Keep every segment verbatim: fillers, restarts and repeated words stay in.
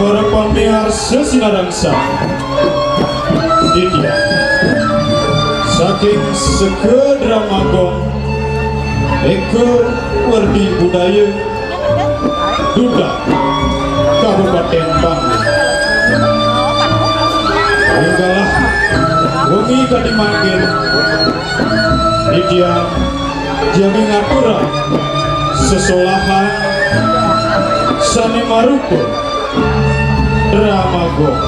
Para pamiarsa sinareng sami. Titiang saking Sega Drama Gong, Eka Werdi Budaya, Duda, Kabupaten Bangli. Ring galah wengi kadi mangkin, titiang jagi ngaturang sesolahan sane marupa Drama Gong.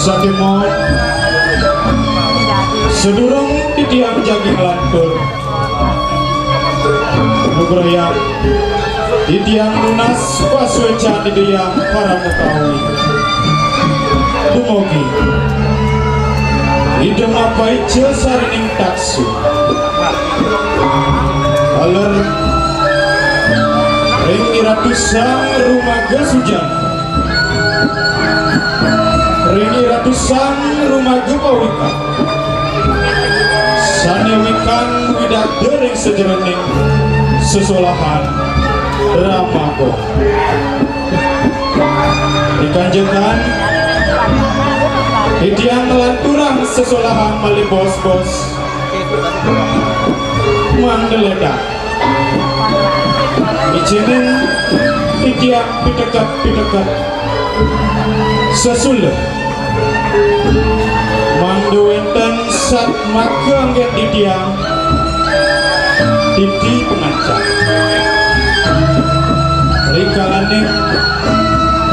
Sakemawon, sadurung titiang jagi nglantur, nugrayang titiang nunas pasuecan Ida Hyang Parama Kawi. Dumugi Ida mapaica sarining taksu. Taler ring Iratu Sang Rumaga Sujana, ring Iratu Sang Rumaga Pawikan, sane wikan widagda ring sajeroning sesolahan Drama Gong. Ri kanjekan, titiang nglanturang sesolahan malih bos-bos. Mangda ledang. Icening titiang piteket-piteket sesula. Mangda wenten satmaka anggen titiang titi pangancan. Rikalane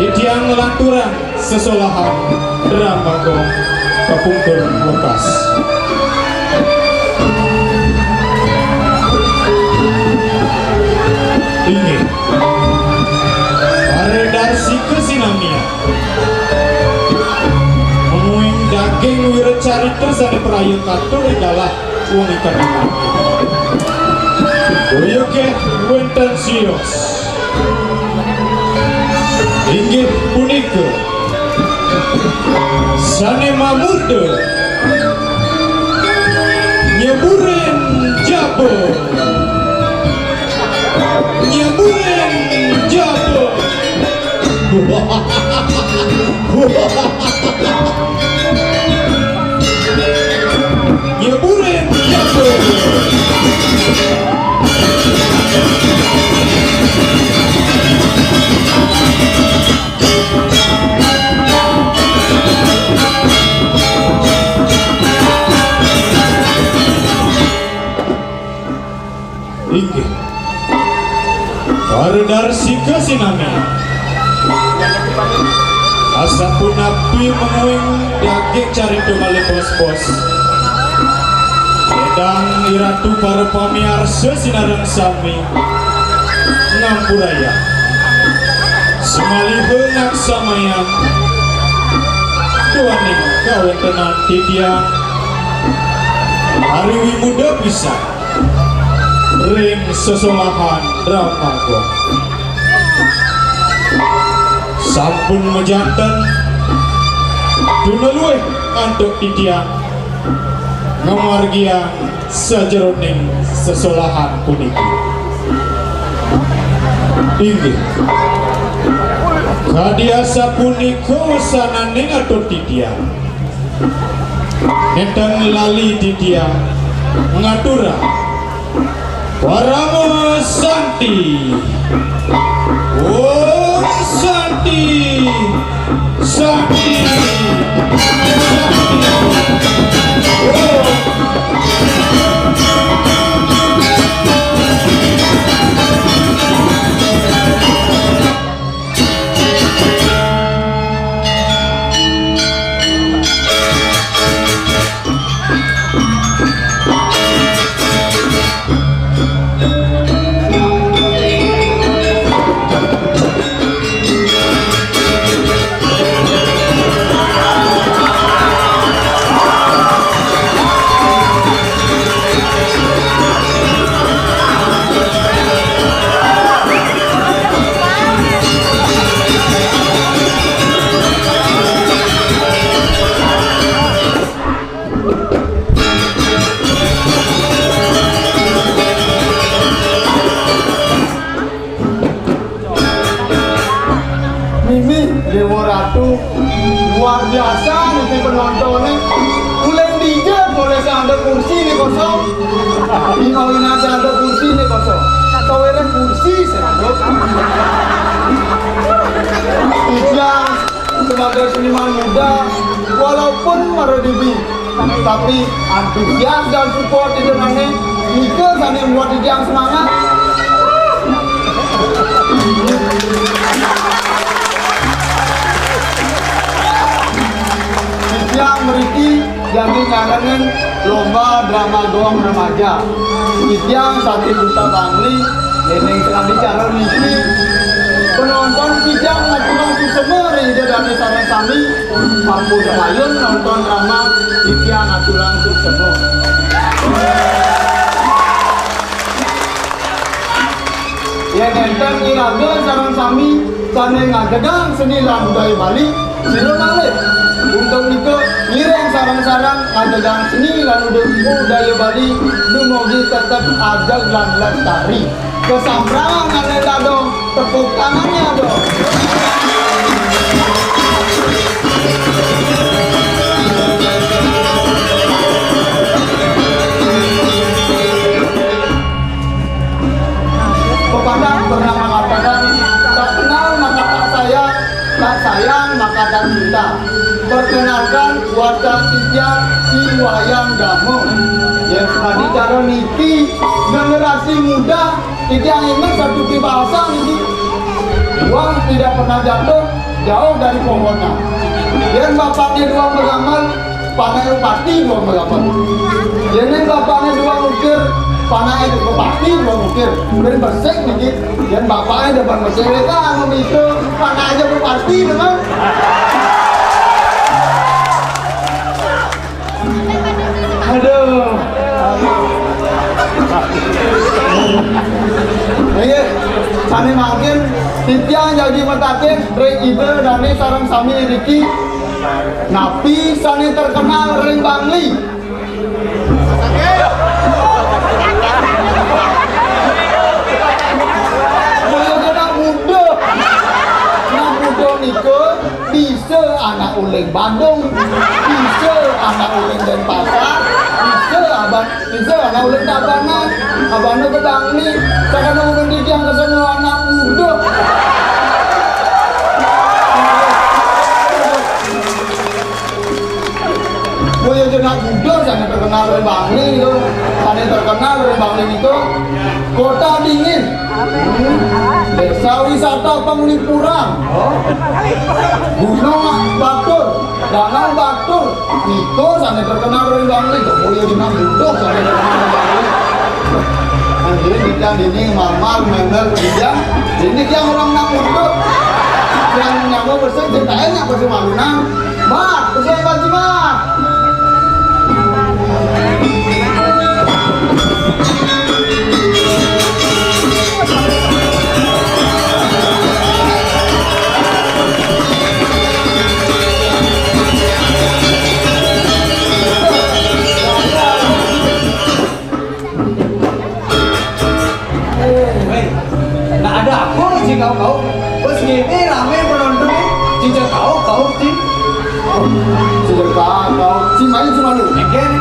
titiang nglanturang sesolahan Drama Gong kapungkur wekas. Inggih. Para darsika sinamian. Mungguing daging wiracarita sane praya katur ring galah wengi kadi mangkin. Boya nggih wenten sios. Inggih punika sane mamurda Nyeburin Jaba. Nyeburin Jaba. Nyeburin Jaba. Inggih. Para darsika sinami. Asapunapi mungguing daging carita malih bos-bos. Ledang Iratu para pamiarsa sinareng sami ngampurayang. Samaliha ngaksamayang duaning kawentenan titiang ari wimuda pisan ring sesolahan Drama Gong. Sampun majanten tuna luih antuk titiang ngamargiang sajeroning sesolahan puniki. Inggih. Kadi asapunika wasananing atur titiang. Nenten lali titiang ngaturang Parama Santi. Om Santi. Santi. Santi. Om. Luar biasa niki penontonnya. Mulai dijak, mulai ada kursi nih kosong. Di kawin ada kursi nih kosong. Sawereng kursi saya. Ijang sebagai seniman muda, walaupun maradibi, tapi antusias dan support itu nane, itu sané membuat Ijang semangat. Ijang mriki jadi ngarengin lomba drama gong remaja. Ijang saking Duta Bangli, déning sekadi cara niki. Penonton Ijang ngaturang suksma ring Ida dané sareng sami. Sampun kayun nonton drama Ijang ngaturang suksma. Yén énten iraga sareng sami sané ngadegang seni lan budaya Bali, sira malih. Untung nika, ngiring sareng-sareng ngadegang seni lan budaya Bali dumugi tetep ajeg lan lestari. Kesamprang ané dado, tepuk tangannya dong. Pepatah pernah mengatakan, tak kenal maka tak sayang, tak sayang maka tak cinta. Perkenalkan, warga Titiang Ki Wayang Gamung. Yang tadi cara niki, generasi muda, Titiang inget satu peribahasa niki. Buah tidak pernah jatuh jauh dari pohonnya. Yén bapakné doang magamel, panaké pati doang magamel. Yén bapakné doang ukir, panaké pati doang ukir. Bén besik niki. Yén bapakné depan besik, kan anu itu, panaké pati doang. Aduh. Nggih, sané mangkin titiang jagi mataken ring Ida dané sareng sami niki. Napi sané terkenal ring Bangli? Kaya anak muda. Anak muda nika bisa anak uling Badung, bisa anak uling Denpasar, bisa aban, bisa anak uling Tabanan, abana ke Bangli, sakana uling titiang kesemua anak muda. Kaya anak muda sané terkenal ring Bangli niku. Sané terkenal ring Bangli niku Kota Dingin. Hmm. Desa wisata Penglipuran. Gunung Batur, Danau Batur. Niku sané terkenal ring Bangli. Kaya anak muda sané terkenal ring Bangli. Nah, jadi kita dini mamar member dia. Jadi dia orang anak muda. Yang nyamuk besar ceritanya apa sih malunan? Mat, usia Pak Jimat. Wéh, nak ada apa sih kau-kau? Bos gini ramé penonton nih. Cincang kau-kau sih. Cincang kau-kau. Si main cuma lu. Enggak.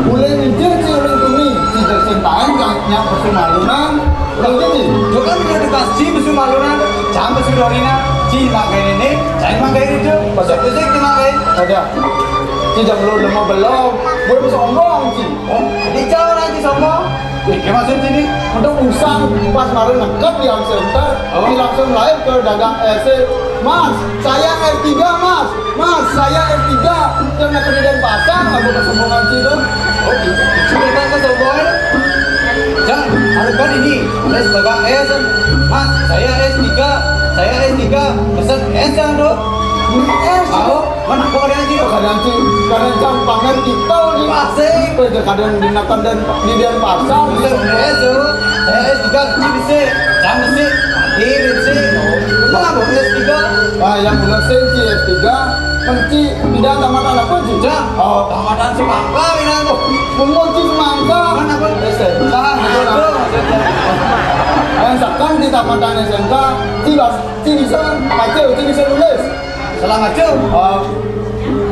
Boleh mijil si orang tuni. Cincang sing paen kan nyak pesu malunan. Lagi nih. Juga udah dikasih pesu malunan. Jangan pesu dorina. Ci mak kayak ini. Jangan mak kayak itu. Pesu pesu cuma kayak. Ada. Cincang belum, belum. Gue bisa ngomong sih. Oh, di jalan aja sama. Iki maksud ini untuk usang pas malu nekep di Home Center, oh, ini langsung live ke dagang S C. Mas, saya S tiga, Mas. Mas, saya S tiga. Yang nak ke Denpasar, aku kesombongan sih tuh. Oh, itu cerita kesombongan. Jang, harus kan ini. Saya sebagai S. Mas, saya S tiga. Saya S tiga. Pesan S yang tuh. Ini S. Oh. Mana kok ada sih? Kadang sih, kadang jam pamer kita nih. Asik. Kerja kadang di Nakan dan di Denpasar. Bukan S tuh. Saya S tiga kecil sih. Sama sih. Hadir sih. Mana mau S tiga? Ah, yang benar sih, si S tiga. Kunci tidak tamatan apa sih? Dah. Oh, tamatan semangka ini tuh. Semua sih semangka. Mana pun S M K. Aduh, maksudnya. Yang sekarang Tamatan S M K, ci bas-, ci bisa maca, ci bisa nulis. Salah maca. Oh.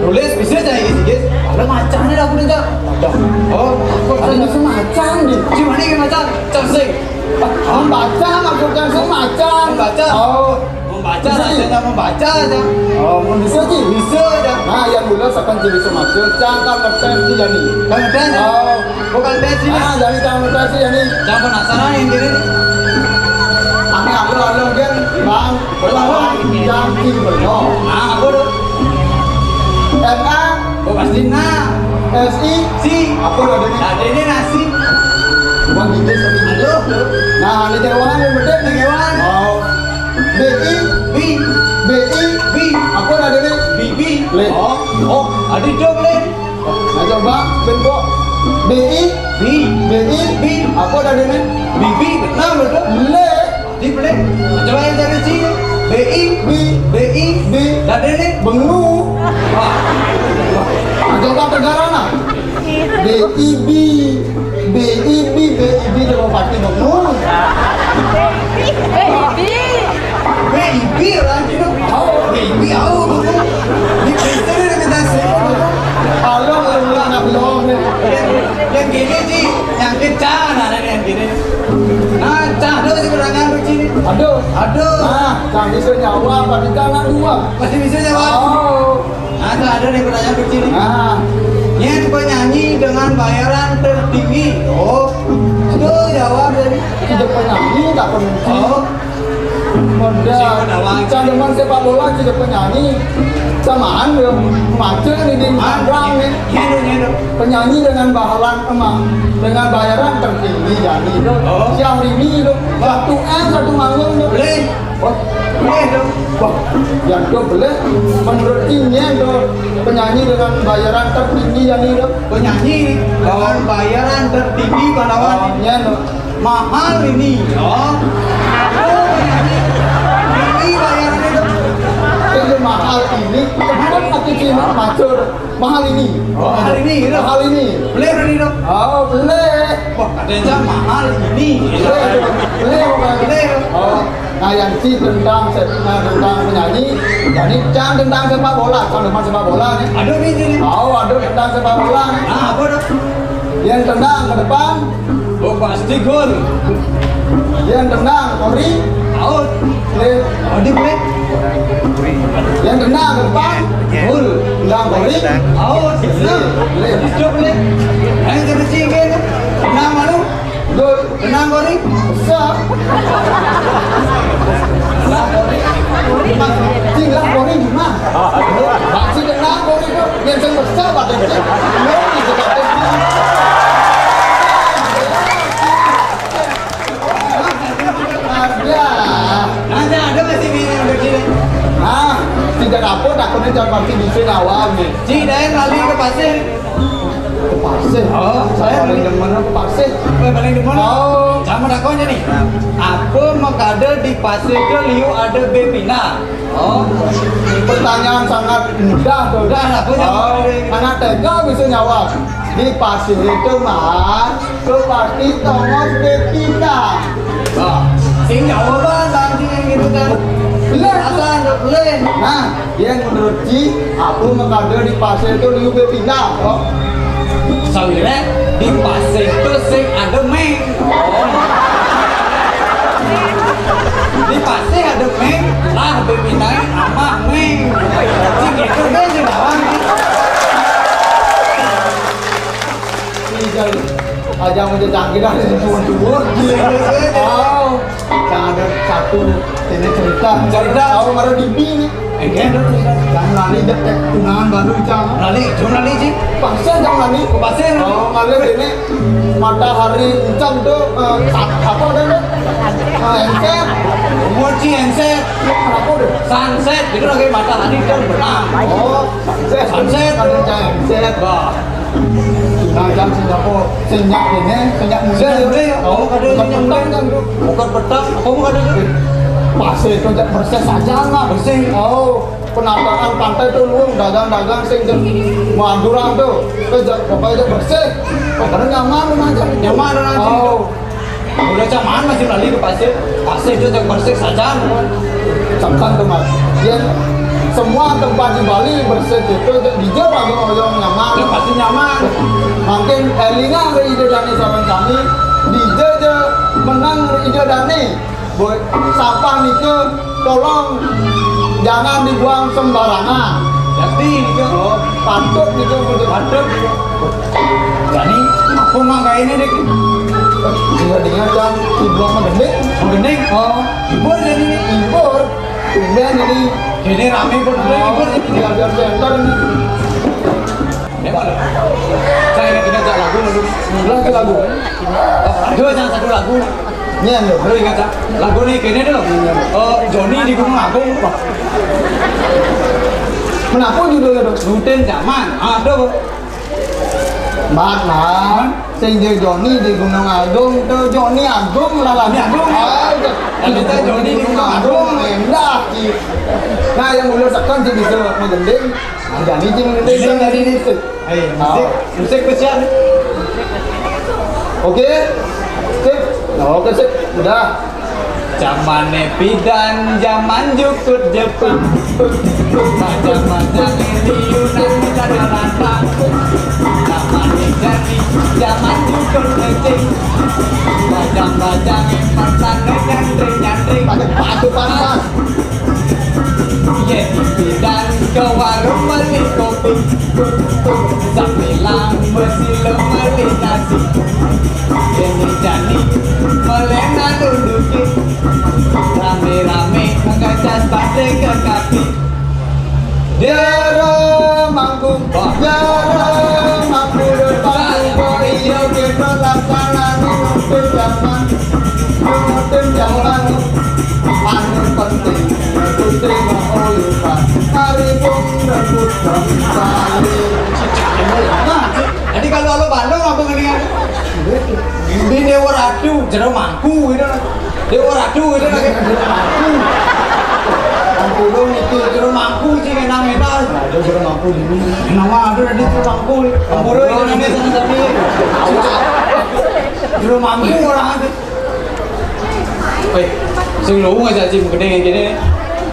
Nulis bisa aja iki, iki. Kalau maca nih aku nih, Cak. Oh, aku bisa maca nih. Cuma nih maca, cek sih. Membaca maksudnya, sing maca. Membaca. Oh. Membaca, bisa, rajanya membaca aja. Oh, mun bisa, Ci? Bisa aja. Nah, yang gula sakan ci bisa maca, cang kan ngetes ci jani. Kan ngetes? Oh. Bukan tes ini. Ah, jani cang ngetes ci jani. Cang penasaran yang gini. Ame aku lalu kan, Bang. Belum. Cang ci belum. Ah, apa tuh? M A. Oh, pasti nah. S I. Si. Apa tadi nih? Tadi ini nasi. Bukan gitu, tapi gitu. Aduh. Nah, ini jawaban yang bener nih, kawan. Oh. B I. Bi. B I. Bi. Apa tadi nih? Bibi. Le. Oh. Oh, ada dong, Le. Nah, coba, bentuk. B I. Bi. B I. Bi. Apa tadi nih? Bibi. Benar, betul. Le. Di play. Coba yang dari sini. B I. Bi. B I. Bi. Tadi nih. Bengu. Wah. Nah, coba negara nah. B I B, B I B, B I B, coba pati bengu. Baby. Baby orang itu. Oh, baby, oh, bengu. Di Kristen ini kita sih. Kalau lu anak lo nih. Yang, yang gini sih, yang kecil, nah, yang gini. Nah, cah, lu sih pertanyaan begini. Aduh. Aduh. Nah, cah bisa nyawa, apa kita anak dua? Masih bisa nyawa? Oh. Nah, ada nih pertanyaan kecil nih. Nah. Nyén penyanyi dengan bayaran tertinggi. Oh. Itu jawab dari. Tidak penyanyi, tak penyanyi. Oh. Modal. Siapa nawang? Cang demen sepak bola, tidak penyanyi. Samaan ya, macet nih di Tangerang nih. Nyén, nyén. Penyanyi dengan bahalan emang dengan bayaran tertinggi, jadi itu. Oh. Syahrini itu. Satu M, satu manggung itu. Beli. Wah, boleh dong. Wah, yang tuh boleh. Menurut Cing, nyén tuh penyanyi dengan bayaran tertinggi yang ini tuh. Penyanyi dengan bayaran tertinggi, Pak Lawan. Oh, nyén tuh. Mahal ini. Oh. Oh, penyanyi. Ini bayarannya tuh. Itu mahal ini. Kenapa pakai Cina macur? Mahal ini. Oh, mahal ini, gitu. Mahal ini. Boleh, boleh dong. Oh, boleh. Wah, katanya mahal ini. Boleh, boleh, bukan boleh. Oh. Nah, yang si tentang se-, nah, tentang penyanyi, jadi cang tentang sepak bola, cang tentang sepak bola nih. Aduh, ini, ini. Oh, aduh, tentang sepak bola nih. Nah, apa dong? Yang tendang ke depan. Oh, pasti gol. Yang tendang, kori. Out. Boleh. Oh, di boleh. Yang tendang ke depan. Gol. Tendang, kori. Out. Boleh. Boleh. Itu boleh. Yang kecil kan. Tendang mana? Gol. Tenang kau ni. Besar. Tenang kau ni. Mas, cing lah kau ni, Mas. Mas, cing tenang kau ni tu. Yang saya besar, Pak Tengku. Kau ni, Pak Tengku. Ada. Nanti ada masih minum kecil. Ah, tidak apa, takutnya jangan pasti bisa awal ni. Cik, dah lari ke pasir. Ke pasir. Oh, saya paling demen ke pasir. Oh, paling demen. Oh. Sama takonnya nih. Apa makada di pasir ke liu ada bepina? Oh. Pertanyaan sangat mudah tuh. Mudah lah, punya. Oh, anak T K bisa nyawab. Di pasir itu, Mas, ke pasti tongos bepina. Nah, sing jawaban tadi yang gitu kan. Bener. Asal nggak boleh. Nah, yang menurut Ci, aku mengkader di pasir itu liu bepina. Oh. Soalnya di pasir itu sing ada meng. Oh. Di pasir ada meng, lah bepina amah meng. Sing gitu kan sih lawan. Iya, iya. Aja mau jadi canggih dah, jadi tuan-tuan. Iya, iya, iya. Wow. Yang ada satu ini cerita. Cerita. Tahu baru di B nih. Eh, iya, dong, cerita. Yang lali deket tunangan baru, Cang. Lali, cuma lali sih. Pasir, Cang, lali. Ke pasir. Oh, ngalir ini matahari encam tuh, eh, sa-, apa ada tuh? Eh, enset. Umur sih enset. Apa tuh? Sunset, itu lagi matahari kan benar. Oh, sunset. Sunset. Ada Cang enset. Wah. Nah, jam sing apa? Sing nyak ini, sing nyak muda. Sing muda, ya? Oh, kada sing nyak muda. Bukan petang, apa mau kada itu? Pasir itu jak bersih saja lah. Bersih. Oh, penataan pantai tuh luang, dagang-dagang sing jeng Madura tuh. Itu jak apa itu bersih. Padahal nyaman tuh aja. Nyaman tuh aja. Oh. Udah zaman masih lali ke pasir, pasir itu yang bersih saja. Tekan tuh, Mas. Yén semua tempat di Bali bersih itu, dija paling oyong nyaman. Ya, pasti nyaman. Mangkin élingang ring ida dané sareng sami, dija ja menang ring ida dané. Boy, sampah nika tolong jangan dibuang sembarangan. Jadi nika, oh, patut nika, patut nika. Jani, apa mak gaéné, Dik? Dengar-dengar, Cang, ibu apa gending? Oh, gending? Oh. Libur jani nih? Libur. Tumben ini. Ini ramé bener, libur jani. Biar, biar center ini. Saya ingat-ingat lagu, lagu. Lagu, lagu. Oh, ada, Cang, satu lagu. Ini yang lagu. Lu ingat, Cang? Lagu nih, gini dulu. Oh, Joni di Gunung Agung. Kenapa judulnya, Dok? Rutin zaman. Ada, Bu. Mat, Mat. Sing Joni di Gunung Agung, tuh Joni Agung lah, lah. Joni Agung. Ah, itu. Kalau kita Joni di Gunung Agung, endah. Nah, yang udah tekan sih bisa menggending. Nah, jadi sing menggending dari itu. Ayo, musik, musik ke siang. Oke. Sip. Nah, oke, sip. Udah. Jamané pidan, jaman jukut Jepang. Bajang-bajang liunan kada rata. Jamané jani, jaman jukut kecing. Bajang-bajang empatan nyandring-nyandring. Aduh, aduh, panas. Yén pidan ke warung beli kopi, sambilang besi beli nasi. Yén jani melengan unduké, ramé-ramé ngecas baterai ke kapi. Jero mangku, jero mangku depan, iya kita laksanané nuntut zaman, nuntut zaman. Anu penting, putri mau lupa, hari pun rebut kembali. Nah, jadi kalau lo Bandung apa mendingan? Di Dewa Ratu, jero mangku gitu. Dewa Ratu gitu lagi. Ampun dong, itu jero mangku sih, enak, enak. Ada jero mangku di sini. Nama ada di jero mangku. Tempura itu namanya sama tapi. Jero mangku orang itu. Wéh, sing luwung aja sih mending yang gini.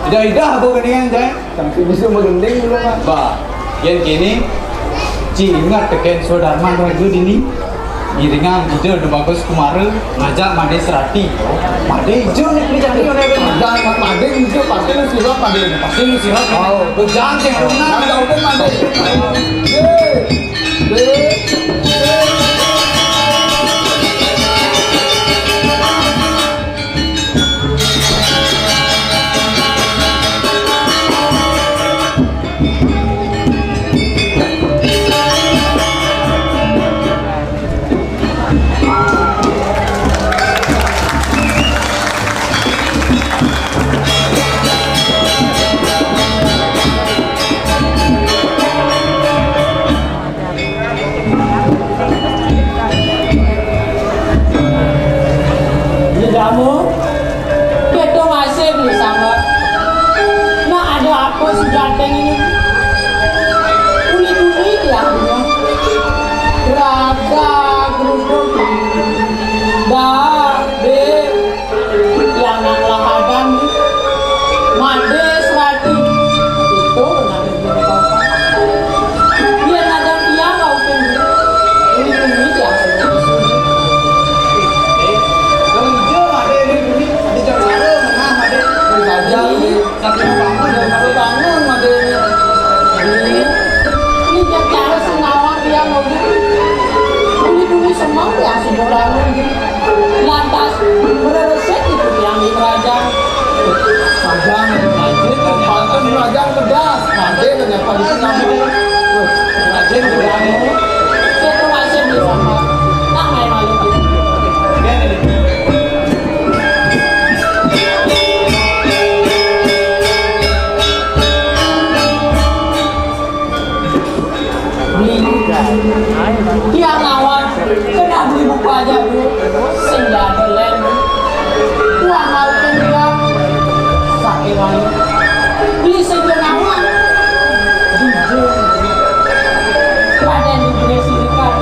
Tidak, tidak, apa mendingan, Jay? Sampai bisa menggending dulu, Pak. Bah, yén kéné, ci inget tekén Sodarman raga dini. Ngiringang Ida Déwa Bagus Kumara ngajak Madé Serati. Madé ijo nih, nih, jadi oleh Madé, Madé ijo, pasti lu siap, Madé. Pasti lu siap. Oh, bujang sih, harus menang. Nah, udah, Madé. Yeay. Yeay. Jamu, kita masih beli sama. Nah, ada apa si ganteng ini? Uli-uli dia punya. Raga geruduk. Dah, deh. Yang nang lahadan, Madé Serati. Itu nang. Yén ada tiang kau tunggu. Ini tunggu tiang. Kalau hijau Madé ini, ini di Jakarta, menang Madé. Dari saja ini. Sampai bangun, dari saja bangun Madé ini. Ini, ini Jakarta sengawa tiang kau tunggu. Ini tunggu semua tiang semua bangun. Lantas, bereresik itu yang di kerajaan. Kadang, rajin, pantun kerajaan pedas. Nanti ternyata di sini. Rajin, kerajaan. Saya tuh masih di sana. Tak main malu gitu. Beli. Tiang nawar, kena beli buku aja, Bu. Sing jadi lem. Wah, mau tinggal. Saking ayu. Beli sing nawar. Jujur. Pada di Bresilikan.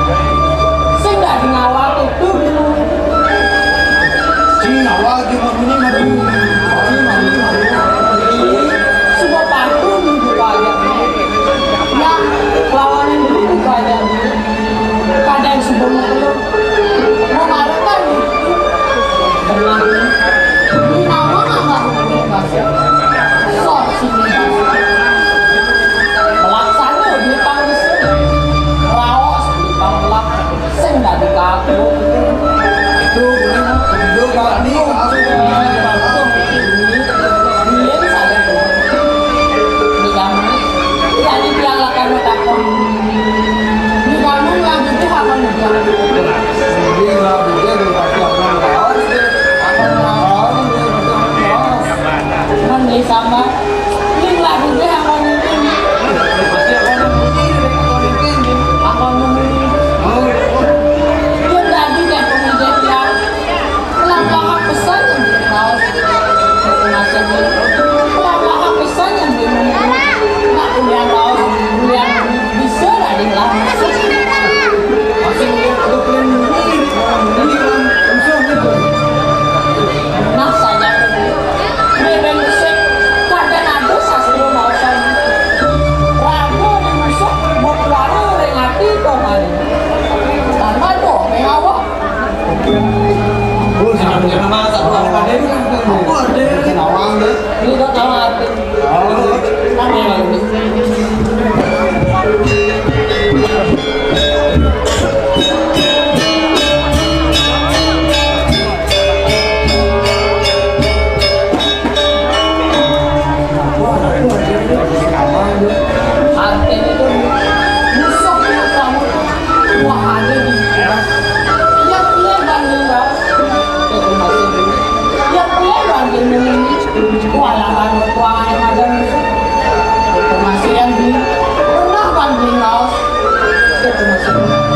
Sing gak di nawar itu dulu. Mau marah kan? Tenang. Ini nama nggak boleh masuk. Sok sini masuk. Melaksana di panggung. Raos di panggung. Sing dadi kaku. Itu bener. Yo, Pak, ini aku punya langsung. Ini, ini saya tuh. Ini kamu. Ini tadi piala kamu takut. Ini kamu lagi tuh apa nih? Ini lagi dia tuh pasti akan raos deh. Akan raos deh, pasti akan raos. Cuman beli sama. Ini lagi dia akan ini. Pasti akan ini, akan ini. Akan ini. Oh. Dia tadi dia pun dia bilang, Lah, lah, pesan yang bikin raos. Masih di-, lah, lah, pesan yang bikin nak kuliah raos, kuliah bisa lah di lah. Masih di-, udah kuliah ini, ini kan, usah gitu. Nah, saya bebeng besar, kadang ada sastra raosan. Raga di musuh, mau keluar ring hati kau mari. Tambah dong, yang awak. Oh, sama dengan nama satu orang ada ini kan? Aku ada. Nawang deh. Ini udah tahu arti. Oh. Nama yang lain. Artinya itu musuh yang kamu tuh wah ada di ya punya banding raos. Itu masih ya punya banding ini. Wah, yang kan bertuangan yang ada musuh. Itu masih yang di pernah banding raos. Itu masih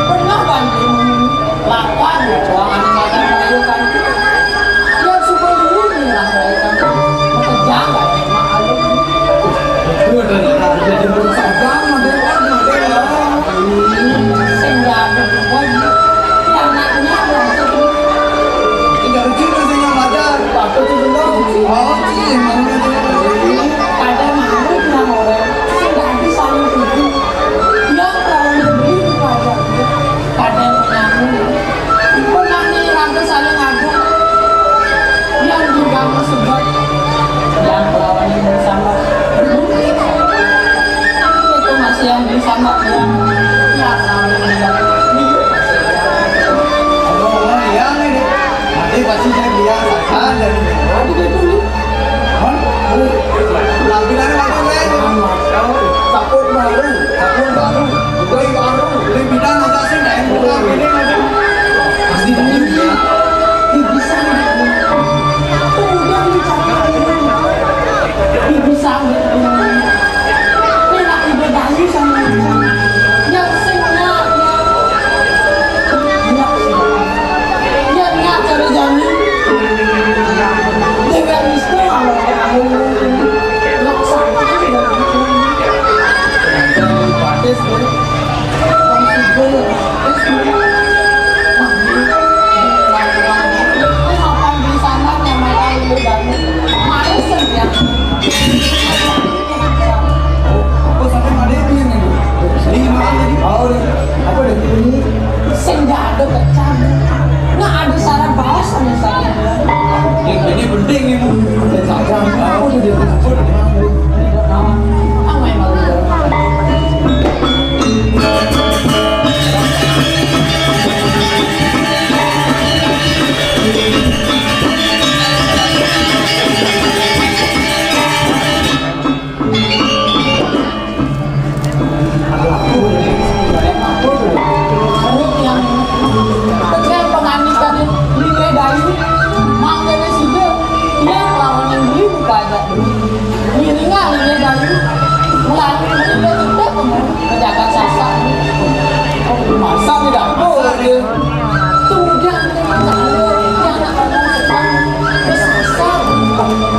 pernah banding ini. Lakukan bertuangan yang ada merayu kan. Yang suka dulu nih lah merayu kan. Makejang lah ya, mak ayu. Itu ada, ada di mulut saja, ada, ada, ada. Sing gaduh lagi. Yang nak, nak, nak. Tidak lucu tuh sih yang ada. Aku tuh belum. Oh, sih, emang ada. Ada malu bilang orang. Sing gaduh saling tuduh. Yang kalau negeri itu pajak. Kadang nyambung. Pernah nih rangka saling ngadu. Yang juga sebut. Yang lawannya bersama. Itu masih yang bersama. Yang ya saling ngadu. Ngomong-ngomong, iya nih. Nanti pasti saya bilang, saya dari. Aduh, dia dulu. Hah? Lampinan apa, Wen? Saput baru, saput baru. Gue baru, beli bidang aja sih, main buka gini aja. Pasti dulu ya. Ibu sangat. Udah dicari. Ibu sangat. Ini nak ibu bayi sama yang sing nak. Iya, iya, cara jani. Dia kan bisa, kalau aku ngomong ini. Laksanaan dan itu. Batis, ya. Bang Sugeng, batis, ya. Nah, ini. Ini makan di sana, yang makan di jani. Males, ya. Oh, sampai ada itu yang ini. Ini gimana tadi? Oh, iya. Apa deh? Ini sing nggak ada pecah. Nggak ada syarat balas sama saya. Yang ini penting nih, Bu. Saya saja. Aku tuh dia telepon. Tidak tahu. Apa yang mau dia? Yang pengandikan Lile Dayu, mangkene sida, iya lawan yang beli buka aja. Ngiringa Lile Dayu, mulai meninggal kita penuh pejabat Sasak. Masa tidak boleh? Tuh, dia anak ngomong sekarang, Sasak.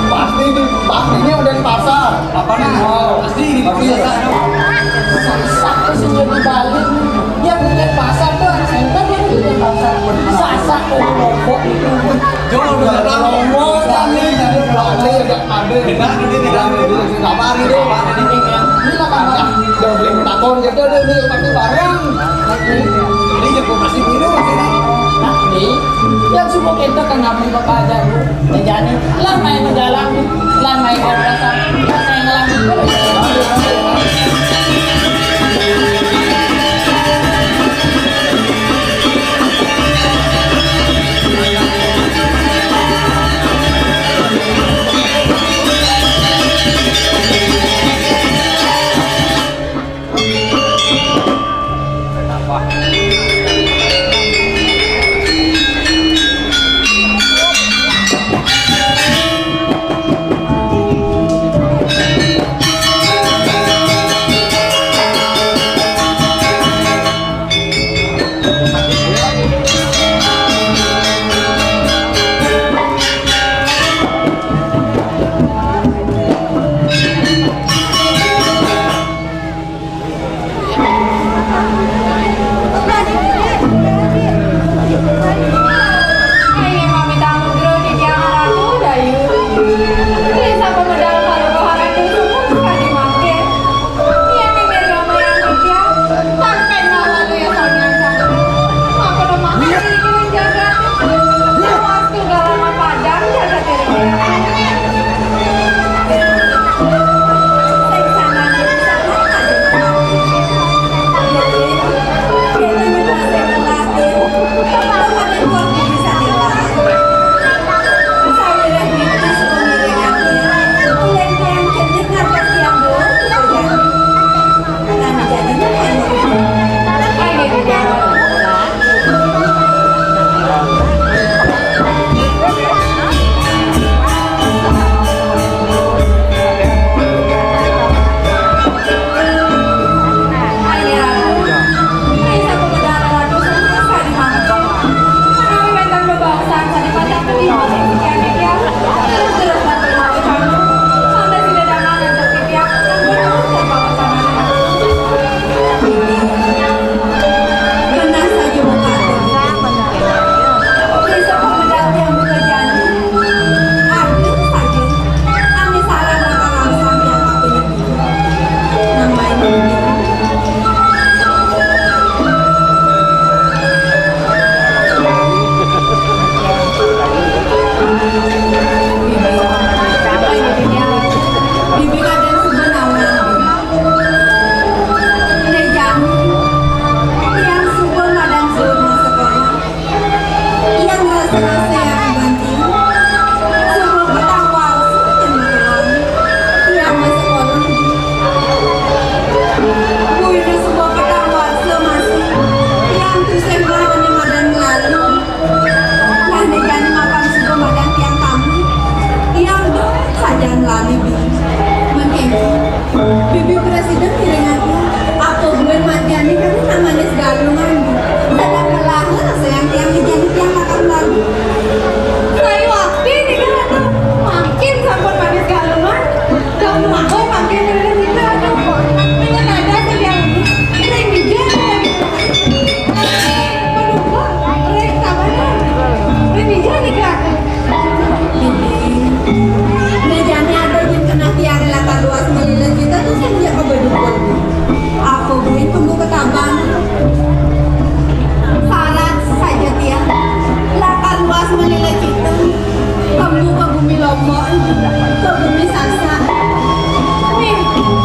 Pasti itu, pastinya udah di pasar. Apa nih? Oh, pasti di pasar. Sasak tuh sing jadi Bali. Dia punya pasar tuh, center dia punya pasar. Sasak tuh di Lombok itu. Jauh udah Lombok kan nih, jadi Bali agak ada. Benar, ini tidak ada. Ini lah kan. Udah beli takon, jadi ada nih, pakai barang. Ini ya, gua masih Mungkin itu kang abdi bakal jago. Jajane, lah main jalan, lah main berasa, lah main ngelang. Tiang suba madan suud masekolah. Tiang rasa-rasa yang banting. Suba patawal suud yang makelang. Tiang masekolah. Buina suba patawal suud masih. Tiang tusing lah ane madan ngelalu. Lah ne jani mapan suba madan tiang tama. Tiang dong sajan lali bi. Mengkengki. Bibi prasida ngiring ati, apa buin matian ni kan nak manis galungan. Sedang melaha rasa yang tiang ni jani tiang makan lalu. Sayu ati ni kan atuh, mangkin sampun manis galungan. Dong melaha mangkin ngiring kita atuh. Dengan ada sediang ini, ring bijil. Aduh, ring sabar. Ring bijil ni kan. Bibi, ne jani ada nyen keneh tiang lakar luas malila kita tusing ja ka bedukun. Apa buin pembuka taban? Sarat saja tiang lakar luas malila kita. Kemu ka gumi Lombok, ka gumi Sasak. Nih,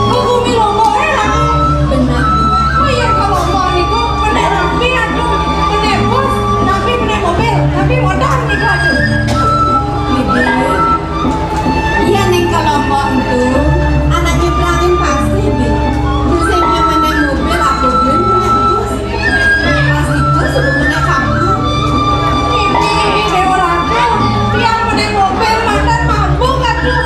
ka gumi Lombok, eh, lah. Benar. Oh iya, ka Lombok niku, kena rampi atuh, kena bus, tapi kena mobil, tapi modal niku atuh. Bibi, iya ning ka Lombok entu, anak nyebrangin pasih, Bi. Tusing ja mene mobil, apa buin mene bus. Pas itu suba mene kapal. Ini, ini, orang tuh, tiang mene mobil, mantan mabuk atuh.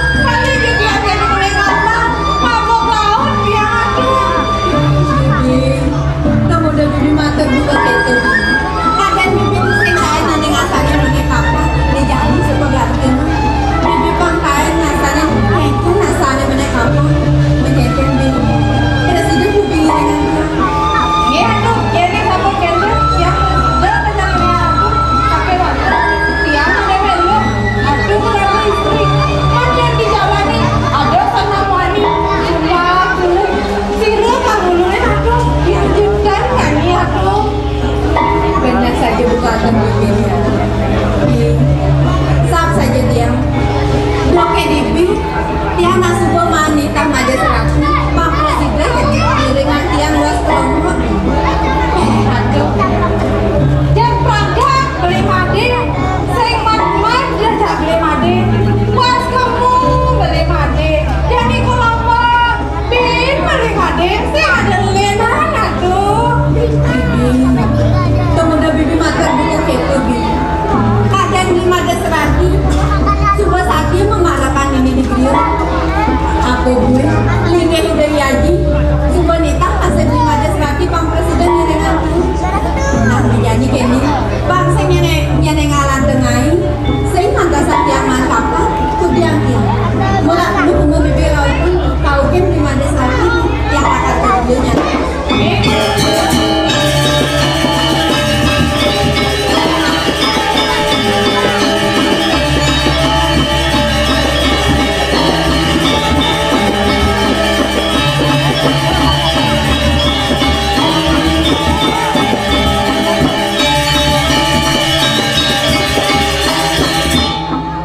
Suba satia mamarakan nini di griya. Apa buin, linggih Ida I Aji. Suba nitah masih Bli Madé sareng pang presiden ngiringang. Nah, jani kéné, pang sing nyén-, nyén ngalantengai, sing mantas satia maan kapah, kudiang ia. Mula nu kumu bibir rauh, kaukin Bli Madé sareng, yang bakal kerjanya.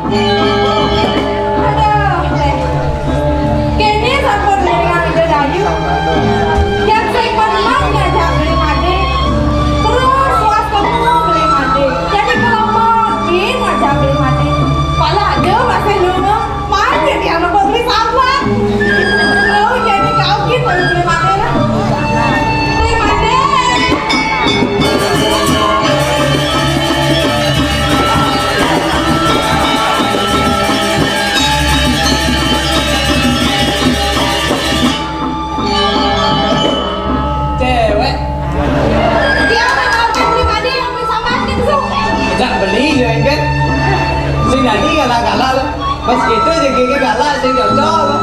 Aduh, Téh. Kéné sampun ngiringang Ida Dayu. Yén sing menang ngajak Bli Madé. Terus suas ketemu Bli Madé. Jadi kelompok ngajak Bli Madé. Pala ada masih lunga. Mari tiang rebut Bli Sambat. Terus jadi kaukin Bli Madé. Bli Madé. Céwék. Dia mah ngajak Bli Madé yang bisa makan, Su. Jak beli, ya, kan? Sing dadi galak-galak, loh. Pas gitu, jadi galak, sing cocok, loh.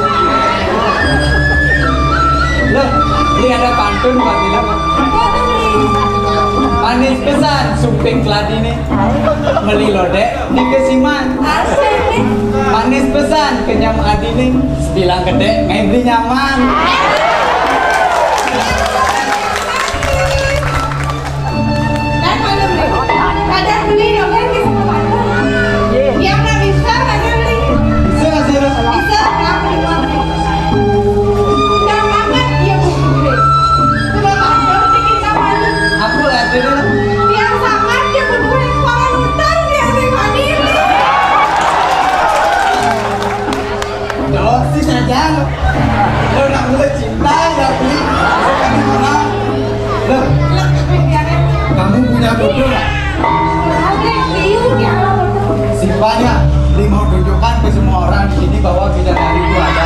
Loh, ini ada pantun buat Ila, loh. Manis pesan, sumping keladi nih. Meli lodék, Nika Siman. Asik. Manis pesan, kenyam adi ning. Bilang gedé, ngai beli nyaman. Dan malu, Bli. Kadang beli dong, kan, bisa membantu. Yang nggak bisa, kadang beli. Bisa, bisa. Bisa, kenapa di luar? Jangan banget, iya, Bu. Sudah bantu, bikin sama lu. Aku lihat dulu. Yang sangat, dia berdua, para nonton, dia pribadi. Dosis aja lo. Lo nak mulai cinta ya, Bli? Bukan orang. Lo, kamu punya bodoh nggak? Sipanya, Bli mau tunjukkan ke semua orang di sini bahwa bidadari itu ada.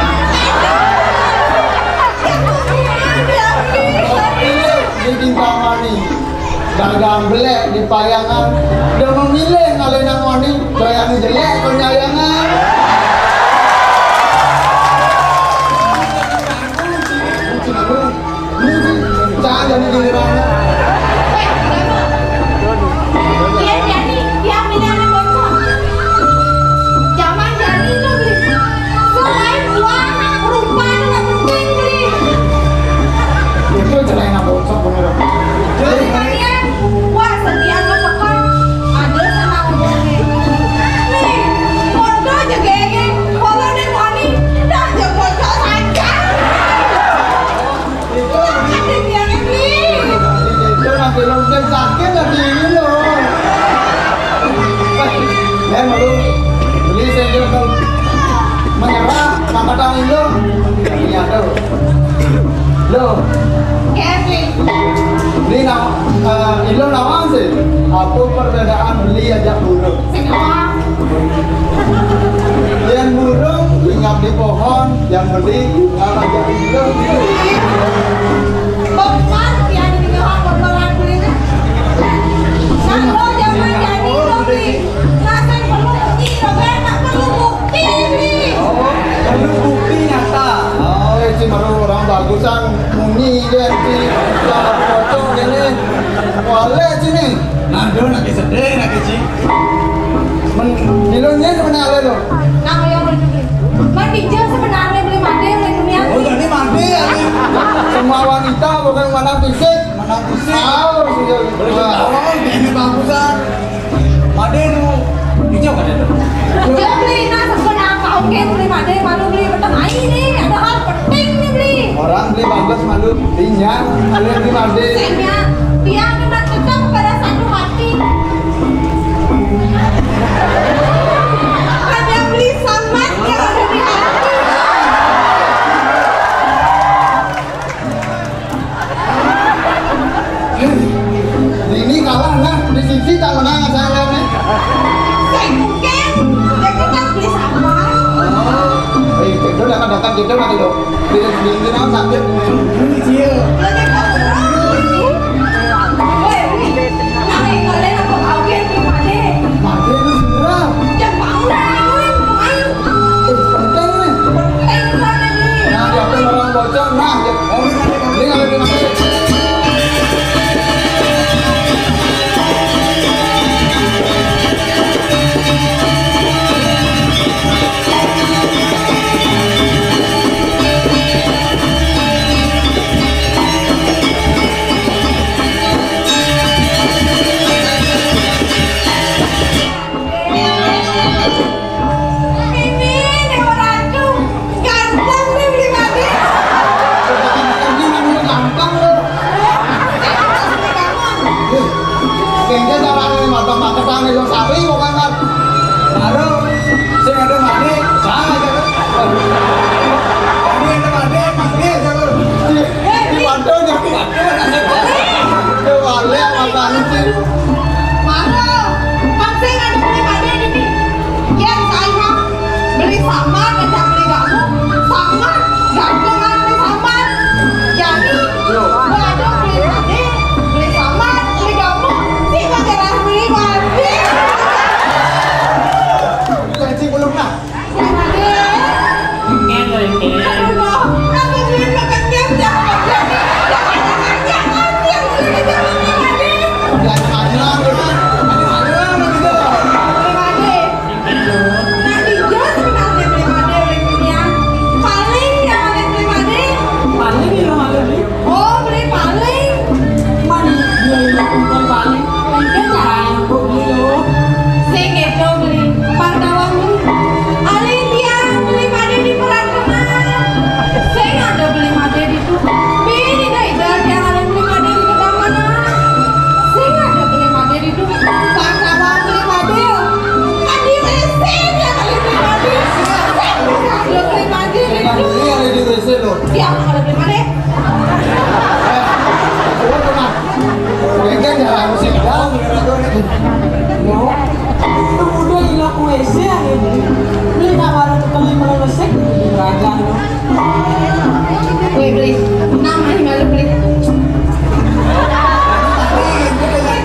Ini di Bintang Manik. Dagang belék di Payangan, dah memilih ngalih nang oni, bayarnya jelek penyayangan. Jangan jadi giliran. Iya, jadi, dia milih anak bocah. Zaman jadi lo, Bli. Selain uang, rupa itu nggak penting, Bli. Itu celana bocah bener. Jadi kalian, wah, setiap lo tekan, ada sama umurnya. Nih, foto aja gaya, kalau nih wani, dah aja foto saja. Itu nanti lo mungkin sakit lagi ini loh. Eh, malu. Beli sendok kan menyerah, maka tangan lo. Iya tuh. Lo. Kevin. Beli nawa, eh, ilo nawa sih. Apa perbedaan beli ajak burung? Sing nawa. Yang burung hinggap di pohon, yang beli nggak ajak ilo. Bongkar, ya, di tengah bongkaran kuliner. Nah, lo jangan jadi lo, Bli. Rasanya perlu bukti, lo kan tak perlu bukti, Bli. Oh, perlu bukti nyata. Oh, ya, Ci, baru orang bagusan munyi dia, Ci. Jangan kocok gini. Boleh, Ci, nih. Nah, dia nak sedih, nak kecil. Men, ilunnya sebenarnya lo. Nah, yang lo juga. Man, bijak sebenarnya Bli Madé, Bli dunia. Oh, jadi Madé ya, Bli? Semua wanita bukan mana fisik. Mana fisik? Tahu, sudah. Terus tahu, ini bagusan. Madé nu hijau kan itu? Dia Bli, nah, sesuai apa? Oke, Bli Madé, malu Bli, petang air nih, ada hal penting nih, Bli. Orang Bli bagus malu, dinya, kalian Bli Madé. Sehingga dia memang tetap pada satu hati. Hanya Bli Sambat yang ada di hati. Ini kalah nah, di sisi tak menang saya nih. Saya mungkin. Datang gitu nanti dong. Bikin bikin kita sakit. Ini dia. Mati lu segera. Eh, penting nih. Nah, dia orang bocor. Nah, dia. Oh, ini ada di mana? Ini Dewa Ratu, ganteng nih beli madu. Ini namanya gampang loh. Kayaknya cara ini mata-mata tangan lo sari bukan kan? Baru, saya ada mandi, salah ya. Ini ada mandi, mandi, jangan. Ini mantau jadi mantau. Itu balik apa sih? Mantau, kan saya ada beli mandi ini. Yang saya beli samar, ngajak beli kamu, samar, gantungan beli samar. Jadi, waduh, beli mandi, beli samar, beli kamu, si pakai beli mandi. Janji belum nah. Beli mandi. Aduh, aku duit makan jam, jangan, jangan, jangan, jangan, jangan, jangan, beli mandi. Jangan, jangan, jangan, jangan, jangan. Beli mandi. Nah, di jos kenal dia beli made, beli punya. Paling dia beli, beli made. Paling dia beli. Oh, beli paling. Mana dia itu bukan paling. Mungkin cara aku beli lo. Sing itu beli. Pardawang beli. Alih dia beli made di perantauan. Sing ada beli made di Bini dah ida dia alih beli made di kedai mana. Sing ada beli made di Duh, sama beli made. Kan di W C dia kali beli made. Saya punya ada beli made di Duh. Dia ada beli made. Itu udah ilang W C aja. Beli tak baru tukang lima resek di raja. Weh, beli. Nama yang malu beli.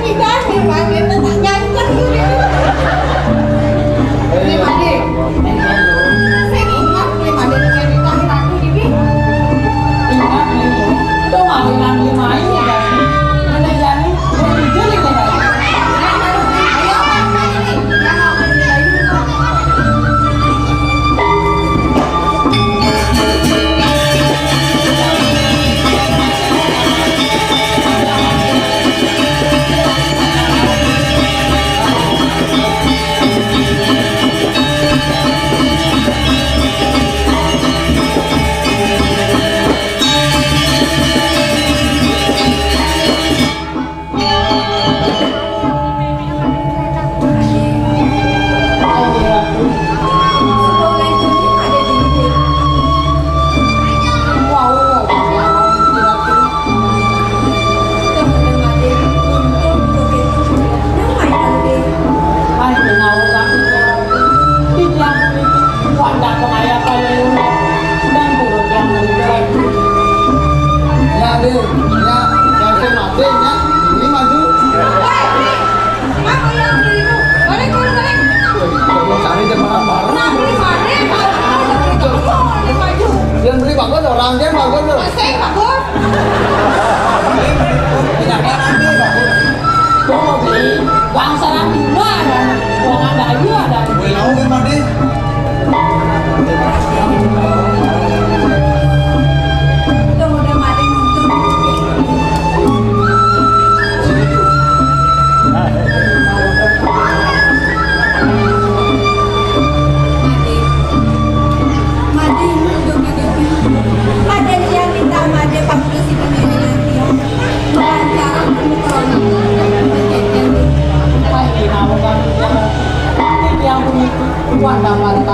Kita sih, Pak, kita tak nyangkut. Beli made. Saya ingat beli made dengan di Tangerang tuh, Bibi. Ingat beli. Tuh, malu nang beli main ya, guys. Mana jadi? Beli jeli ya, guys. Ayo, Pak, ini. Yang mau beli lagi. Ya, Dek. Ya, yang saya mati, ya. Ini maju. Apa yang beli itu? Balik, balik, balik. Cari dia barang-barang. Nah, beli mana? Balik, balik, balik. Yang beli bagus, orang dia bagus, loh. Saya bagus. Tidak ada nanti, bagus. Tuh, beli. Bangsa orang dulu ada. Orang Dayu ada. Gue tahu kan, Pak, deh. Wanda-wanda.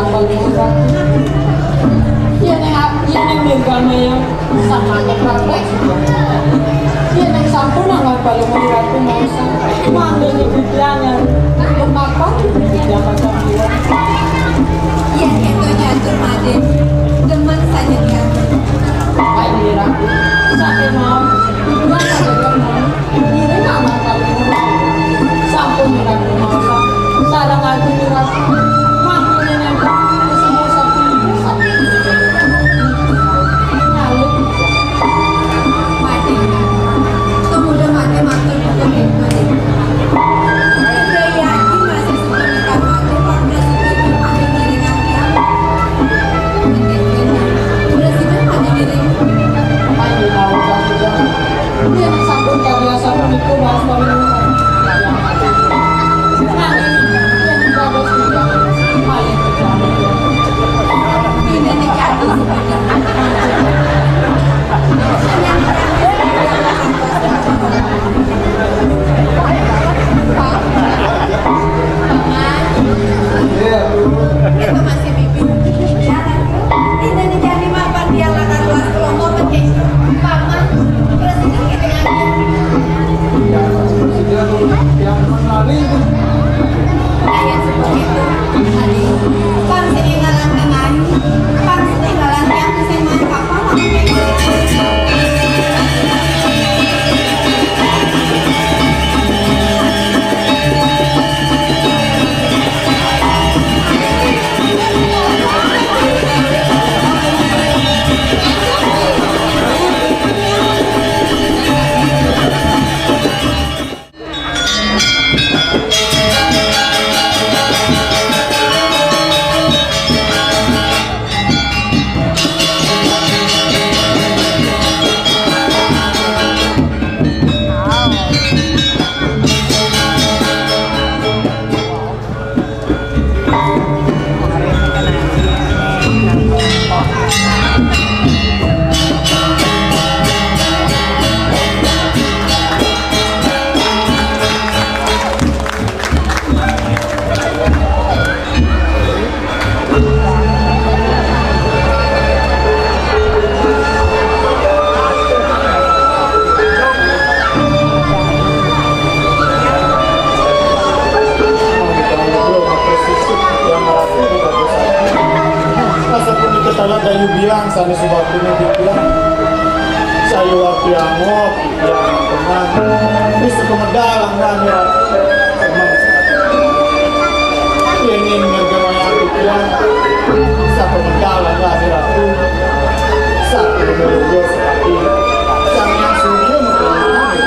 Asapunika taler Dayu Biang sané subaktine titiang. Sayuwakti angob titiang teman. Wis kemedal anggan ya. Teman. Yéning ngergemaya titiang. Sakemedal anggan ya. Sakemedal anggan ya. Sang Hyang Surya mengkilap.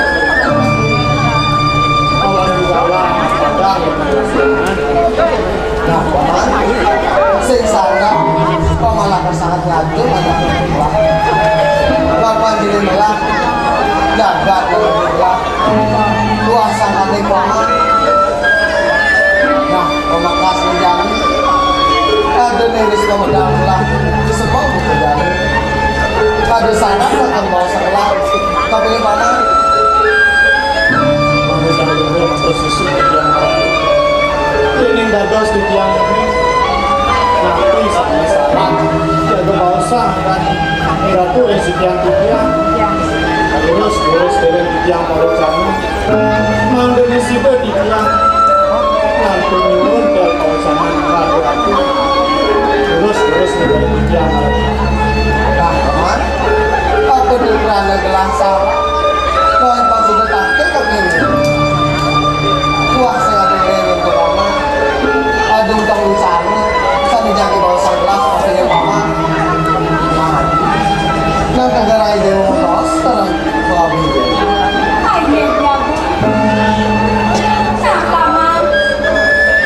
Awan bawah padang. Nah, Paman, sing sanget, Paman lakar sanget ngatur anak Bapak. Bapak diri melah, jagat melah, luas sangane Paman. Nah, pamekasne jani, ada niris pamedal melah, disebut buku jani. Ada sangat akan bawa sekolah, tapi Paman, Dening dados titiang ini, napi sami sareng jaga baosang kan Ratu ring titiang titiang. Terus, terus dereng titiang pawacana. Mangdene sida titiang ngantun nyuwun kal pawacana Ratu. Terus, terus dereng titiang. Nah, Paman, apa dukrana gelah sareng? Kau yang pasti bertangkil kau kini. Wah, saya ada yang berlama. Aduh, tak bicara. Saya menjadi bangsa gelas, pasti yang mama. Nah, negara ide mau terus, terus, terus. Ayo, jago. Nah, Paman.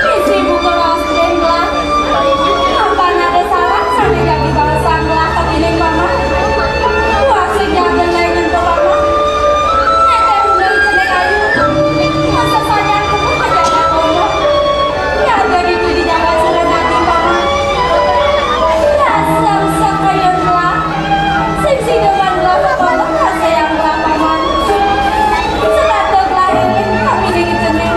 Isi buku Rosden lah. Apa nada salah, sampai jadi bangsa gelah, tapi ini Paman. Wah, sing jago lain yang Paman. Nete rumah ijo nek ayu. Masa sayang kudu pejabat Allah. Ya, dari itu di jalan surat nanti, Paman. Ya, sang sakayon lah. Sing sida wan lah, Paman, rasa yang lah, Paman. Sebatuk lah ini, tapi ini cening.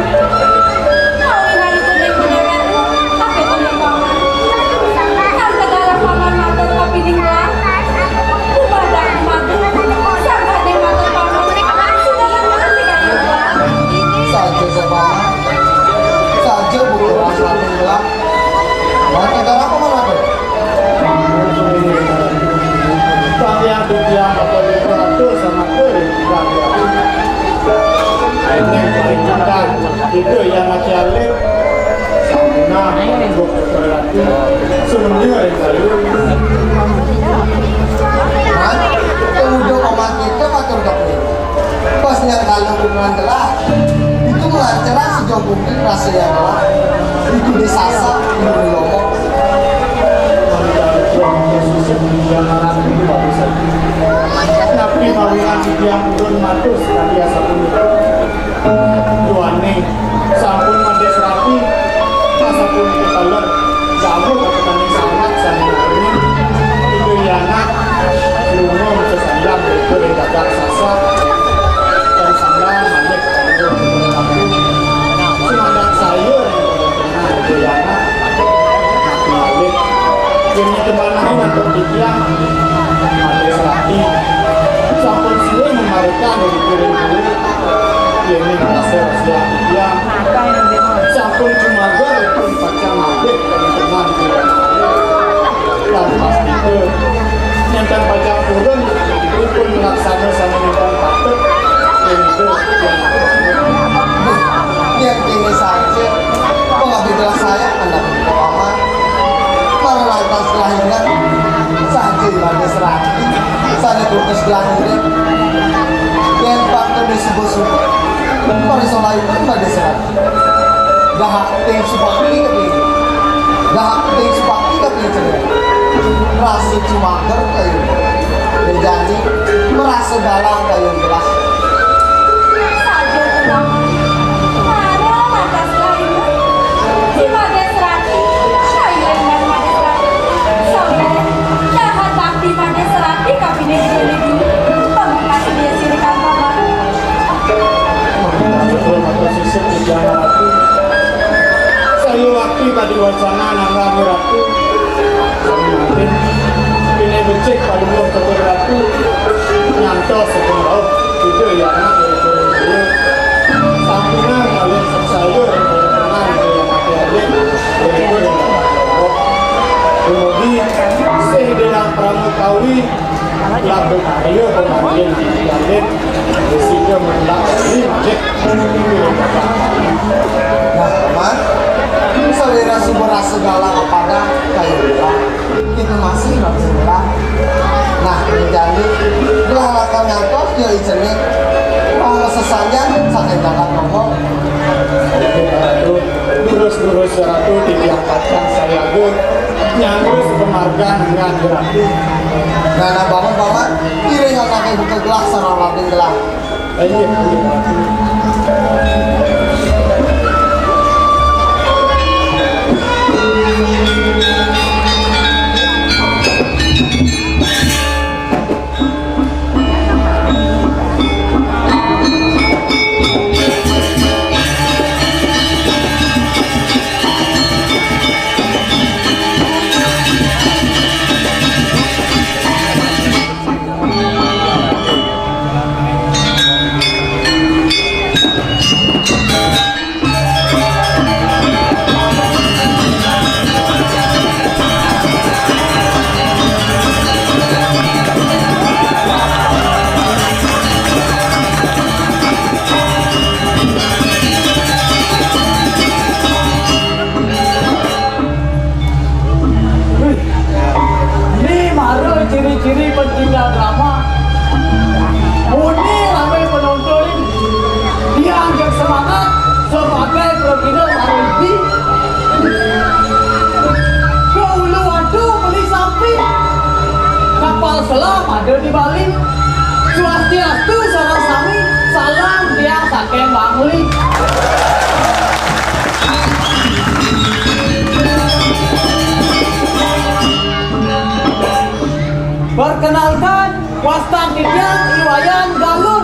Kawinan cening menyeret, tapi cening, Paman. Nang tegalah, Paman, matur kapining lah. Upadan mati, sangkane matur Paman. Sudah lama sekali, Paman. Saja, Paman. Saja, Bu, Paman, matur lah. Wan negara apa malah tuh? Titiang, titiang, Bapak Ibu, atur sama kering, titiang. Ini paling cepat, itu yang mati alit. Nah, untuk berlaku, semuanya yang lalu. Hah? Udah omat kita matur kepri. Pas nyang kalau bukan telah, itu melancaran sejauh mungkin rasa yang telah. Itu disasa, itu lomo. Napi mawinan titiang purun matur sakadi asapunika. Duaning sampun mades rapi, asapunika taler, dawuh katekaning sanak sami nami, Ida Yana, lunga maca sandang, ring gagak sasak, tan sandang, manut, sumandang saya, ring Nah, Ida Yana, napi malih. Yén nyekemanahé antuk titiang, malih serati. Sampun siwuh mamarekan ring kuring kuwi. Yén ning rasa rasa titiang, Lain Madé Serati. Dahak ting subakti ka piring. Dahak ting subakti ka piring cenah. Rasa cumager kayun. Jani merasa galang kayun gelah. Saja tenang. Mara lantas lain. Si Madé Serati. Kayun Madé Serati. Sabar. Dahat bakti Madé Serati ka piring cenah. Pamungkas dia sirikan paman. Matur sisip titiang Ratu. Saya waktu tadi wacana nanggan Ratu. Sami mangkin. Pinih becik padumuh tepuk Ratu. Nyantos saking rauh. Ida ya anak dari turun saya. Sampunang kalian seksaya dari turun tangan dari yang mati adik. Dari turun tangan. Dumugi sih dalam pramukawin. Lamun kaya pemangkin dijalin, sehingga mendak ini, Dik. Nah, Paman, saudara sumber rasa galang kepada kayu bilang, kita masih nggak bisa bilang. Nah, menjadi gelalakan ngantos dia icenik, kalau sesajan, sakit jalan ngomong. Terus-terus Ratu titiang pacang sayaga nyanggus pamargan ngan Ratu. Nah, nah, bangun, Paman. Iring anake buka gelah sareng rabi gelah. Ayo, Ratu. Ini mara ciri-ciri pencinta drama. Muni ramai penonton, dianggap semangat sebagai pragina mara ibi. Ke ulu waduk beli sapi, kapal selam ada di Bali. Swastiastu sareng sami, salam tiang saking Bangli. Perkenalkan, wastan titiang I Wayan Galur.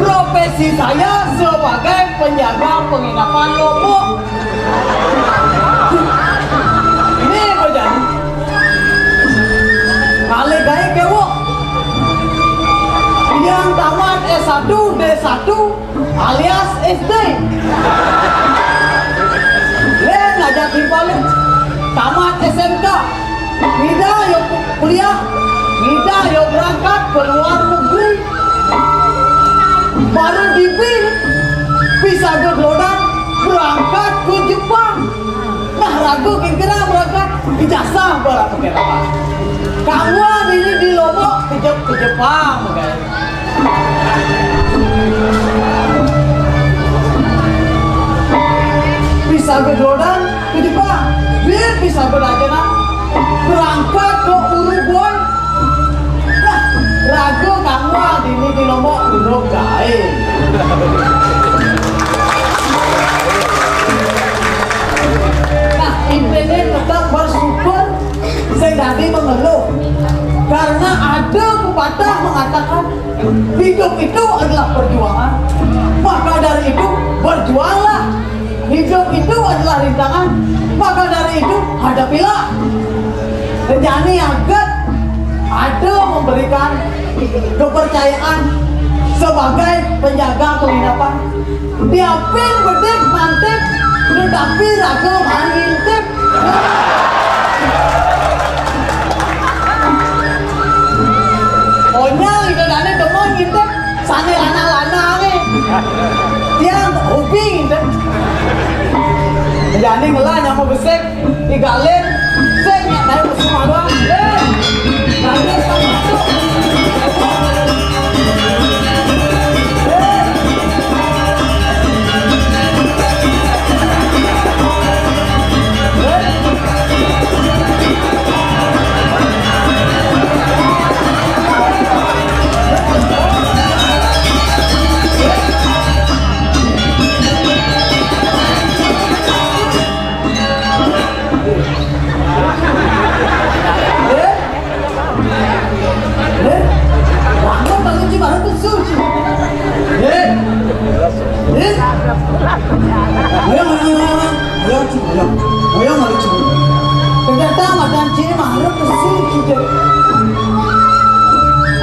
Profesi saya sebagai penjaga penginapan Lombok. Ini apa jadi? Kali gaib kewok. Yang tamat S satu, D satu, alias S D. Lén aja timpalin. Tamat S M K. Ngida yo ku-, kuliah. Ngida yo berangkat ke luar negeri. Baru dibin, bisa geglodan berangkat ke Jepang. Nah, raga kira berangkat, ijazah barang pakai apa? Kamu ini di Lombok, kejep ke Jepang, guys. Bisa geglodan ke Jepang, dia bisa belajar berangkat ke Uruguay. Nah, raga kamu ini di Lombok, urung gaé. Nah, intinya tetap bersyukur, sing dadi mengeluh. Karena ada pepatah mengatakan, hidup itu adalah perjuangan. Maka dari itu, berjuanglah. Hidup itu adalah rintangan. Maka dari itu, hadapilah. Jani aget ada memberikan kepercayaan sebagai penjaga penginapan. Tiapin bedik mantip, tetapi raga mari ngintip. Onyal itu dane demen ngintip, sane lanang-lanang nih. Dia hobi ngintip. Jani ngelah nyama besik. Digalin, sing nyek naik ke Sumatera. Eh, galin sama masuk. Eh.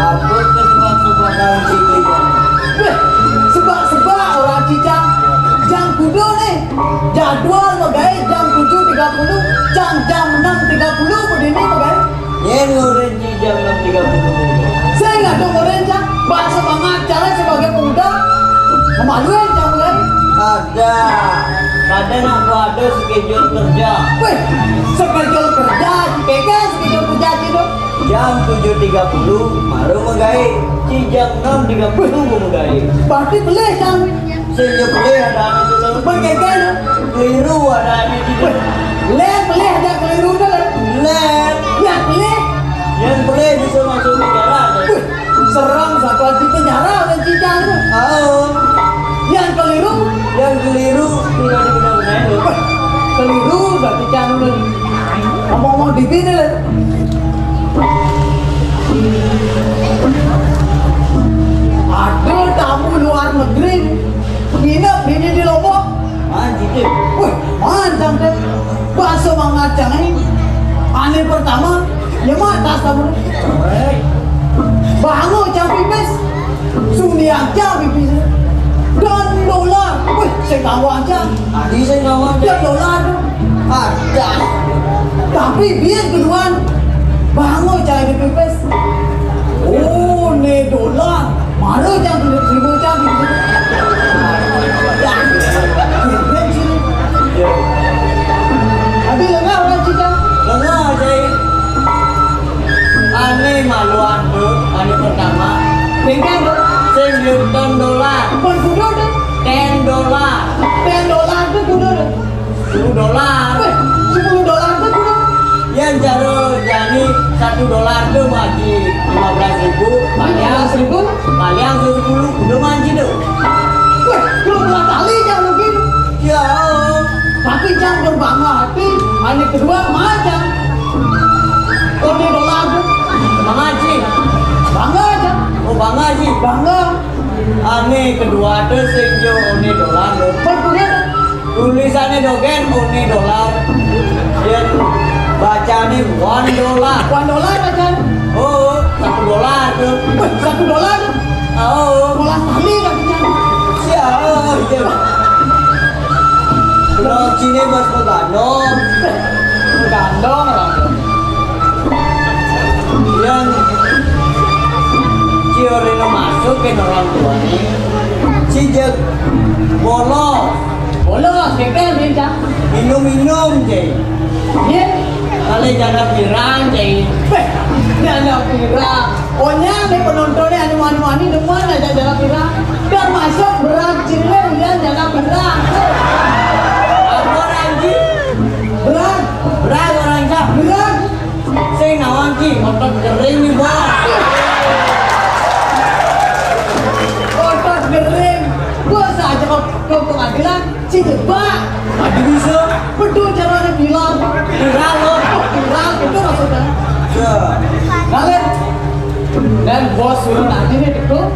Apa kesebak-sebakan sini? Wéh, sebak-sebak orang cicang. Jang kudu nih. Jadwal magaé jam tujuh tiga puluh, cang jam enam tiga puluh berdiri magaé. Nyén ngoréng ci jam enam tiga puluh. Sing atuh ngoréng, cang. Basa banget cara sebagai pemuda. Memaluin, cang, kan? Ada. Kadang aku ada schedule kerja. Wéh, schedule kerja, ci kéké schedule kerja ci to. Jam tujuh tiga puluh baru magaé. Ci jam enam tiga puluh magaé. Berarti pelih, cang. Sing pelih ada anu to. Berkéké to. Keliru ada anu to. Wéh, lén pelih ada keliru to, lén. Lén. Yang pelih. Yang pelih bisa masuk penjara. Wéh, serem satu aja penjara oleh cicang to. Oh. Yang keliru. Yang keliru tidak dibenar-benar. Wéh, keliru berarti cang to. Ngomong-ngomong di bini, lén. Ada tamu luar negeri nginep ini di Lombok. Manjing, Dik. Wih, manjang, Dik. Bakso Mang Acang ini. Ane pertama, ya mah tas tamu. Bango cang pipis. Suni aja pipis. Dan dolar. Wih, saya kawan aja. Tadi saya kawan. Ya dolar. Ada. Tapi biar keduluan. Bango cang di pipis. Oh, ne dolar. Malu cang di seribu cang di pipis. Ya. Keren sih. Iya. Tapi lengah orang cicang. Lengah, Cai. Ane maluan to, ane pertama. Bengkang to. Sing duit ten dolar. Pun kudu to. Ten dolar. Ten dolar to kudu to. Sepuluh dolar. Wéh, sepuluh dolar to kudu. Yén cara jani satu dolar to maji lima belas ribu, paling, lima belas ribu? Paling tuh sepuluh, udah maji to. Wéh, dua belas kali jang rugi to. Ya. Tapi jang berbangga hati, ane kedua macam. Kau di dolar to. Bangga, Ji. Bangga aja. Oh, bangga, Ji. Bangga. Ane kedua to sing jo one dolar to. Betul ya? Tulisannya dogén one dolar. Yén bacane one dolar. One dolar bacaan. Oh, satu dolar to. Wih, satu dolar to. Oh. Sekolah tani kan bacaan. Siap, iya. Belum sini bos begandong. Begandong orang to. Yén ci orina masuk kén orang tuane, ci jeg bolos. Bolos, kéké, Cang. Minum-minum, Cai. Iya. Kali jana pirang, Cai. Béh, jana pirang. Onya nih penontonnya anu mani-mani demen aja jana pirang. Termasuk berat cile udah jana pirang. Apa, Ranji? Berat. Berat, orang, Cak. Berat. Sing nawang ki, otot kering nih, Bos. Otot kering. Bos aja kok ke pengadilan, si jebak. Aduh, bisa. Betul caranya bilang. Viral lo. Viral itu maksudnya. Ya. Kalian dan bos suruh nanti nih, betul.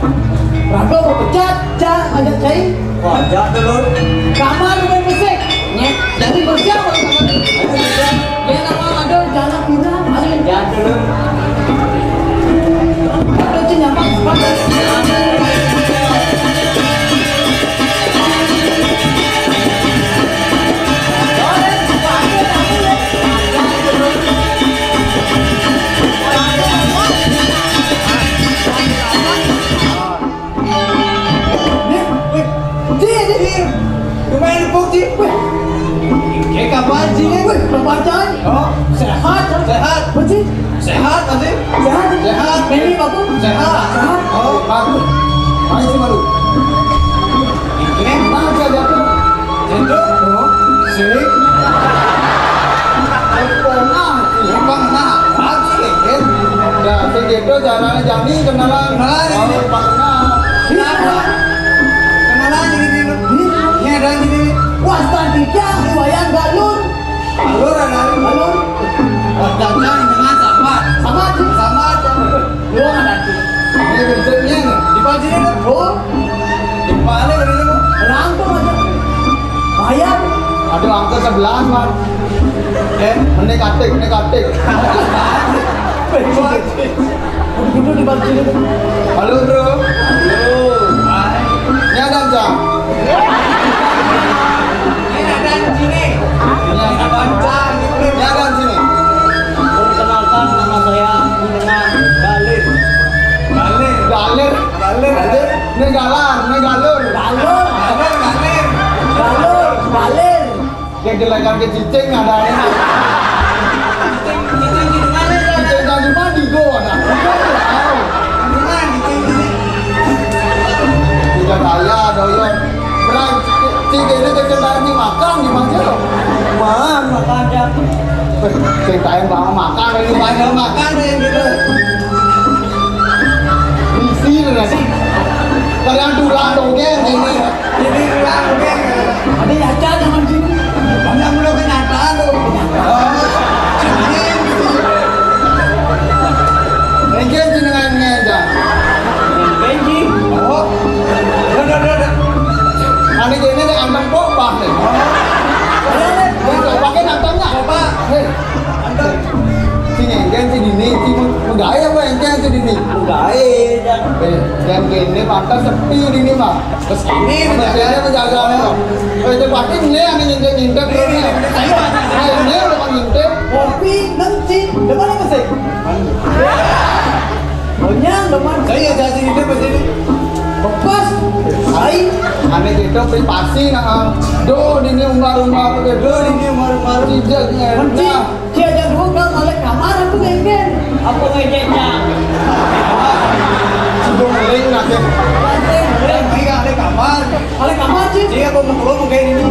Raga mau pecat, cak, ajak cai. Wah, jahat tuh, Lur. Kamar main musik. Nyet. Jadi bersiap kalau kamar. Ayo, bersiap. Ya, nama ada jalan kurang. Ayo. Jahat tuh, Lur. Ada cing nyampang. Nih, wih, Ji, Ji. Lumayan empuk, Ji. Wih. Kayak kapan, Ji? Wih, kapan, Cai? Oh. Sehat, sehat. Wih, Ji. Sehat, Ji. Sehat. Sehat. Ini bagus. Sehat. Sehat. Oh, bagus. Main sih malu. Ini mana bisa jatuh? Jatuh? Oh. Sini. Pernah, pernah. Pagi, kan? Dah, segitu caranya Jani kenalan. Kenalan, oh, ini. Pak kenal. Kenapa? Kenalan ini, ini. Ini ada ini. Wasta tiga, riwayat galur. Galur, ada ini. Galur. Wasta tiga, ini dengan sama. Sama, sama. Lu ada tuh. Ini bentuknya nih. Di Paji ini, oh. Di mana ini, Bu? Rangkum aja. Bayar. Aduh, angka sebelas, Man. Eh, ini katik, ini katik. Duduk di bangku itu. Halo, Bro. Halo. Ini ada, Cang. Ini ada di sini. Ini ada, Cang. Ini ada di sini. Perkenalkan, nama saya Menengah Galir. Galir. Galir. Galir. Ini galar, ini galur. Galur. Galir, galir. Galur, galir. Yang jelekan ke cicing ada ini. Cicing, cicing di mana, Bro? Cicing Tanjung Mandi, go, ada. Go, tahu. Di mana cicing ini? Tidak kaya, doyot. Berang, cicing ini kecil banget nih, makan di mana, lo? Makan, makan, ya. Eh, ceritain banget makan, ini banyak makan, yang gitu. Isi, udah sih. Kalian tulang dongeng, ini. Ini bilang, oke. Ada nyaca zaman sini. Banyak udah kenyataan tuh. Oh, sini. Mungkin jenengan ngeja. Benji. Oh. Udah, udah, udah, udah. Ane kene nek anteng pok bah nih. Wis pakai nantangnya. Coba. Hei. Anteng. Sing engken sing dini, sing gawe apa engken sing dini? Gawe, Jan. Eh, yang kene pantas sepi dini, Pak. Terus ini menjaga. Ini menjaga, nih. Oh, itu pasti ini yang nyintek-nyintek terus, nih. Ini, ini, ini. Nah, ini udah nyintek. Kopi, neng, cing. Depan apa sih? Bonyang, depan. Saya jadi ini, pas ini. Bebas. Hai. Ane gitu, privasi, nah. Do, ini umbar-umbar, do, ini umbar-umbar. Tidak, ya. Mencing. Nah. Sia jadua ka balik kamar aku, Genggen. Apa ngejek, Cang? Sudah ngeling, nah, Geng. Ngeling, ngeling, balik kamar. Balik kamar, Cing. Iya, aku mau keluar, mau kayak ini.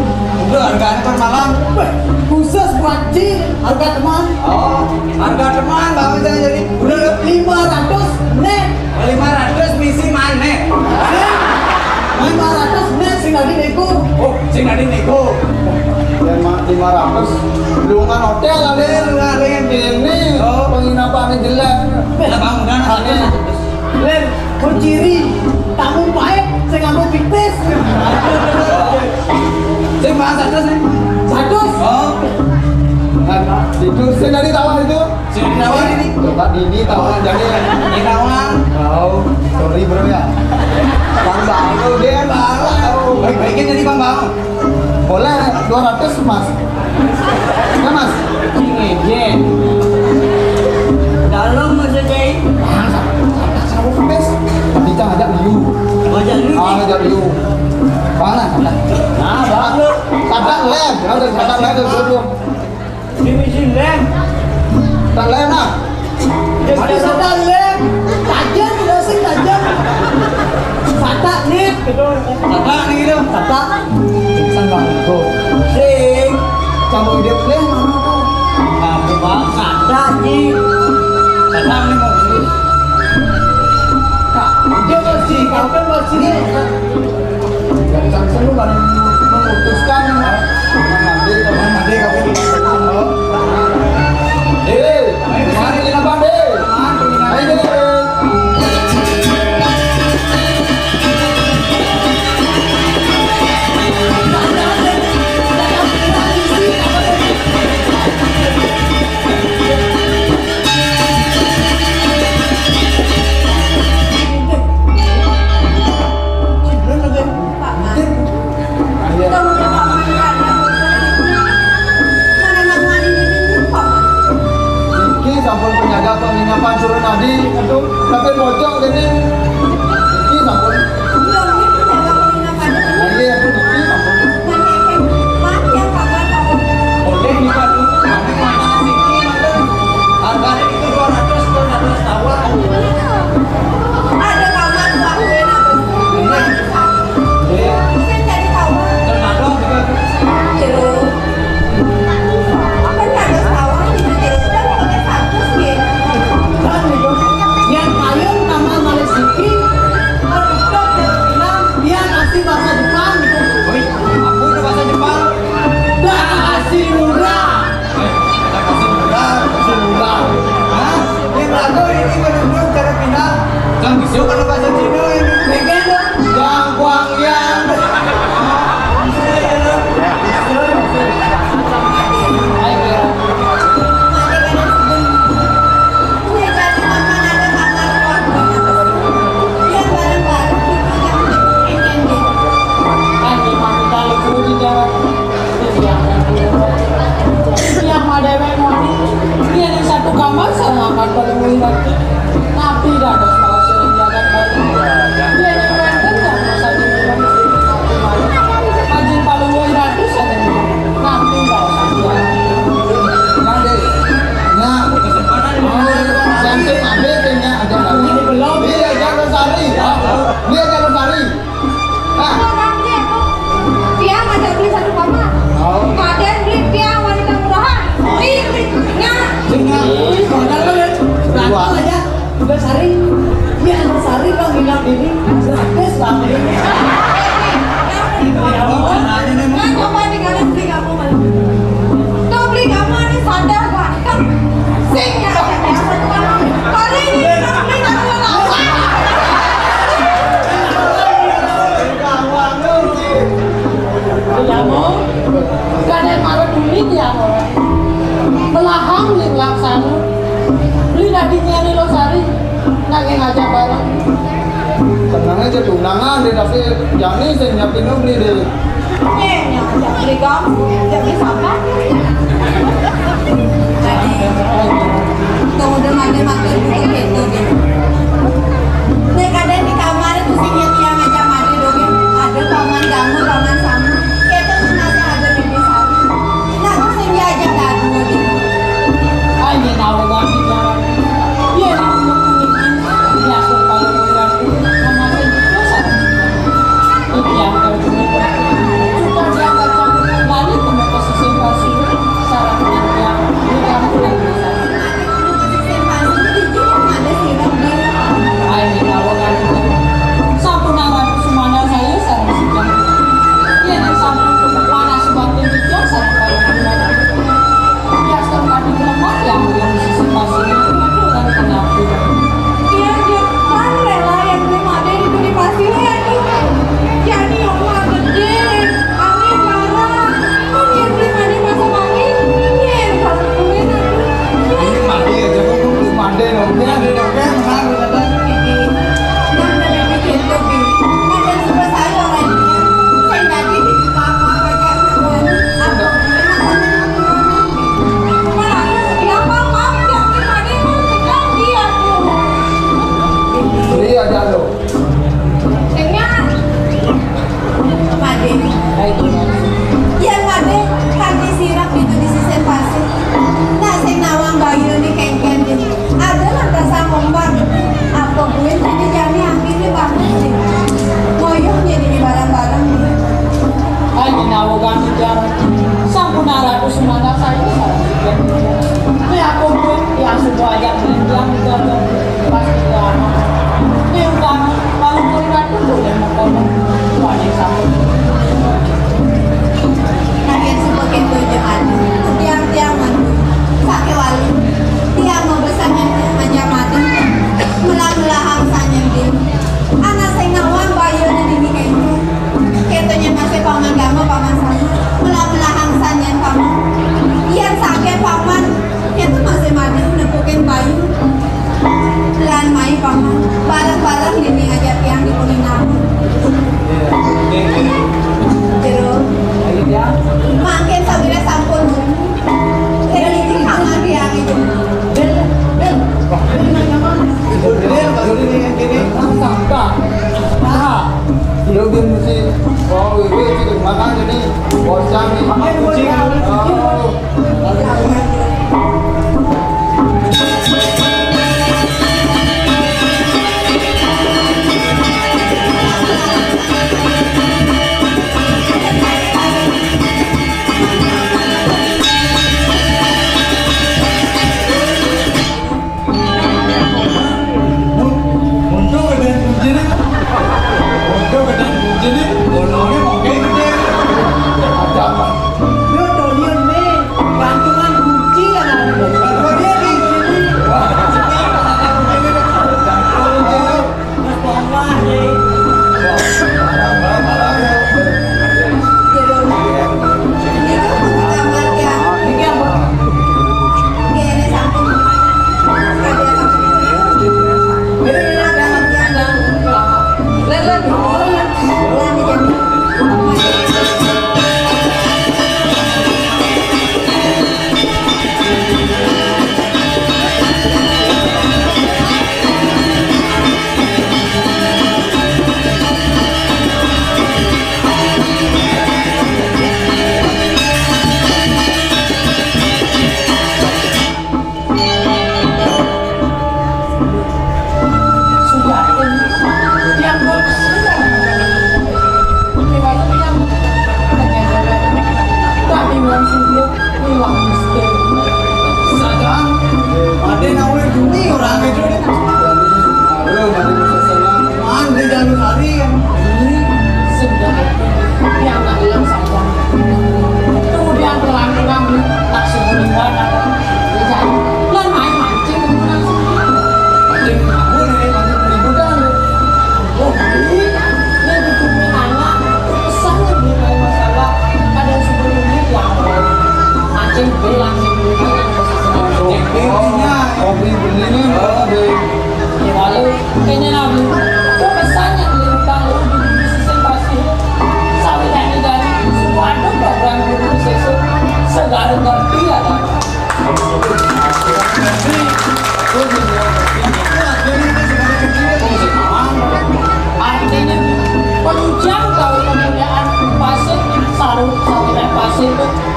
Udah, harganya per malam. Weh, khusus buat Cing, harga teman. Oh, harga teman, Bang, saya jadi. Udah, udah. Lima ratus net. Lima ratus misi mana? Lima ratus net sing tadi nego. Oh, sing tadi nego. Lima, lima ratus. Lu nggak hotel lah, Lin. Lu nggak, Lin. Ini. Oh. Penginapannya jelek. Lah, bangunan. Aneh. Lin, kuciri. Tamu baik, saya nggak mau piknis. Saya bahas satu, nih. Satu? Oh. Nah, itu saya tadi tahu itu. Sing ditawarin nih. Coba ini tawaran dari ini. Tawaran. Oh, sorry, Bro, ya. Bang Bang, dia Bang. Baik-baikin jadi Bang Bang. Boleh dua ratus, Mas. Ya, Mas. Ngejek. Dalam, Mas Jai. Bang, sama, sama, sama, Mas. Tapi Cang ajak dulu. Ajak dulu. Ah, ajak dulu. Mana? Nah, bagus. Kata lem, ya, udah kata lem tuh, dulu. Ini sih lem. Tak lem, nah. Ada sata lem. Tajam, udah sih tajam. Sata nih, gitu. Sata nih, gitu. Sata. Pingsan, Bang. Tuh. Sing. Campur hidup lem, mana tuh? Apa, Bang? Sata, Ji. Sata nih mau sih. Kak, dia masih, kau kan masih. Dari Samsung lu paling memutuskan, Bang. Nanti, nanti, nanti, nanti. Eh, mari kita, Bang, deh. Ayo, deh. Pak Man. Iya. Kita udah Pak Man, Pak Man. Mana nama ini, ini, Pak Man? Niki sampun penjaga penginapan Suranadi, aduh, tapi bocor gini. Niki sampun. Iya, ini penjaga penginapan. Nah, iya, niki sampun. Mana yang, Pak, yang Pak Man, Pak Man? Boleh, nih, Pak. Tapi mana niki, mana? Harganya itu dua ratus, dua ratus tawar. Ada kamar, Pak, gue nabung. Iya. Bisa jadi tawar. Tergantung juga. Jeruk. Apa nih ada tawar di jeruk? Kan pakai status, ya. Kan itu. Yang paling nama Malik Siki, kan itu. Kadén marep beli tiang orang. Melahang ling laksana. Beli dadi nyén Losari. Nanging ajak bareng. Tenang aja, tunangan deh, tapi jani sing nyiapin beli deh. Eh, nyang ajak beli kamu, ajak beli siapa? Jadi, tunggu dulu, ada matur butuh gitu, gitu. Nek ada di kamar itu sing nyetia ngajak mandi dogén. Ada paman kamu, paman sama. Itu masih ada bibi sama. Nah, terus yang diajak dadu gitu. Ayo, tahu gak bicara? Iya, aku mau kuliah. Ya, aku kalau kuliah, sama saya juga sama. Iya, kalau kuliah. Suka dia kacang, balik ke sisi pasir, sarap dia, dia kamu lagi. Ayo, kalau kan. Sampun awan sumana saya sareng sida. Yén sampun panas batin dija sareng para. Yaston kadi lemah yang yang sisi pasir. Aduh, kan kenapa? Iya, dia kan rela yang gue made di, di pasir ya tuh. Jadi yang mah gede, angin marah. Kok dia beli made masa mani? Iya, yang kalau gue nanti. Ini mandi aja, kok belum mandi dong? Mandi dong, kan? Benar, benar. Nang ada bikin tuh, Bi. Ada suka saya orang ini. Saya tadi di apa aja, apa? Apa? Malah aku sedih apa, Pak? Yang gimana, Pak? Sedih dia tuh. Iya, ada lo. Dengar. Made. Yén made, kanthi sirep itu di sisih pasir. Nah, sing nawang bayu ni kéngkén ni. Ada lantas ngombar. Apa buin tadi jani angin ni banget ni. Ngoyong jadi di barang-barang ni. Ayo, nawang bicara. Sampun aratu semangat saya. Ini aku buin, ya, sudah ajak bilang itu aja. Pas itu anak. Ini utang, kalau mau lihat dulu ya, mau kono. Wajib sama. Kalian semua gitu aja, Adi. Tiang-tiang mandu. Saké wali. Tiang mau besannya aja mati. Mula-mula hangsanya din. Anak sing nawang bayarnya dini kayaknya. Katanya masih paman gama, paman sama. Mula-mula hangsanya paman. Yang sakit paman. Kita masih mati nepukin bayu. Lan mai paman, bareng-bareng dini aja tiang di kuningan. Jero. Mangkin sabira sampun. Dari itu paman tiang itu. Bel, bel. Bel, bel, bel. Nah, dia mesti, oh, ini, ini, makanya nih, bocah nih. Makanya bocah. Oh. Untuk gedén kunci nih. Untuk gedén kunci nih. Gunungnya mungkin gedé. Ada apa? Yo, toyen né,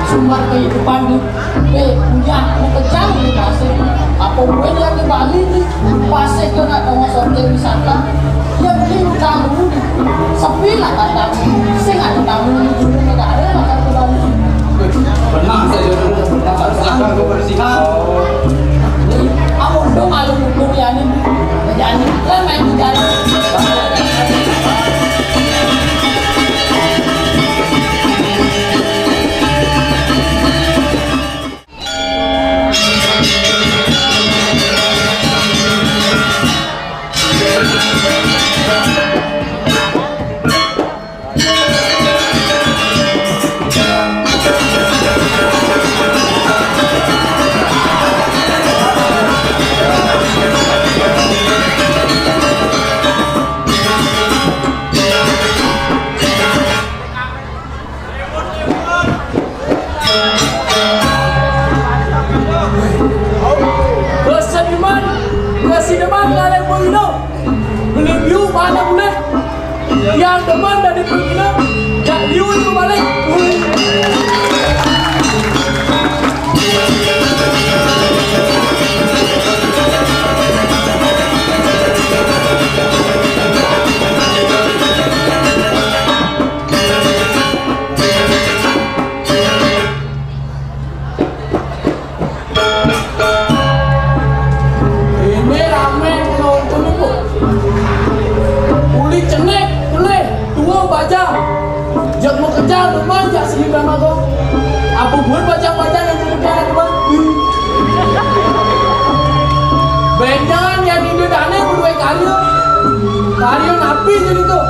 Sumber kehidupan di, eh, punya, mau kerja di pasir. Apa gue lihat di Bali nih, pasir tuh nggak tahu masuk ke wisata. Ya beli utang dulu nih. Sepi lah kata. Sing ada tamu di dulu, nggak ada lah kata Bali. Benar saja dulu, benar harus akan kebersihan. Jadi, kamu dong kalau dukung ya nih. Jadi, kan main di jalan. Bos Seniman, Bos Seniman, ngalih boy lo. Beli view mana boleh? Yang demen dari pergi lo, jak view itu balik. Wih. Ini rame penonton itu. Uli cenik, kelih, tua bajang. Jak mau kejar, demen jak seni drama kok. Apa buat bajang-bajang yang jadi piala demen? Benjangan yang ini dane berdua karya. Karya napi jadi tuh.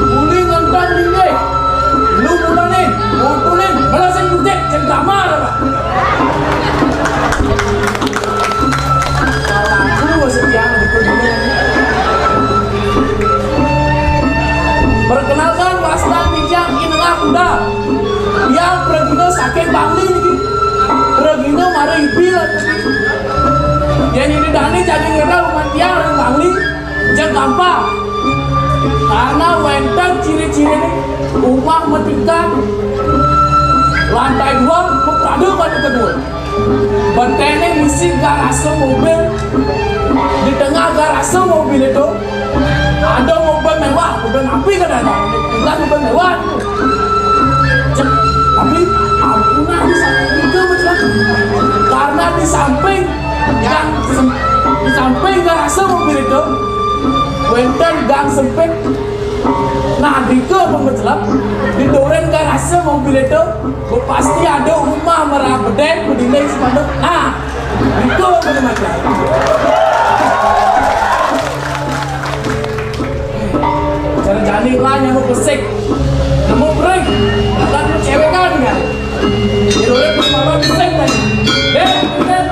Uli ngentang dinding. Lu mulanin, ngumpulin, ngelasin kucek, cendramar, Pak. Aku setia di perguruan. Perkenalkan, wasta tijang inengah kuda. Yang pergina saking Bangli niki. Pergina mari ibil. Yang ini dani jadi ngerau matiar Bangli. Jeng gampang. Karena wénten ciri-ciriné, umah matingkat, lantai dua, mukada pada kedua. Benténé misi garase mobil. Di tengah garase mobil itu ada mobil mewah, mobil napi kadang-kadang. Bukan mobil mewah. Jeng, tapi ampunang di samping itu, betul. Karena di samping gang sem-, di samping garase mobil itu, wénten gang sempit. Nah, drika pembecelep, di duren garase mobil itu, pasti ada umah merah bedék, bedinding spanduk. Nah, drika pembecelep. Cara jani lah nyamuk besik. Nyamuk bering. Akan mencewekan kan? Di duren mama besik kan? Deh, deh.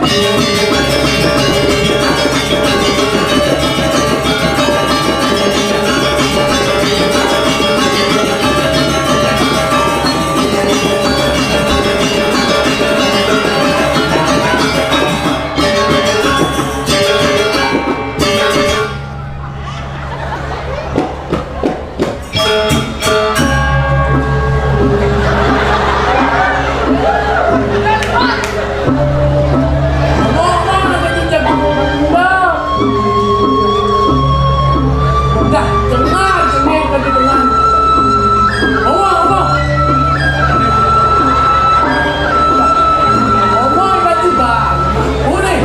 Dah, cengar, cengar, cengar. Allah, Allah. Allah, Allah, Allah. Boleh.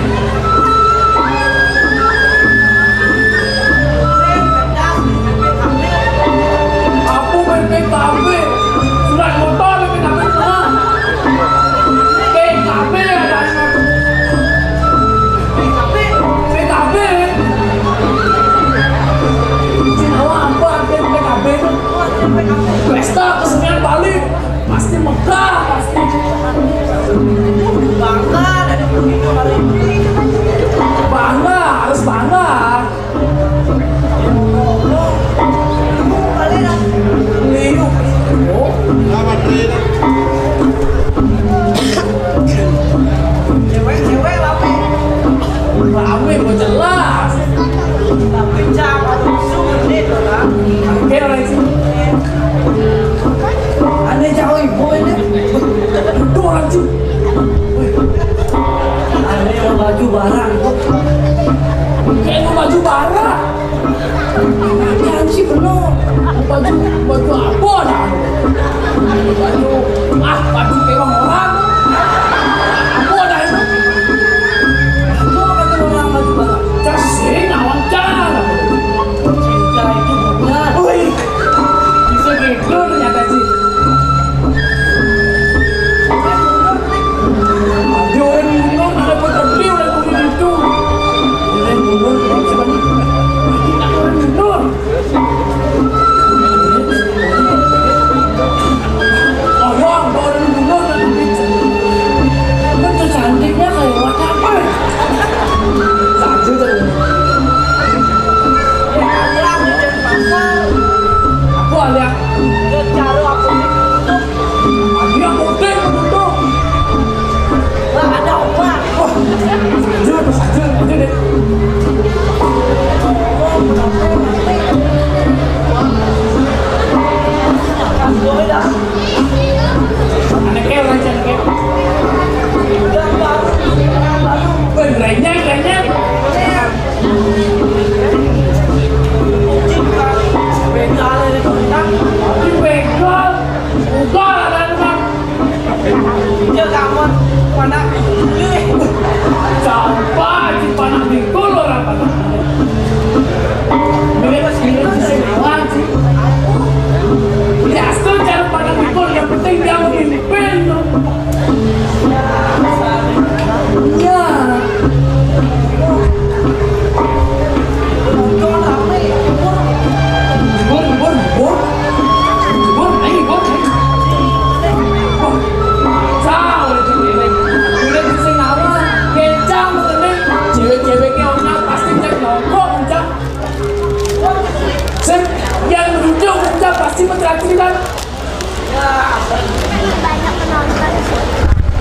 Apa P P K B? Surat motor P P K B semua. P K B ada. P K B, P K B. Cina apa artinya P K B itu? Pesta Kesenian Bali. Pasti megah, pasti. Bangga dari Bali. Bangga, harus bangga. Cewek-cewek rame. Rame, kok jelas. Tapi jangan sulit, kan? Oke, orang itu. Aneh jauh, ibu ini. Itu Barang. Kayak mau baju barang. Jangan sih, belum. Baju, baju apa dah? Baju, ah, baju kayak orang. Apa dah itu? Apa kata orang baju barang? Kasih lawan cara. Cinta itu bunga. Wih, bisa gitu ternyata sih. Dia orang minum, ada pekerti, orang minum itu. Orang minum, orang minum. Orang, orang minum, orang minum. Kan cantiknya kayak apa? Satu terus. Aku ada. Dia caro aku ini tutup. Dia putih tutup. Lah, ada obat. Wah, aja, aja, aja deh. Anaknya orang cantik. Weh, renyah, renyah. Begal ini, Bang. Ini begal. Ugal ada, Bang. Dia kawan, mana? Siapa si panak bikul orang panak? Ini pas ini sih, lawan sih. Dia asal cara panak bikul, yang penting dia memimpin. Iya. Bur, bur, bur. Bur, ayo, bur, ayo. Wah, jauh itu, ini. Udah bisa ngawal. Kencang, bener. Cewek-ceweknya orang pasti cek nongkrong, kencang. Sip, yang menuju, kencang, pasti menceritakan.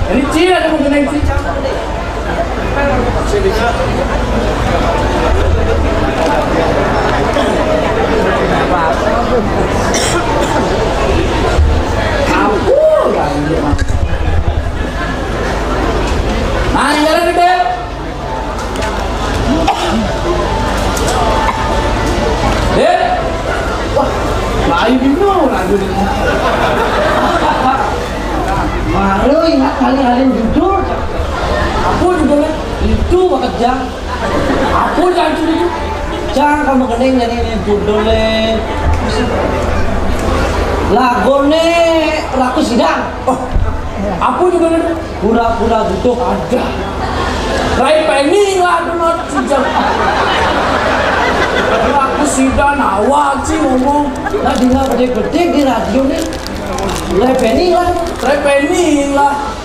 Ini Cil ada mau kenal Cil. Ampun, nah, yang ada gede. Eh? Wah, lain dino, lagu dino. Baru ingat kali-kali judul. Apa judulnya? Itu bekerja. Apa judul itu? Cang, kamu kening jadi ini judulnya. Lagone Raku Sidang. Oh, apa judulnya itu? Pura-pura butuh ada. Rai Penny lah, aduh, not sejam. Aku sida nawa sih ngomong. Lah, dengar gede-gede di radio nih. Rai Penny lah. Rai Penny lah.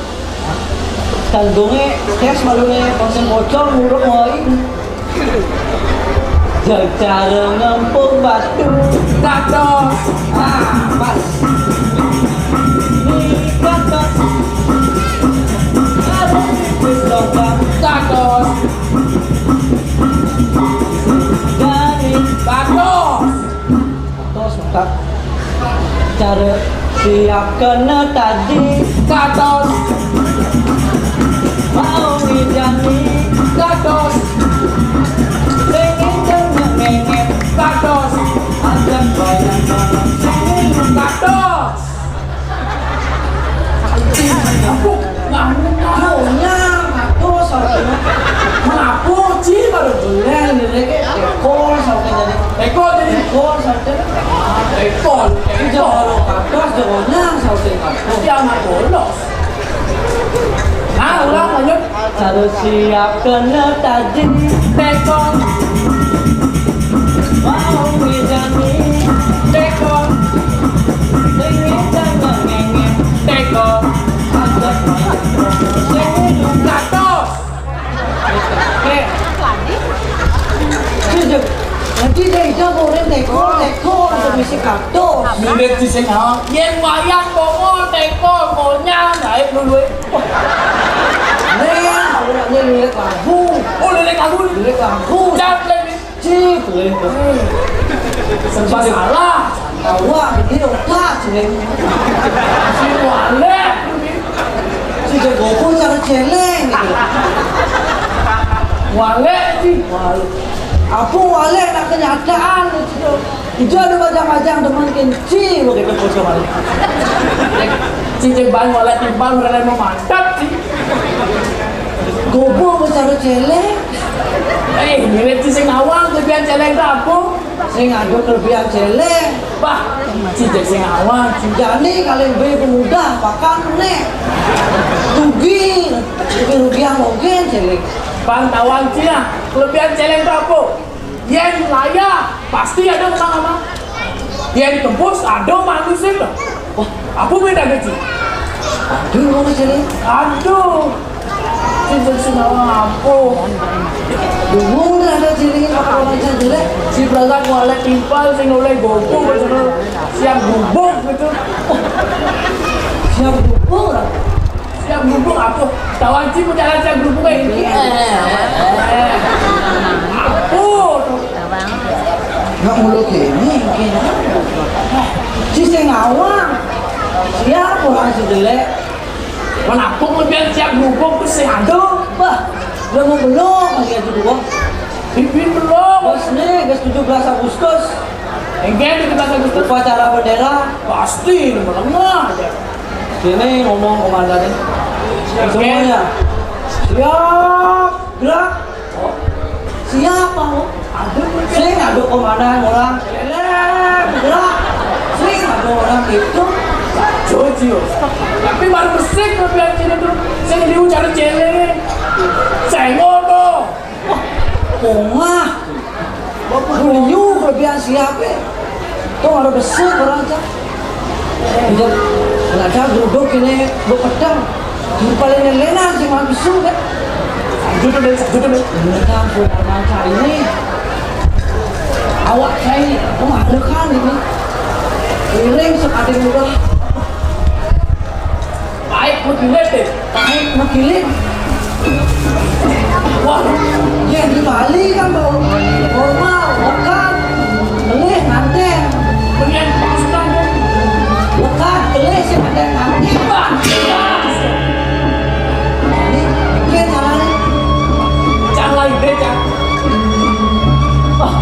Tanggungnya, tes malu nih, konsen bocor, nguruk mulai. Cara ngempuk batu. Dados. Ah, pas. Ini dados. Harus dipis lomba. Dados. Dari dados. Dados, mantap. Cara siap kena tadi. Dados. Mau ijani. Dados. Pengen dengar ngenet. Dados. Ada bayang-bayang. Dados. Aku nganu maunya, kados, mengapa sih kalau boleh, ini kayak ekor, sampai jadi ekor, jadi ekor, sampai ekor, ekor. Kalau kados, jawabnya, sampai kados. Dia nggak bolos. Nah, ulang, lanjut. Harus siap kena tajin. Teko. Mau ngejani. Teko. Sing ngejani ngenge. Teko. Ada. Sing ngejani. Kados. Oke. Sudah. Nanti dia itu orang teko, teko, untuk misi kados. Mirip di sing, ha? Yen wayang Bongo teko, konyang, gaib dulu. Nih, aku nak lirik lagu. Oh, lirik lagu nih? Lirik lagu. Cap, lirik. Cip, lirik. Serba salah. Awak gede otak, lirik. Si Walek. Si Jagopo cara celeng. Walék, Ci. Walék. Apa walék nak kenyataan, Ci. Ija ada bajang-bajang demen kén Ci, begitu bocah walék. Ci, cék bang walék timpal, rela memantap, Ci. Gobo becara céléng. Eh, mirip Ci sing awang, kelebihan céléng to apa? Sing ada kelebihan céléng. Bah, Ci jek sing awang. Jani kali bé pemuda, pakan né. Rugi, rugi-rugian mungkin céléng. Bang tawang Ci ya, kelebihan céléng to apa? Yén layah, pasti ada kemang-kemang. Yén kempus, ada manusia to. Wah, apa bédané, Ci? Aduh, ngono céléng. Aduh. Sing sing sing awang apa? Bingung ada ciri apa macam jelek. Ci berangkat walék timpal sing oleh gopo, siap gubuk gitu. Siap gubuk lah. Siap gubuk apa? Tawang Ci, bicara siap gubuk kayak ini. Eh, eh. Apa? Nak mulu kéné, kéné. Ci sing awang. Siap orang sing jelek. Menapung lebih siap gubuk tuh sing ada. Bah, udah mau belum lagi aja dua. Pimpin belum. Bos nih, gas tujuh belas Agustus. Enggak, di tujuh belas Agustus. Upacara bendera. Pasti, nomor lengah aja. Sini ngomong komandannya. Semuanya. Siap, gerak. Siapa lo? Ada sing ada komandan orang. Leleng, gerak. Sing ada orang itu. Jojo. Tapi baru besik kelebihan sini tuh. Sing liu cara céléng. Senggol tuh. Wah, pongah. Beliau kelebihan siapa? Tuh ada besik orang, Cak. Iya, nggak ada geruduk ini, bu pedang. Di paling lena sih mah bisu kan. Judul deh, judul deh. Ini kan bukan macam ini. Awak saya ini, oh, ada kan ini. Miring sekadar murah. Baik, begini deh. Tarik makiling. Wah, yén di Bali kan bau formal, lekat, kelih, ngantén. Mendingan pasukan deh. Lekat, kelih, sing ngantén, ngantén. Wah, iya. Jadi, piye carané? Cang lain deh, Cang. Wah.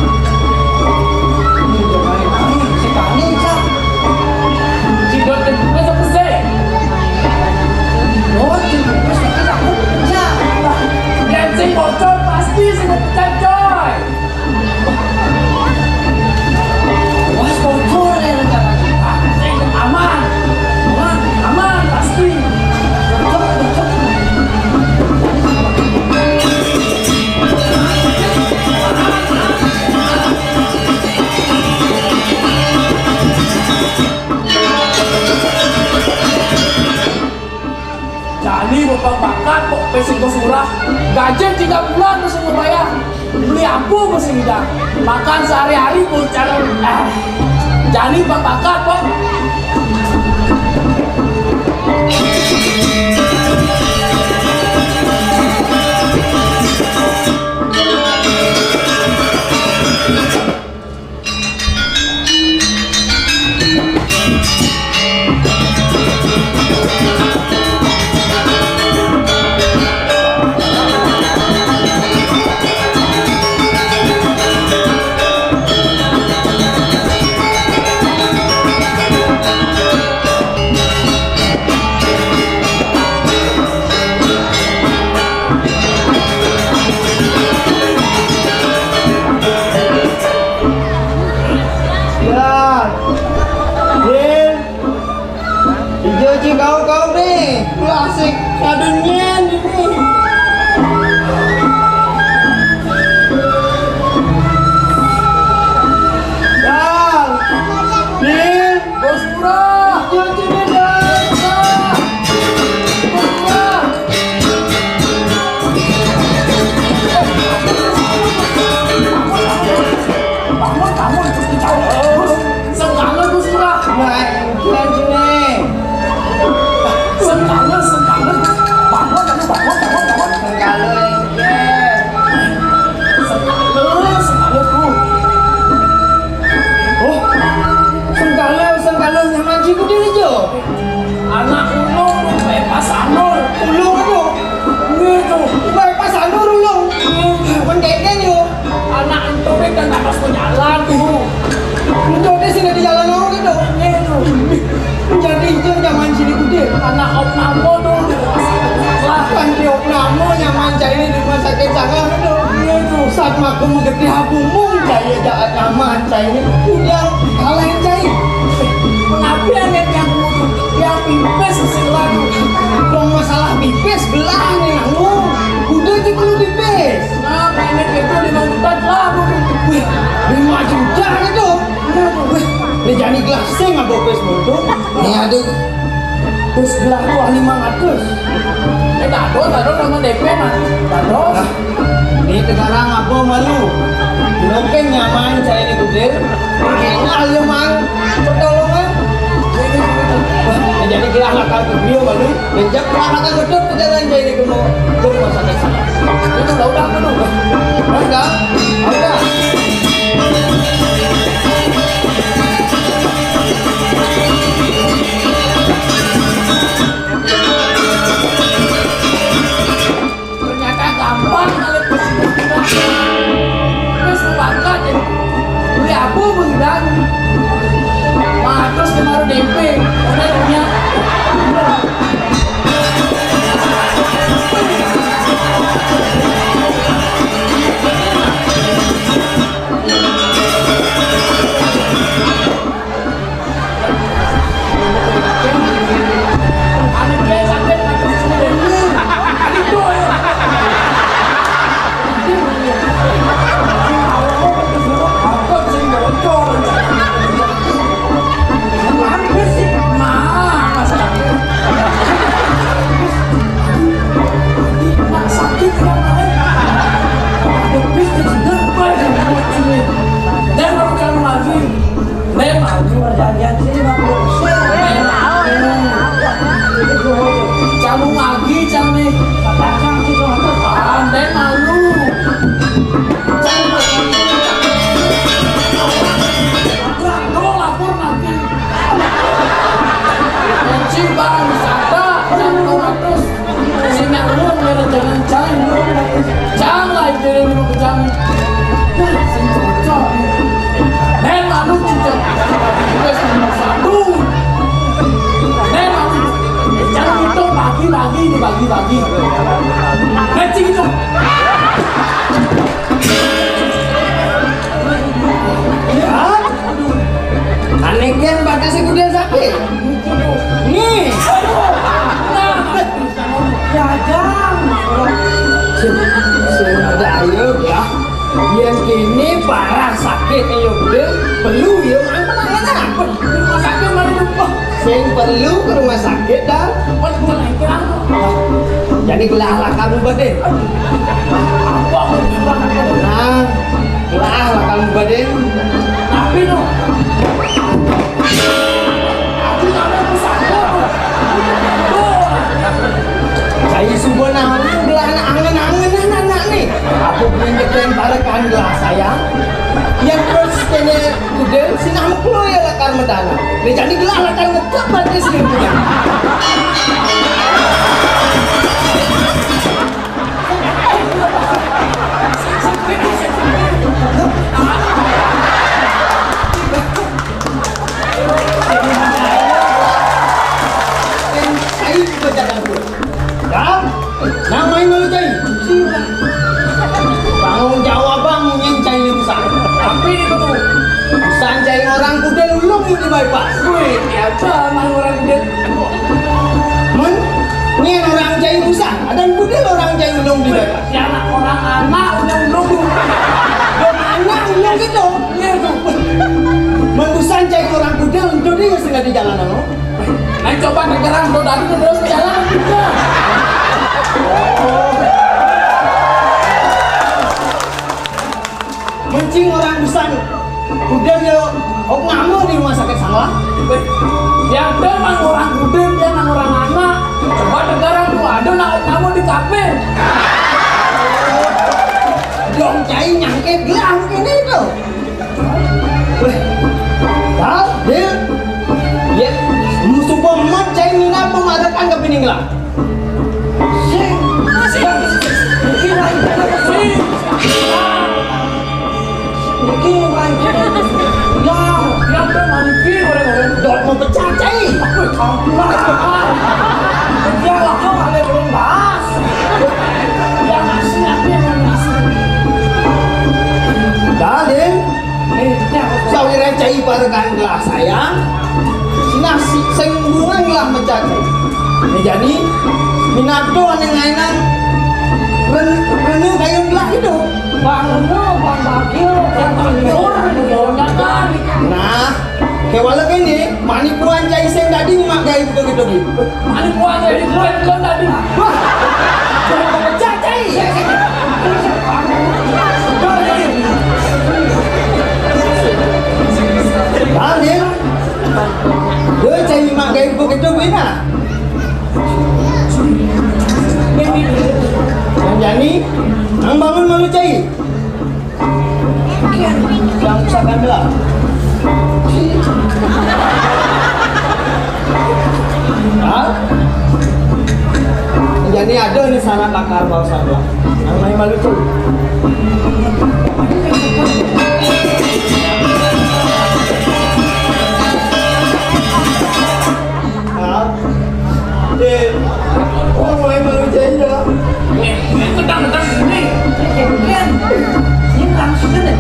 Ini udah main-main, si Pani, Cang. Cidot kedua sih. Oh, cidot kedua sih, aku pecah. Dan sing bocor pasti sing pecah, coy. Wah, bocor ya rencana kita. Sing aman. Aman, aman, pasti. Bocor, bocor. Jani bapak bakat kok pesing bos murah. Gaji tiga bulan mesti bayar. Beli apa mesti kita? Makan sehari-hari bocah. Ah. Jani bapak bakat kok. Apa tuh? Lah, kan tiap nama nyaman cai ini di rumah sakit sangat itu. Iya tuh. Saat maku mengerti habumung cai aja nama cai ini. Udah kalahin cai. Kenapa ya yang yang pipis sebelah tuh? Dong masalah pipis belah nih nanggung. Udah sih perlu pipis. Nah, pendek itu lima juta lah tuh. Wih, lima juta itu. Wih, ini jadi gelas sing apa pipis tuh? Nih ada. Terus gelah tuh lima ratus. Eh, dados, dados sama D P mah. Dados. Nah, ini sekarang apa malu? Mungkin nyaman saya ini kucil. Kenal ya mang. Pertolongan. Wah, jadi gelah lakar ke dia malu. Bejak gelah lakar betul perjalanan saya ini ke mau ke rumah sakit sana. Itu udah udah tuh. Udah, udah. Ternyata gampang kalau terus bangkat ya. Beli apa beli dan matus kemarin D P. Udah punya. Dan kalau kamu lagi Memang, perjanjian sini mah belum selesai. Kamu lagi, Cang, nih. Katakan sih, Cang, terus. Andai malu. Cang, tuh lapor nanti. Kunci barang wisata, Cang, dua ratus. Sing nang luwung ya rencana cai. Cang lah itu yang mau cang. Wah, sing cocok. Nen anu cocok. Wes nomor satu. Nen anu. Cang itu bagi-bagi, dibagi-bagi. Nen cing itu. Ya. Aneh kan pada si kuda sakit. Nih. Nah. Jajang. Sing, sing ada ayo ya. Yang kini parah sakit ayo udah perlu ya, mana mana. Rumah sakit mana tuh? Sing perlu ke rumah sakit dah. Mana tuh? Jadi gelah lah kamu badin. Apa? Nah, gelah lah kamu badin. Tapi tuh. Cai suba nang gelah angen-angen anak-anak nih. Aku pengen nyetain parekan gelah sayang. Yang terus kene kuda sinah meklo ya lakar medana. Nih jadi gelah lakar ngetep berarti sih kuda. Cai bajakan gue. Dam, nang main malu cai. Tanggung jawab bang nyen cai ini busan. Tapi itu tuh. Busan cai orang kuda lulung ini bypass. Wih, biasa main orang kuda. Men, nyen orang cai busan. Ada kuda orang cai lulung di bypass. Ya anak orang anak udah lulung. Dan anak lulung gitu. Iya tuh. Mengkusan cai orang kuda untuk dia setengah di jalan lo. Nah, coba kegeran lo tadi tuh terus jalan juga. Mencing orang busan kuda dia, oh, ngamuk di rumah sakit salah. Yang dia mang orang kuda, dia mang orang anak. Coba kegeran tuh ada nak kamu di kafe. Dong cai nyangkit gelang ini tuh. Weh, Dal, Dil. Ya, musuh bomat cai mina pemadakan ke pining lah. Sing, sing, sing, sing. Niki, Pak, ya, ya, Pak, niki, orang-orang. Dot mau pecah, cai. Ampun. Ya, waktu ada belum bahas. Yang asli apa yang belum asli? Dalil, eh, ya. Sawira cai parekan gelah sayang, sinah si, sing bungan gelah mecaci. Ini jani, minato ane ngainang ren-, rene kayun gelah itu. Bang Reno, Bang Bagio, Bang Tiur, Bang Jonathan. Nah, kewala kene, mani puan cai sing dadi mak gai buka gitu, gitu. Mani puan cai, puan, puan dadi. Wah, jangan pecah cai. Dalil, lu cai mak gai buka gitu, bina. Yang jani, nang bangun malu cai. Yang sakan belah. Hah? Jadi ada nih sana bakar bau sablah. Yang main malu tuh. Hah? Eh, oh, main malu cai dah. Eh, ini tentang-tentang ini. Kemudian, ini langsung deh.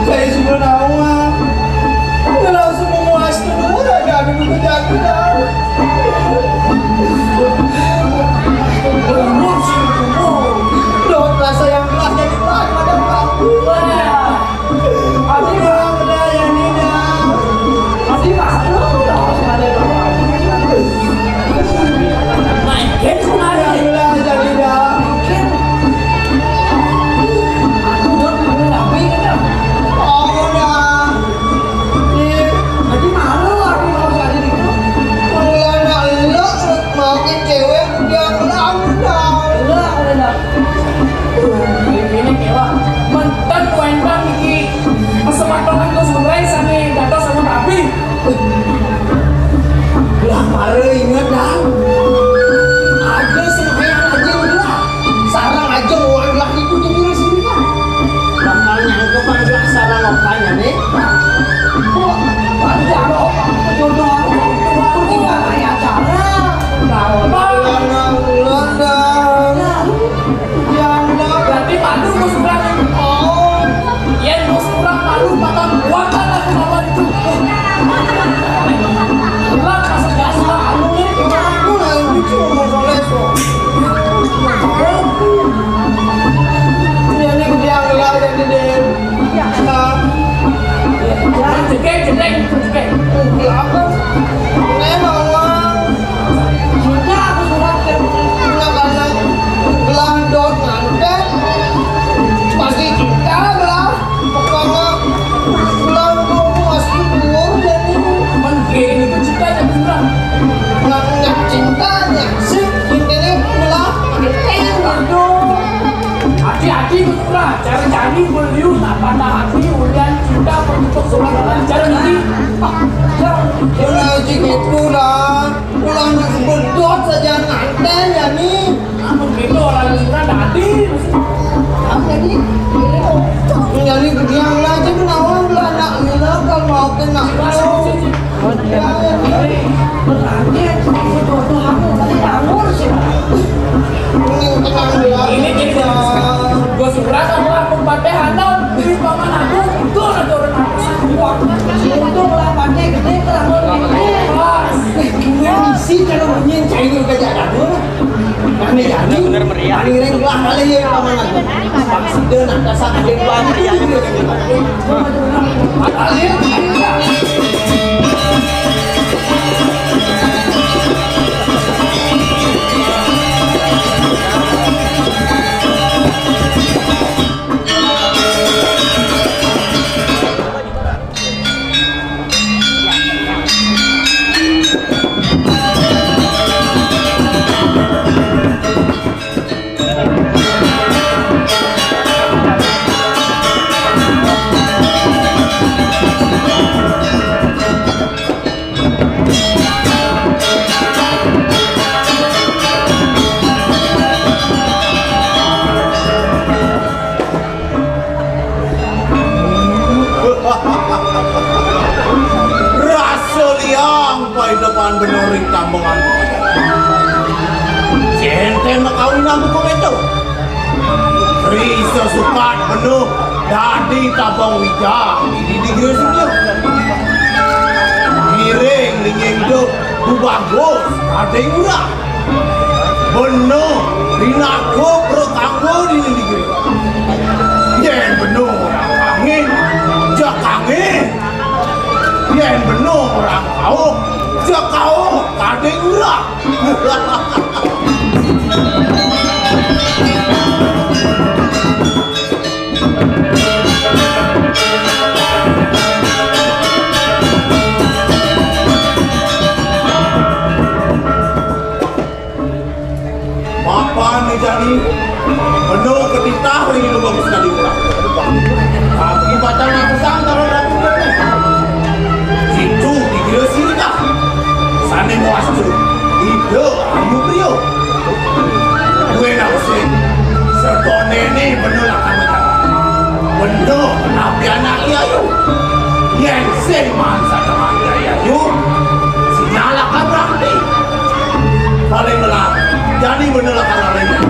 Saya sudah tahu, ah. Nggak langsung memuas tuh, udah ada dulu kerja aku dah. Umur sih, umur. Loh, rasa yang telah jadi telah, ada apa? Wah. Aduh, udah, udah, ya, ini dah. Aduh, Mas, lu, lu, lu, ada apa? Main game sebenarnya. Udah, udah, jadi dah. Game. Aku udah, udah rapi kan, dah? Oh, udah. Ih. Jadi malu aku kalau jadi gitu. Udah, udah, lu, lu, makin cewek, udah, udah, udah. Udah, udah, udah. Ini kewak, menten wénten iki. Pesemat Tuhan Gus Murai sané dados sama Abi. Lah, mare inget, Dang. Ada sembahyang aja udah. Sarang aja orang lah itu jadi sini kan. Bakal nyangkep aja sarang makanya nih. Kok, ada apa? Jodoh aku, aku tinggal kayak acara. Tahu, Bang. Ulang, ulang, ulang, Dang. Ya Allah. Berarti malu Gus Urang. Oh. Yén Gus Urang malu, bakal kuatan aku lawan itu. Gelap masa biasa, aku ini. Aku lah yang lucu ngomong soal itu. Ini, ini gede yang gelap, yang gede. Nah. Jedeng, jedeng, jedeng. Gelap kan? Memang, Bang. Cinta aku surat ke. Cinta karena gelah dot nganten. Pasti cinta gelah. Pokoknya gelah dot masih umur dan ini. Cuman gini tuh cinta aja beneran. Nggak, nggak cinta aja. Sih, cinta ini gelah. Aduh. Hati-hati, Gus Urang. Cara jadi beliau tak patah hati, ulian cinta penutup surat dalam cara ini. Ah, ya. Ulah aja gitu dah. Ulah aja bedot saja nganten ya nih. Amun gitu orang Gus Urang tadi. Apa jadi? Jadi bilang aja kenapa ulah anak gila kalau mau kena. Ini jadi Gus Urang adalah pempatih anom di paman aku. Betul ada orang aku. Untung lah pandai gede kelamun gede. Pas. Eh, gimana sih kalau nyen cair udah jalan dulu? Kami jadi paling ring lah kali ya paman aku. Bang Sida nak kasar ada dua hari. Buku itu. Ri sesukat penuh dadi tabang wijang di, di Gresik. Ngiring linging duk bubagus kading urang. Benuh rinaku perut kanggo di, di Gresik. Yen benuh orang angin, jak angin. Yen benuh orang kauh, jak kauh kading urang. Mapan jani, benuh ketitah ring lubang sekadi urang. Tapi pacang ngatusang karo ratu jani. Itu dikira sirika. Sane muastu, Ida Ayu Priya. Kuwi nak sing sekonene benuh lakar menyang. Benuh napi anak Ayu. Yen sing mansa teman Ayu, sinalaka berarti. Paling melah, jani bener lah kalau lainnya.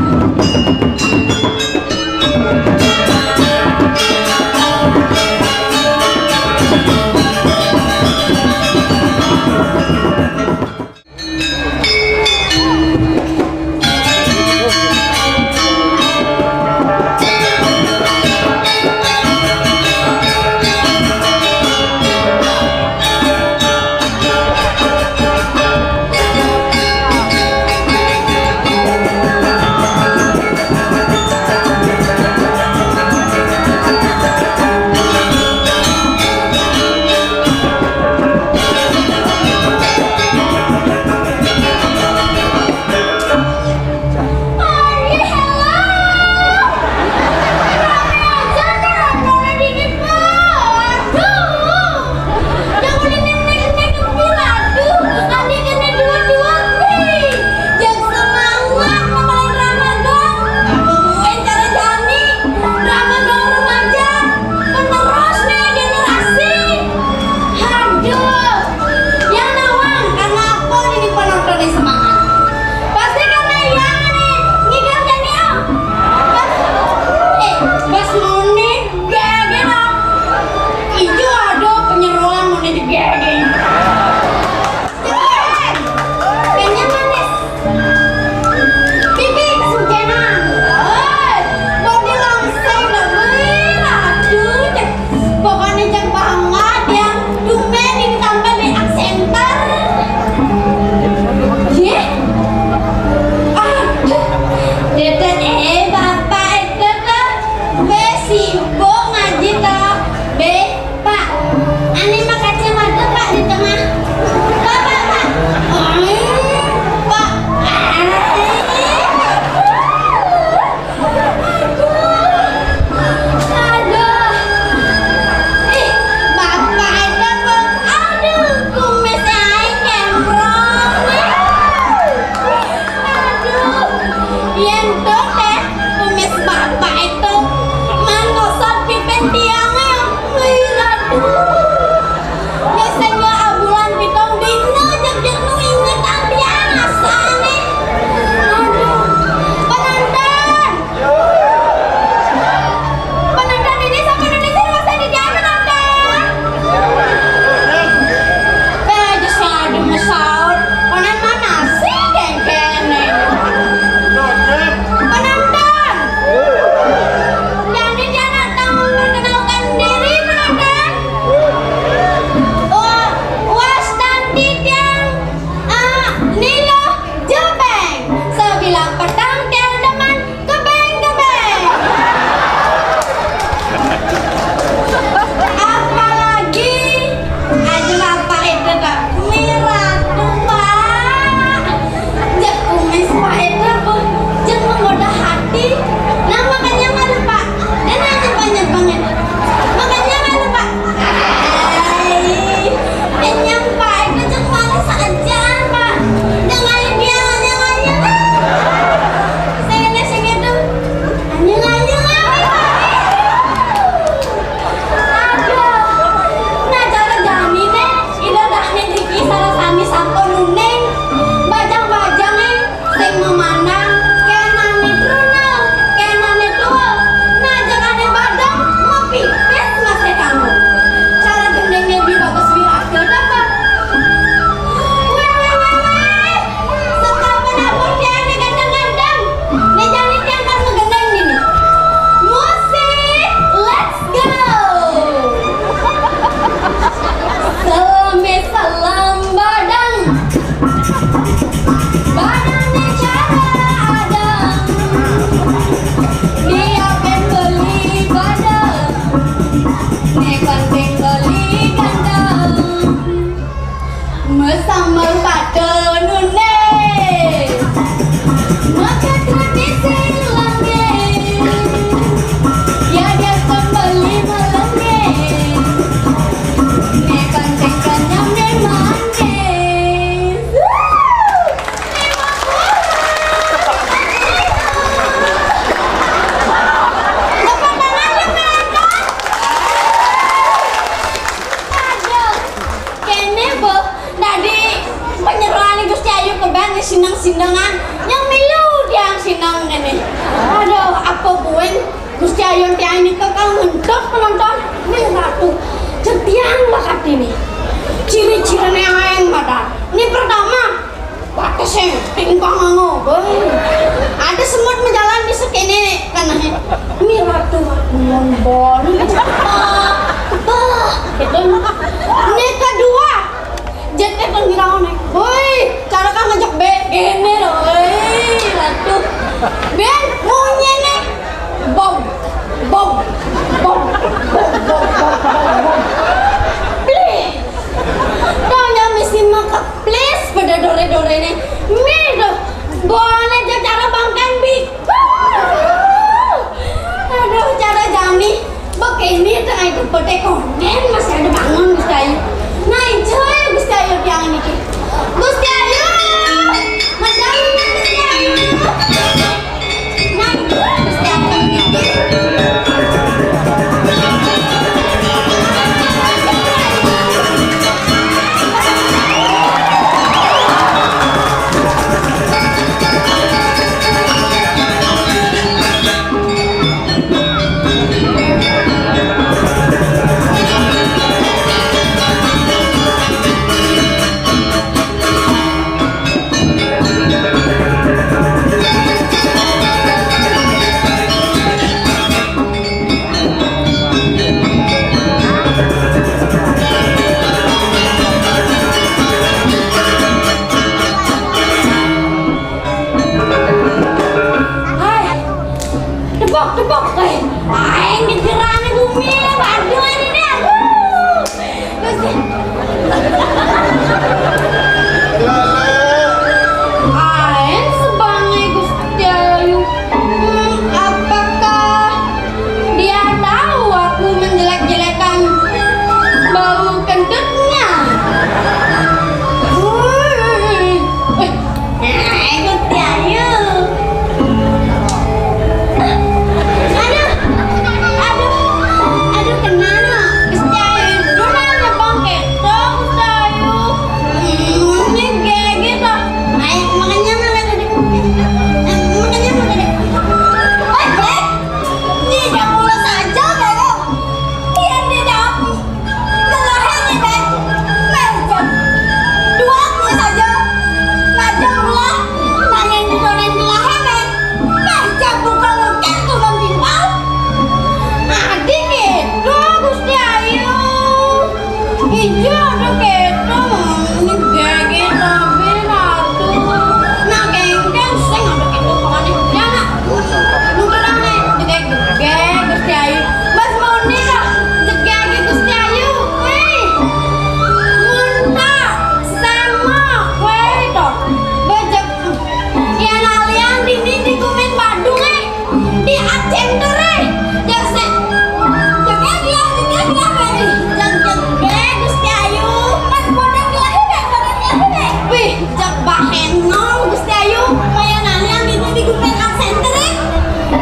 Nyang milu tiang sineng kéné. Aduh, apa buin Gusti Ayu tiang niki kal ngentot penonton. Nih Ratu, jek tiang bakat ini. Ciri-ciriné aéng madan. Ini pertama, batasé tingkang nganggo. Ada semut menjalan di sekene kan. Ini Ratu, mon bon. Bah, gitu. Ini kedua, jek pengiraone. Woi, cara kang ngejek bé kéné lho. Woi, Ratu. Bén munyine bom. Bom. Bom. Bom. Bom. Bom. Bom. Bli. Tanya misi maka plis pada dore-dorene. Mih tuh. Boleh jek cara bangkén bi. Aduh, cara jani. Begini tengah itu pete konén masih ada bangun Gusti Ayu. Nah, enjoy Gusti Ayu tiang niki. Gusti Ayu, medal Gusti Ayu. Nah, enjoy Gusti Ayu niki. Hai, tepok, tepok, hai. Aing dijerane bumi, waduh ini deh, aduh. Gusti. Aing sebangai Gusti Ayu. Hmm, apakah dia tahu aku menjelek-jelekan bau kentutnya? Woi. Nah, Gusti Ayu. Aduh, aduh, aduh, kenal. Gusti Ayu, lu nanya bang keto, Gusti Ayu. Hmm, ini gege tuh. Ayo, makanya mana tadi? Makanya mana tadi? Oi, Bek. Ini udah mulai saja, Bek. Iya, dia udah hapus. Ngelahin nih, Bek. Nah, jam dua puluh saja. Nah, jam dua. Nah, yang didoain ngelahin, Bek. Nah, jam buka mungkin tuh, Bang Timbal. Adik itu, Gusti Ayu. Iya, ada keto. Ini gege, tapi ratu. Nah, gege, sing ada keto, pokoknya. Ya, nak. Nuturane jegeg-jegeg Gusti Ayu. Mas Muni kok jegege Gusti Ayu. Wih. Munta sama kowe to. Bejek. Ya lalian dini di Kumin Badung, eh. Di Art Center, eh. Jegeg, jegeg, jegeg, jegeg, Mary. Jegeg, jegeg Gusti Ayu. Mas Muni lagi, Mas Muni lagi. Wih, jek bahenol Gusti Ayu, kaya nanya gitu di Gumen Art Center, eh.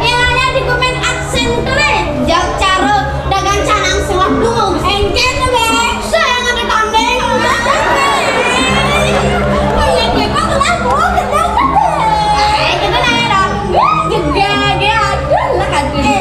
Yang ada di Gumen Art Center, eh. Jauh cara dagang canang selak dulu. Engken, Bek. Saya nggak tanding. Iya, kita telah mau ke dalam. Eh, kita nanya dong. Juga, ya. Aduh, lah, aduh.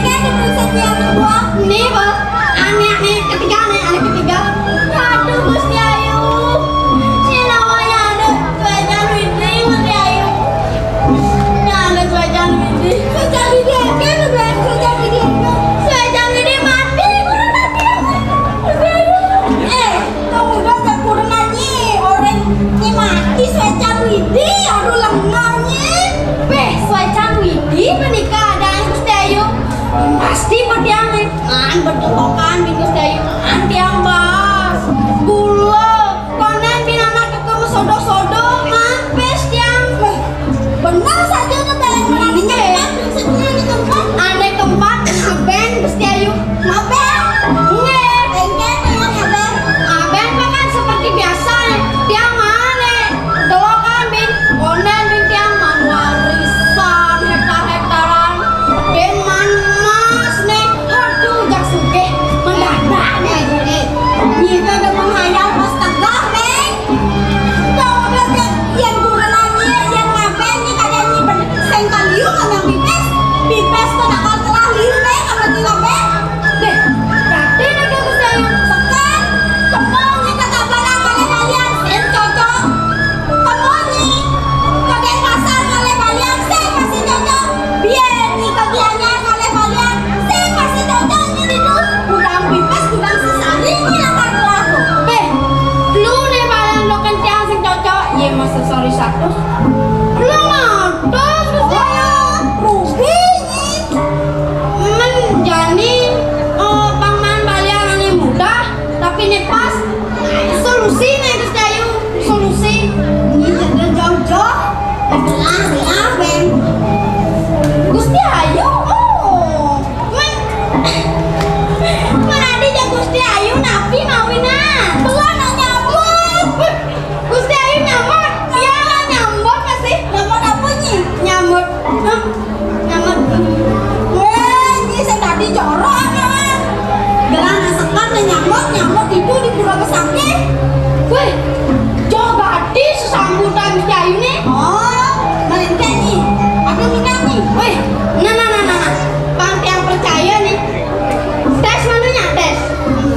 Kan diperiksa tiang dua. Nih, Bang. Anak nih, ketiga nih, anak ketiga. Aduh, Gusti Ayu. Si nawanya ada Suécan Widi, Gusti Ayu. Nah, ada Suécan Widi. Suécan Widi, oke, lu bilang Suécan Widi, oke. Suécan Widi mati, kurang mati. Gusti Ayu. Eh, kamu udah gak kurang nyi, orang nyi mati Suécan Widi, aduh lengan nyi. Beh, Suécan Widi menikah ada Gusti Ayu. Pasti bertiang nih. An berdelokan di Gusti Ayu. An tiang bas. Gula. Konen bin anak ketemu sodo-sodo. An pes tiang. Beh, bener saja tuh, Bang. Iya. Maksudnya di tempat. Aneh tempat. Beng Gusti Ayu. Maben. Nggih. Engke, Maben. Maben kok kan seperti biasa. Tiang mane? Delokan bin, konen bin tiang man warisan hektar-hektaran. Bin man emas nih. Aduh, jak sugih mendadak nih. Nyi téh udah menghayal pas tegah, Beng. Kau udah, Beng, yang gurelanya, yang ngaben nih, kada nyimpen sengkal liu, ngambil pipes. Pipes tuh nakal telah liu, Beng, sama tina, Beng. Deh, berarti nih kata saya, sekan, kemon nih kata barang oleh kalian, sen cocok. Kemon nih, ke Denpasar oleh kalian, sen masih cocok. Biar nih ke Gianyar oleh kalian, sen masih cocok nih di tuh. Gudang pipes, gudang sesari, nih lah kata aku. Beh, lu nih paling lo kencang sing cocok, ye masa sorry satu. Lu ngotos, Gusti. Oh, rugi nih. Men jani, eh, paman balian ane mudah, tapi ne pas. Solusi ne, Gusti Ayu, solusi. Ini ada jauh-jauh. Belah, belah, Beng. Gusti Ayu, oh. Men, men ade ja Gusti Ayu, napi mawinan? Belah nanya apa? Gusti Ayu nyambut. Iya, nyambut pasti. Nyambut apa, Nyi? Nyambut. Hah? Nyambut. Weh, ini saya tadi jorok, kawan. Gelang sekar dan nyambut, nyambut itu di Pura Besakti. Weh, jo gati sesambutan Gusti Ayu nih. Oh, melainkan nih. Apa minat nih? Weh, nah, nah, nah, nah, nah. Pang tiang percaya nih. Tes manunya, tes.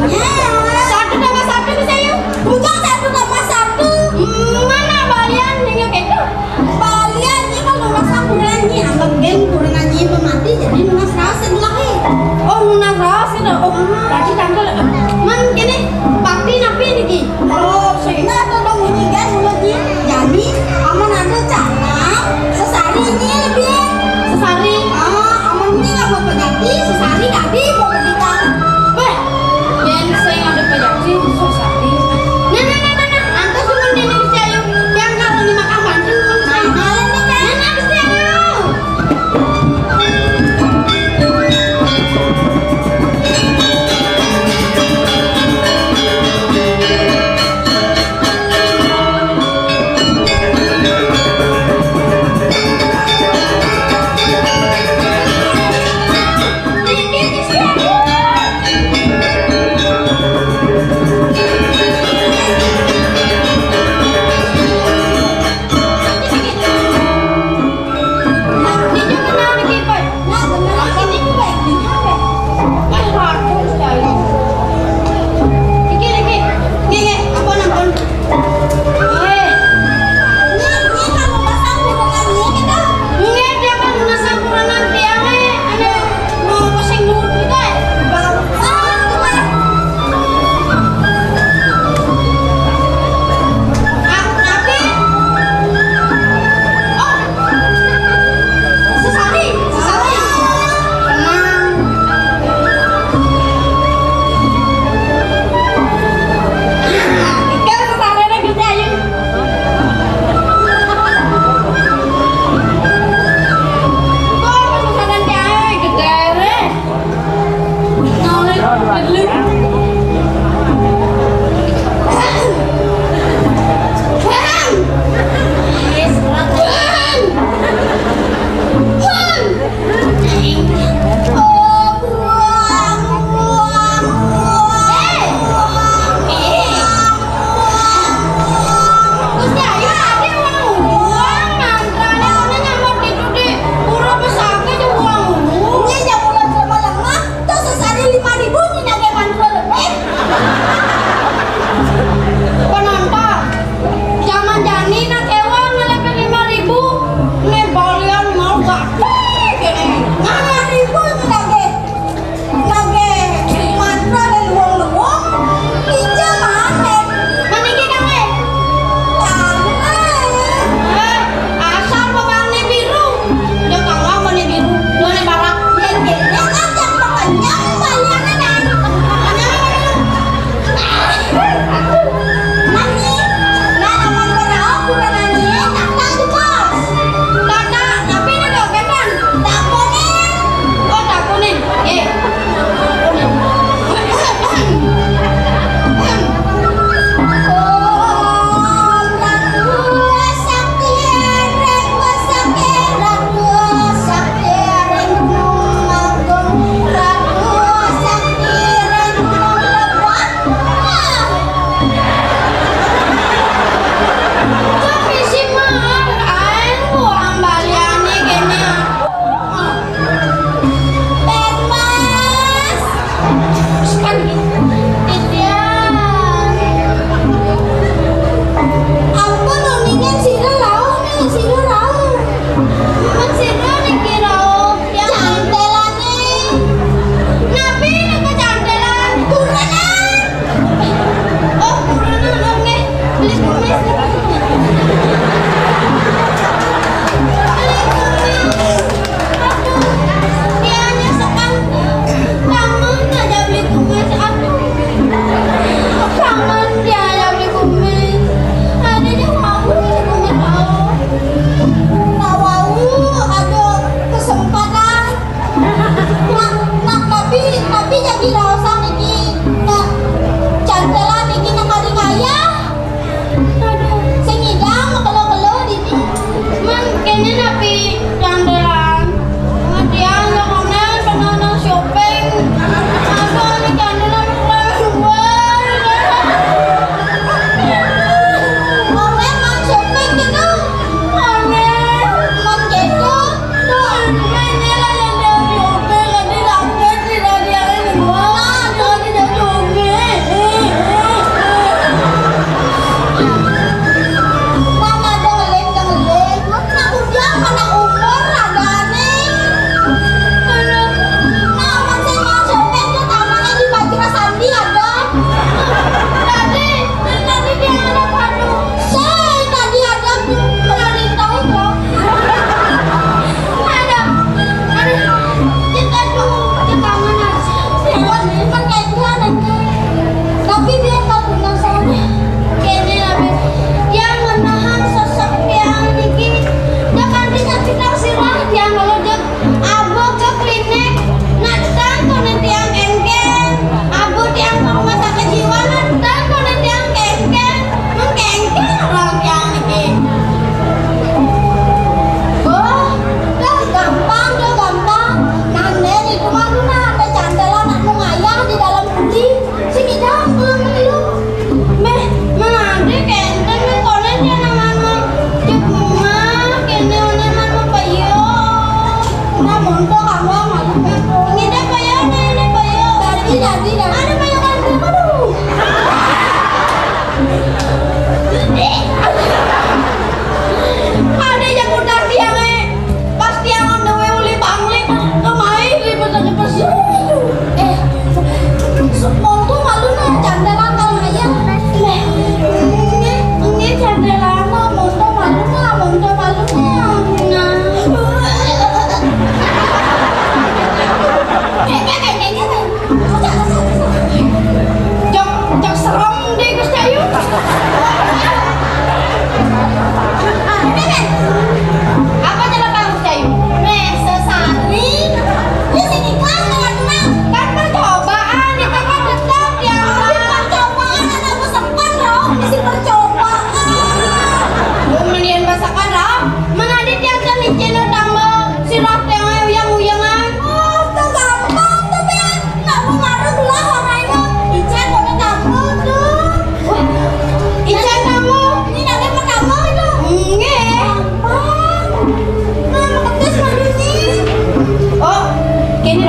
Ya. Satu tambah satu bisa yuk. Bukan satu tambah satu. Hmm, mana balian nengok itu? Balian ini kan nunas aku nih, anggap geng kurang aja pemati jadi nunas raos sebelah nih. Oh, nunas raos gitu. Oh, berarti tanggal man kene bakti napi niki? Oh, sehingga ada dong ini kan mulai jadi aman ada cara sesari ini lebih sesari. Ah, aman ini nggak mau penyakit, sesari tadi mau berbicara. Weh, yen sing ada penyakit, susah. Nah, nah, nah, nah, nah. Antos dulu nih, nih, Gusti Ayu. Yang kalau ini makan bantu. Nah, nah, nah, nah, Gusti Ayu.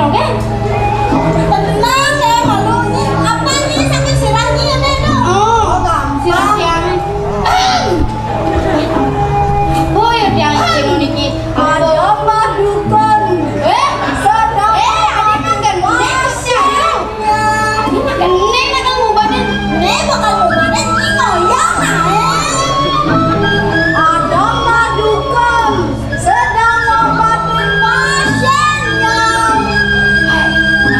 Eh, tenang ya, malu ni. Apa ni sampai sirah ni ada tu? Oh, gampang. Sirah tiang. Oh, ya tiang sing niki. Ada mah dukun. Eh, sedang eh, ada makan. Nek siapa? Ini makan nek nak kamu badan. Nek bakal mau badan ini ngoyang nah. Ada mah dukun. Sedang ngobatin pasiennya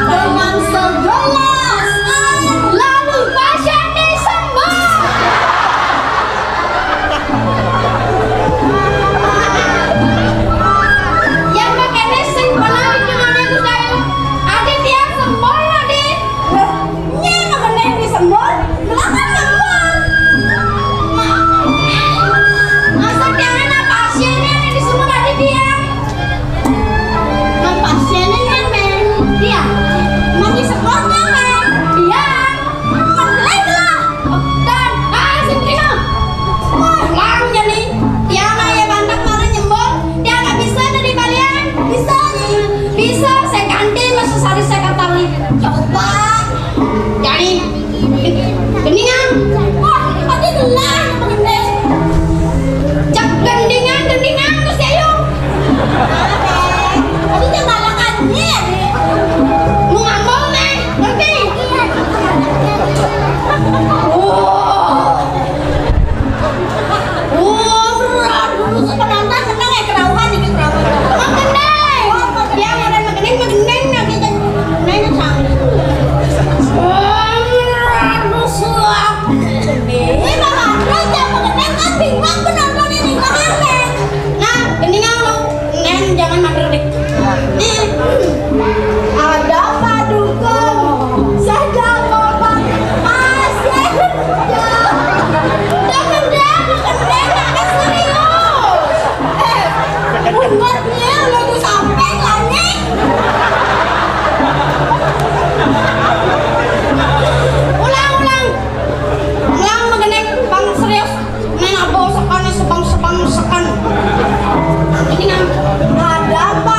dengan segelas air. Lalu pasien disembuh. Yang pakai nesing pernah itu namanya tuh saya. Ada tiang sembuh, ada. Nyai mengenai di sembur, belakang sembur. Maksudnya anak pasiennya yang di sembur ada dia. Nah, pasiennya kan men dia. Mau di sembur kan men dia. Mengelai lah. Dan ah sendiri mah. Wah, lang jadi. Tiang aya bantak marah nyembur. Tiang nggak bisa dari balian. Bisa nih. Bisa saya ganti masa sehari saya kata nih. Coba. Jadi gendingan. Wah, tadi gelah apa gending? Cak gendingan, gendingan terus ya yuk. Tadi cak balakan nih. Mau ngambang nih, ngerti? Oh. Oh, berat dulu sebenarnya seneng ya kerauhan ini kerauhan. Makan deh. Dia ada makan makan neng nanti neng sang. Oh, berat suap. Ini makan aja makan neng kan bingung penonton ini makan neng. Nah, mendingan lu neng jangan makan deh. Ada Pak Dukun, saya mau Pak Pasir. Udah, udah, udah, serius. Eh, umatnya lu tuh sampai lagi. Ulang, ulang. Ulang, mengenai Bang serius. Neng apa sekan, sebang-sebang sekan. Ini kan ada apa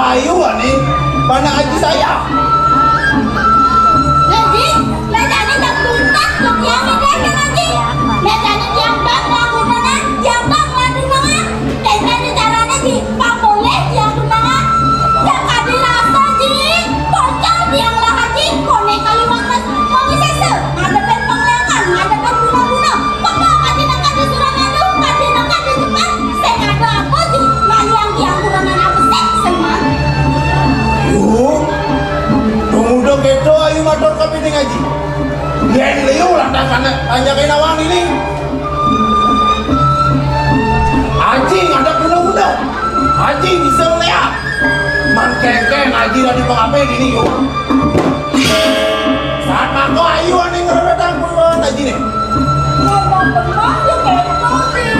Ayu ané, mana aji saya? Lah, Ji, lah jani jam tuntas, jam tiang ini, kan, Ji? Lah jani tiang bang, lah, kudunan, tiang bang, lah, tunangan. Lah jani carané, Ji, pang boléh tiang tunangan. Tiang kadi rasa, Ji, pocol tiang lah, Ji, koné kaliwat mas, mau sese, ngadepin pangléangan, ngadepin guna-guna. Pokok kadi nekan di Suramadu, kadi nekan di Jepang, sing ada apa, Ji? Maliang tiang kurangan apa sih, sing man? Yo, pemuda kéto ayu matur kapining aji. Yén liu lantas anak panjaké nawang ini. Aji ngadep guna-guna. Aji bisa ngeliat. Man kénkén aji dadi pangapé dini, yo. Saat mangko ayu ané ngreredang puluhan ajiné. Ngomong bener ya, kayak gitu sih.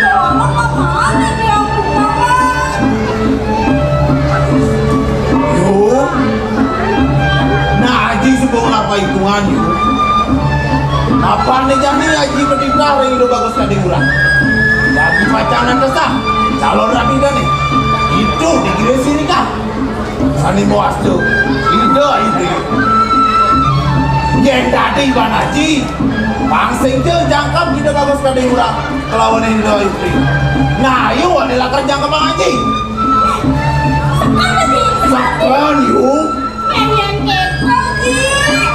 Ngomong apa aja dia ngomong. Yo. Nah, aji suba ngapa itungan, yo. Apané jani aji petitah ring Ida Bagus Kadé Ngurah. Dadi pacang nantesang calon ratu dané. Itu di Gresik nika. Sané mawasta Ida Ayu Priya. Yén dadi iban aji, pang sing ja jangkep Ida Bagus Kadé Ngurah kelawan Ida Ayu Priya. Nah, ayu ané lakar jangkepang aji. Sekon, Ji. Sekon, yu. Pengen kepo, Ji.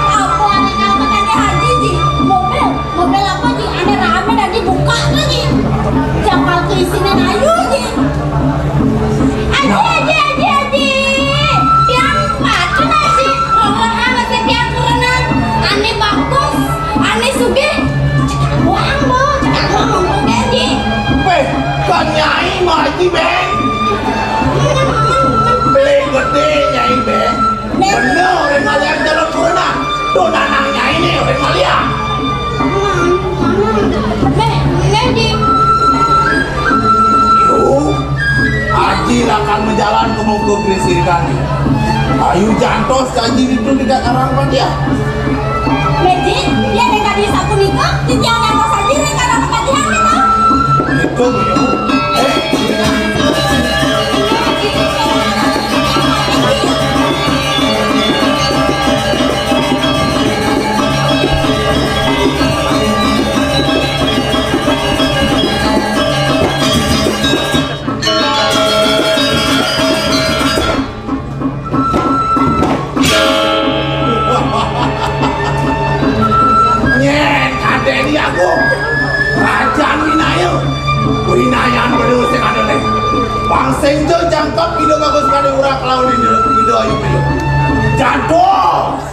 Apa ané jangkep ané aji, Ji? Mobil. Mobil apa, Ji? Ané ramé dadi buka tuh, Ji. Jangkal ke isiné ayu, Ji. Aji, aji, aji, aji. Tiang patut, Aji. Rombongan masih tiang turunan. Ané bagus, ané sugih. Cekak buang, Bu. Cekak buang, Bu, Ji. Wéh, kan nyai mah, Aji, Beng. Beli gedé, Nyai, Beng. Bener, orang malian calon kurenan. Tuh, nanang nyai nih, orang malian. Beh, beh, Ji. Yuk, aji lakar majalan ka muka Gresik. Ayu jantos ka aji ditu di Karang Patiah. Beh, Ji, yén kadi sapunika, titiang jantos aji ring Karang Patiah ditu. Itu, Bu. Nyén, Kadéni Agung, Rajan Winaya. Winayan bener sing ada nih. Pang sing ja jangkep Ida Bagus Kadé Ngurah kelawan Ida, Ida Ayu Priya. Jantos.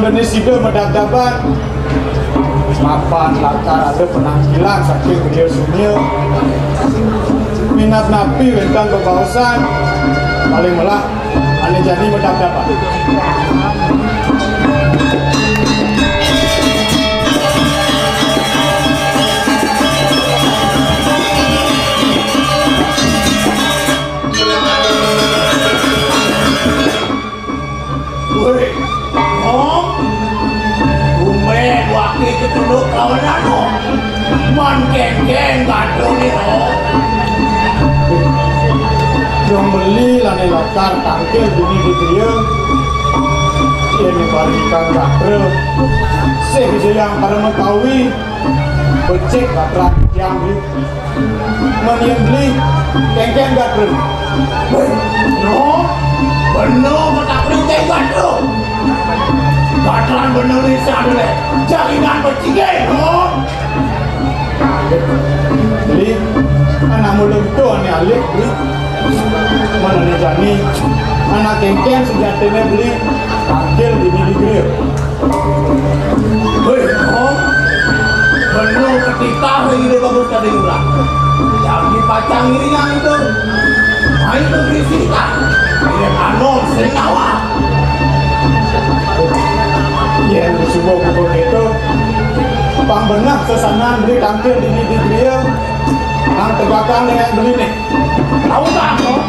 Ini sida madabdaban. Mapan lakar ada panangkilan saking griya sunia. Minab napi wénten bebaosan, paling melah ané jani madabdaban. Wéh, Om. Tumbén waké ketunduk kawenan, Om. Man kéngkén gatra né, Om. Dong beli lan lakar tangkil dini di griya. Yén parindikan gatra, sih Ida Hyang Parama Kawi, becik gatra tiang beli. Mén yén beli, kéngkén gatra. Wéh, no, bena matak beli kéngkén gatra. Gatran bena lisan lé. Jalinan becik, no. Beli, anak mula ento ané alit, beli. Mén ané jani, anak kéngkén sujatiné beli, tangkil dini di griya. Wéh, Om. Bena katitah Ida Bagus Kadé Lurah. Jagi pacang ngiringang Ida. Mai berisi, ah. Ida anom sing awak. Yén suba buka kéto, pang beneh sesanan beli tangkil dini di griya, nang tegakan dengan beli né. Tahu tak, Om?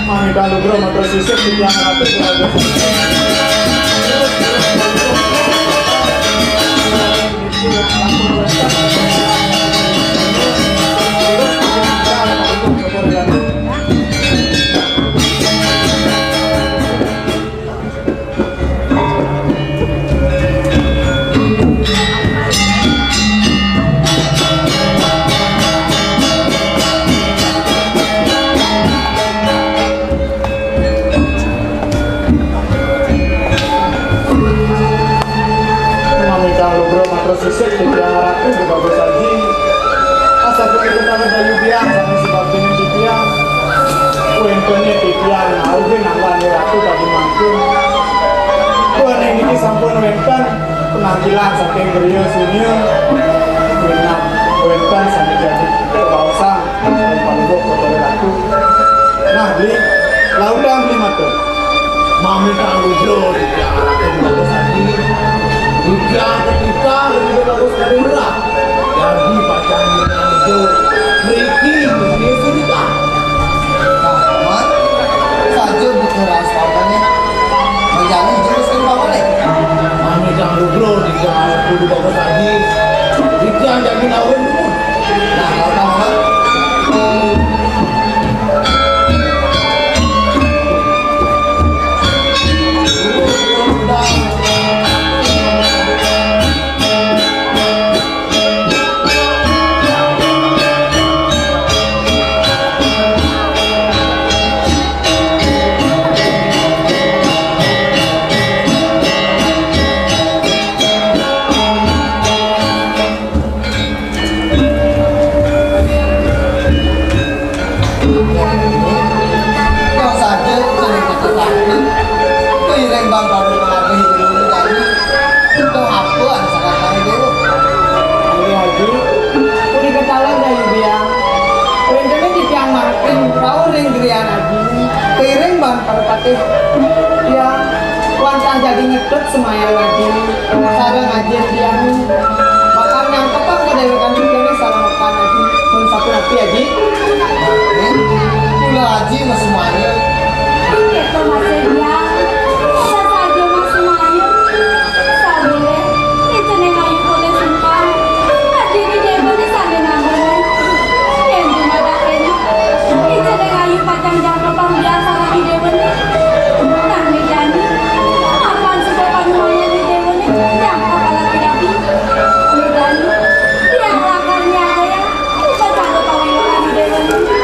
Mangda lugra matur sisip titiang ratu. Mamitang lugra matur sisip titiang ratu Bagus Aji. Asapunika tawah dayu biang sané subaktiné titiang. Wéntené titiang nauhin anggané ratu kadi mangkin. Duaning niki sampun wénten panangkilan saking griya sunia. Minab wénten sané jagi bebaosan saking Palungguh Bathara Ratu. Nah, Bli, lautang Bli matur. Mamitang lugra titiang Ratu Bagus Aji. Titiang katitah Ratu Bagus Kadé Lurah. Jagi pacang ngiringang Ida mriki, Gusti Sundika. Nah, Paman, saja buka raos pamané. Manjali jurus kang pamané. Mamitang lugra titiang Ratu Bagus Aji. Titiang jagi nauhin dumun. Nah, lautang, Paman. Yang saja cerita tetapi, keiring bang baru mengalami ilmu tadi, itu apa antara kami dewa? Ayo, Haji, punika taler dayu biang. Wéntené titiang mangkin rauh ring griyan Aji, keiring bang Parapatih. Ya, wantah jagi ngetut semayan Aji, sareng Aji Dianu. Bakal nyangkepang kadéwékan titiangé sareng Aji. Mun sapunapi, Aji? Kula Aji masemaya. Ing kéto masih Diang. Rasa Aji masemaya. Sabilih, icéning ayu polih sungkan. Aji di déwané sané nambune. Yén dumadak kéné, icéning ayu pacang jangkepang biasa lagi déwané. Nanging jani, apan suba panumayan di déwané, jangkep lagi-lagi. Nggih jani, tiang lakar nyagayang upacana pawiluran di déwané.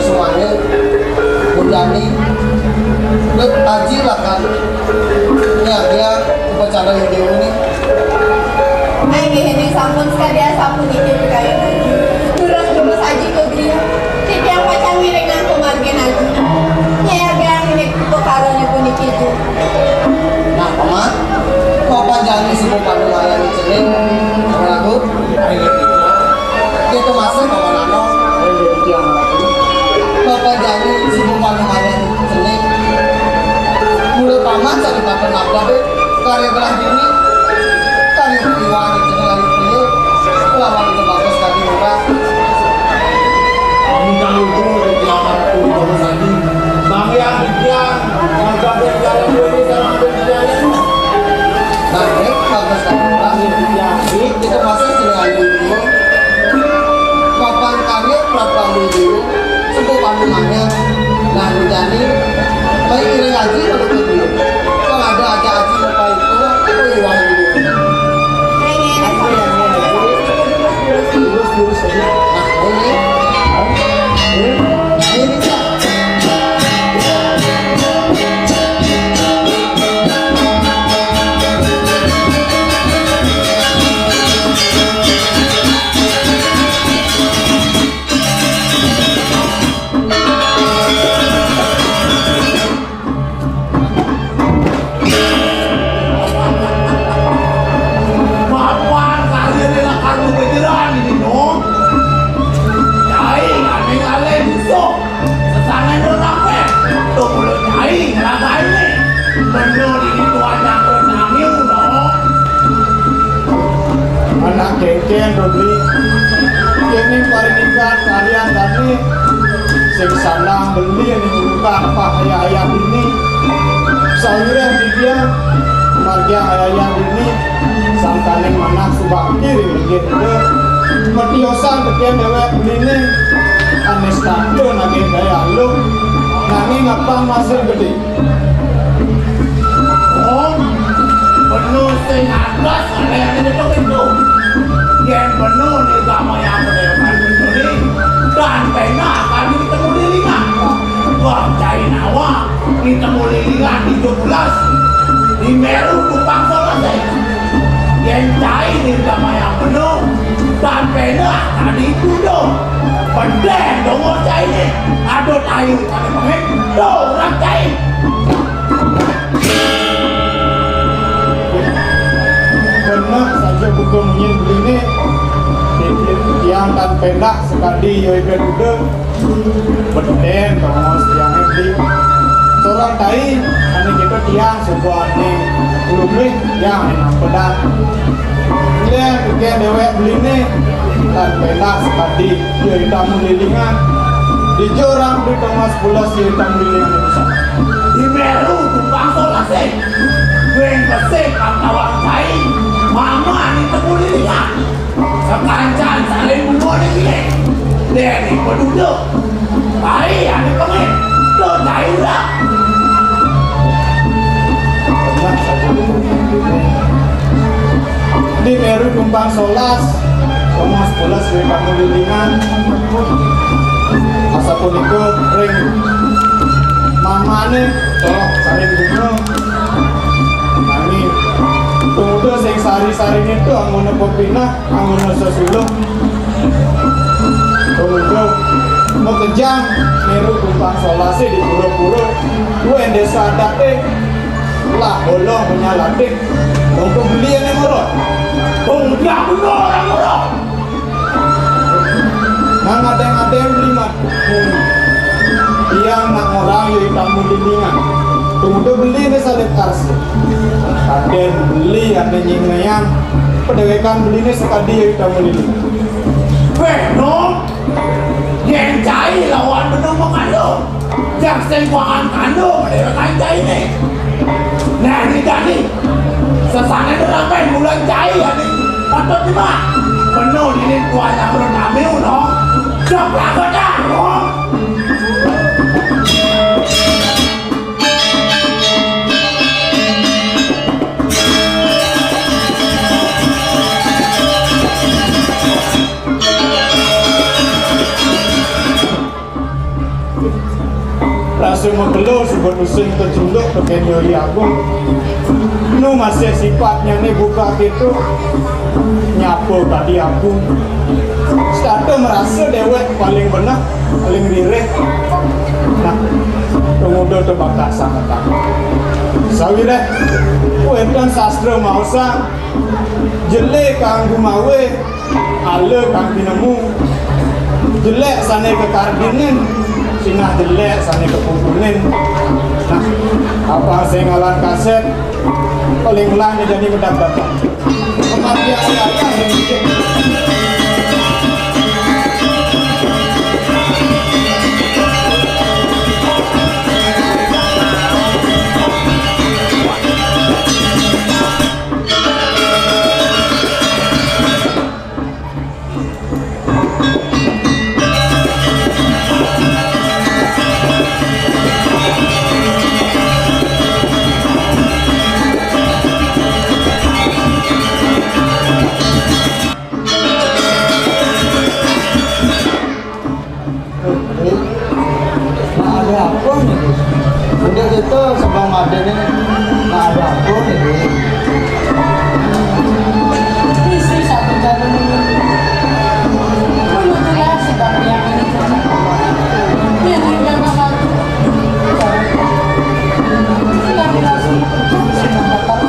Semuanya, Bun Jani, Dut Aji lah kan. Ini aja upacara yang dulu nih. Ai, gini sampun sekalian sampun niki pikayun Aji. Durang durus Aji ke griya. Titiang pacang ngiringang pamargin Aji. Nyai agang niki pekarannya puniki, Ji. Nah, Paman, Paman Jani sing panumayan cening. Kamu laku? Ayo, Gitu masih Paman Anom. Ayo, Ji, Anom. Paman Jani sing panumayan cening. Mula Paman sing papan nabdab, eh. Karya belah dini. Karya iwang cening ayu priya. Lawan itu bagus tadi murah. Minta lucu di tiang aku di bawah tadi. Bang Yang, di tiang. Yang gagal jalan dua ini, sekarang ada di jalan. Nah, eh, bagus tadi murah. Yang di tiang. Kita masih cening ayu priya. Papan karya Prabang Widu. Sepuh panumayan. Nah, Bun Jani. Baik, iring Aji kalau begitu. Kalau ada aja Aji lupa itu, aku iwang dulu. Lurus, lurus aja. Nah, ini. Ini, Kak. Papan karya lakar bejeran ini, no. Cai, ane ngale musuh. Sesane no nape? Tuh mulut cai, ngelagain nih. Bener ini tuan yang bertanggung, no. Anak kengken, Robli. Kene parindikan karyan dane sing sandang beli ning urukang apa ayah-ayah dini. Sawireh dia margiang ayah-ayah dini sangkaning manah subakti ring linggih Ida. Matiosan teken dewek beline ane setata nagih daya alung nanging apang masih gedhe. Om, penuh sing atas ada yang itu itu. Yen penuh ni sama yang penuh kan penuh ni dan pena akan ditemu lilingan. Wah, cai nawa ditemu lilingan di tujuh belas di Meru tumpang selesai. Yen cai ni sama yang penuh dan pena akan dituduh. Pendek dongor cai ni. Aduh, tai. Tuh, orang cai. Bener saja buka munyin beline. Tiang tan pendak sekadi yo ibe duda. Beten tongos tiang beli. Seorang tai, ane kita tiang sebuah ane ulumih yang enak pedak. Leh, bukan dewek beline, tan pendak sekadi, ya, hitam lilingan. Di jorang di tengah sebelas, ya, hitam lilingan di pusat. Di Meru, tumpang solasih. Gue besik, kang tawang cai. Mama, ini temu lilingan. Sekancan, saling bunuh, ini gini. Deni, peduduh. Ai, ane pengin. Tuh, tai udah. Pernah saja di Meru tumpang solas, somo sebelas ring kamu lilingan. Asapunika ring mamane, tolok saling bunga. Nanging, tumuda sing sari-sarine to anggona pepinah, anggona sesuluh. Tumuda makejang Meru tumpang solase di pura-pura. Kuwi desa adate lah bolong menyalatik. Mongko beli ene murut. Wong dia bener orang murut. Nang adeng-adeng beli mat. Tiang nak orang yo tamu lilingan. Tumuda beli ne salib karsi. Kaden beli ane nyingean. Pedewekan beli ne sekadi yo tamu lilingan. Weh, no. Yen cai lawan benung mengandung. Yang sing kuangan kandung, dewekan caine. Nah, ini jani. Sesane nerapen bulan cai, ani. Patut dimak. Penuh ini tuan yang bernami, no. Jok lagu dah, no. Rasa makelo suba tusing kacunduk tekén Yai Agung. Nu masih sifatnyané buka kéto, nyapa kadi aku. Setata marasa déwék paling beneh, paling ririh. Nah, panguda to bakal sangetang. Sawiréh wénten sastra maosang, jelé kang gumawé, ala kang tinemu, jelék sané kakardinin, sinah jelék sané kapupunin. Nah, apang sing ngalah kasép, paling melah né jani medap-dapet. Kematian ayah yang bikin. Nah, ada apa nih, Gus? Udah gitu, sebelum ada nih. Nah, ada apa nih, Gus? Isi satu jarum ini. Dulu tuh ya, sebab yang ini. Yang ini kan apa? Kita dikasih, sudah dapat.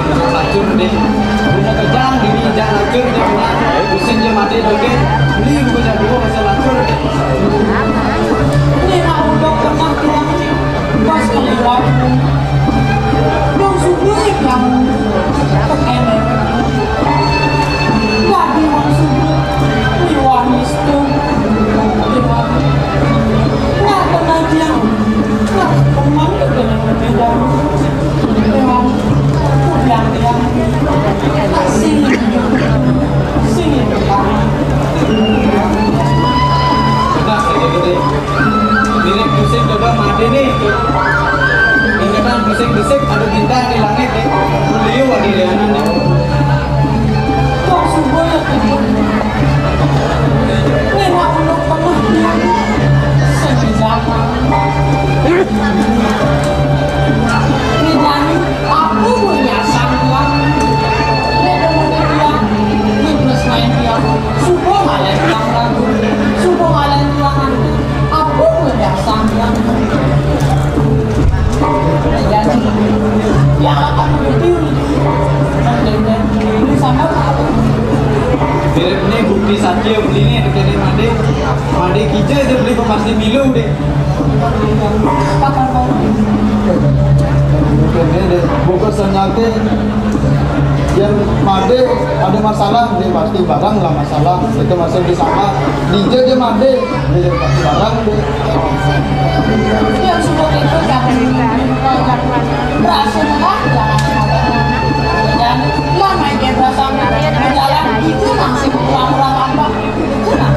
Lacur deh. Punya kejang dini, jangan lacur deh. Pusing je mati dogé. Beli buku jago masa lacur deh. Ini nak udah pernah bilang. Pas kali waktu, yang sulit yang terkena. Lagi yang sulit, liwani itu. Nggak pernah dia, nggak pernah dia dengan beda. Memang, aku bilang dia, sini, sini, Pak. Sudah, saya gitu deh. Mirip Dusik coba mati nih. Ingetan Dusik-Dusik ada bintang di langit nih. Beliau ada di anak nih. Kok subuh ya tidur? Nengok uluk tengah dia. Senjata. Ini jani, aku punya sangguan. Ini demen dia. Ini plus main dia. Subuh malam yang ragu. Subuh malam yang ragu. Apa udah sanggup? Jadi, ya, apa begitu? Ini sama apa? Mirip nih bukti saja beli nih, dekatnya Made. Made kija aja beli pasti milu deh. Kapan mau? Bukan dia deh. Bukan senjata. Yang Made ada masalah, dia pasti barang lah masalah. Itu masih di sana. Dija je Made, dia pasti barang deh. Yang sudah itu jangan berasa lah, jangan. Dan lah main dia berasa berjalan itu masih kurang-kurang apa? Itu nah.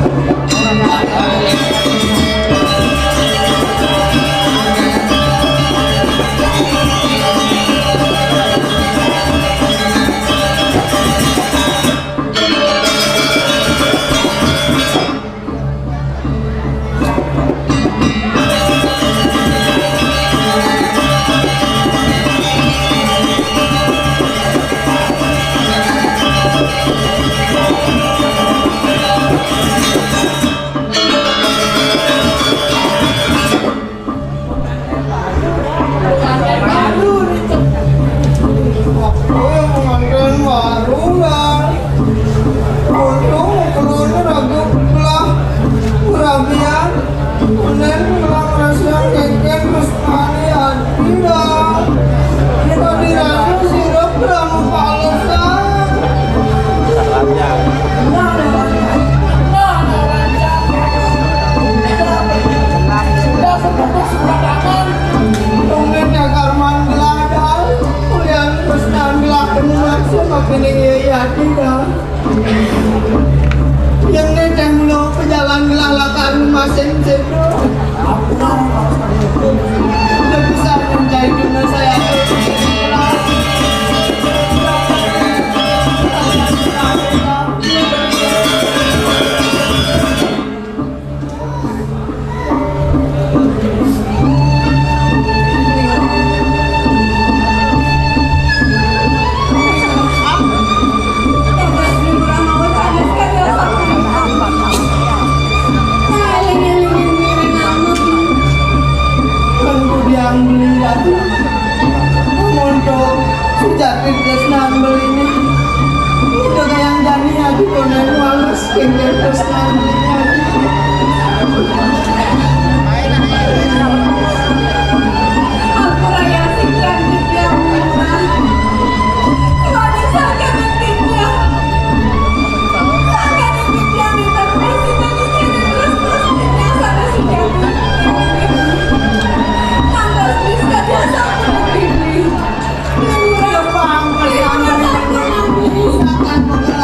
Pengantin baru nih, Cep. Aku yang pengantin baru, Bang. Untung keluarnya ragu belah, rabian. Mending belah merasa keken, terus mani hati, Bang. Ini kok dirasa sirup, Bang, kepala, Bang. Nah, nah, nah, nah, nah, nah. Sudah sepupu sebelah kanan. Tunggu cakar manggeladal, kulian terus nanggelah penuh langsung makin ingin hati dah. Yang ini teh mulu pejalan gelah lakar Kan kudu yang beli atuh. Monto sujati tresnan beli ini. Udah kayak jani atuh konen males kengken tresnan beli atuh. Aku raya sikian yang murah. Kalau disangka nantinya, sangka nantinya minta kasih bagi kiri terus terus kita sana sejati. Lantas bisa dia sangka nantinya. Yang murah, yang murah, yang murah.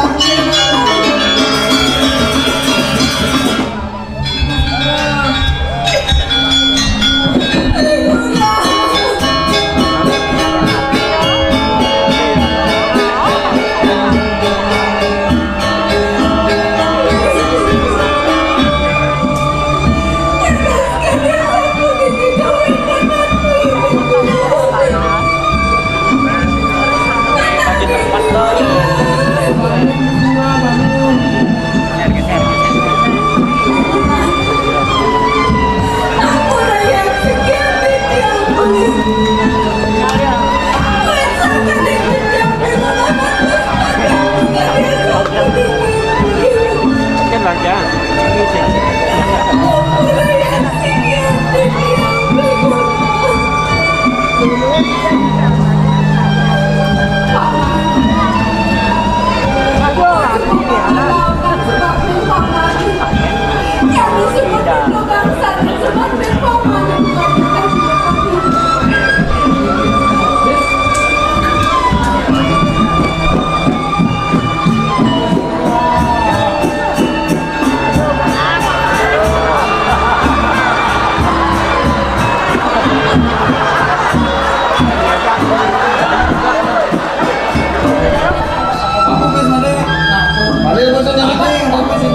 Mari, bosan yang penting, tapi sih.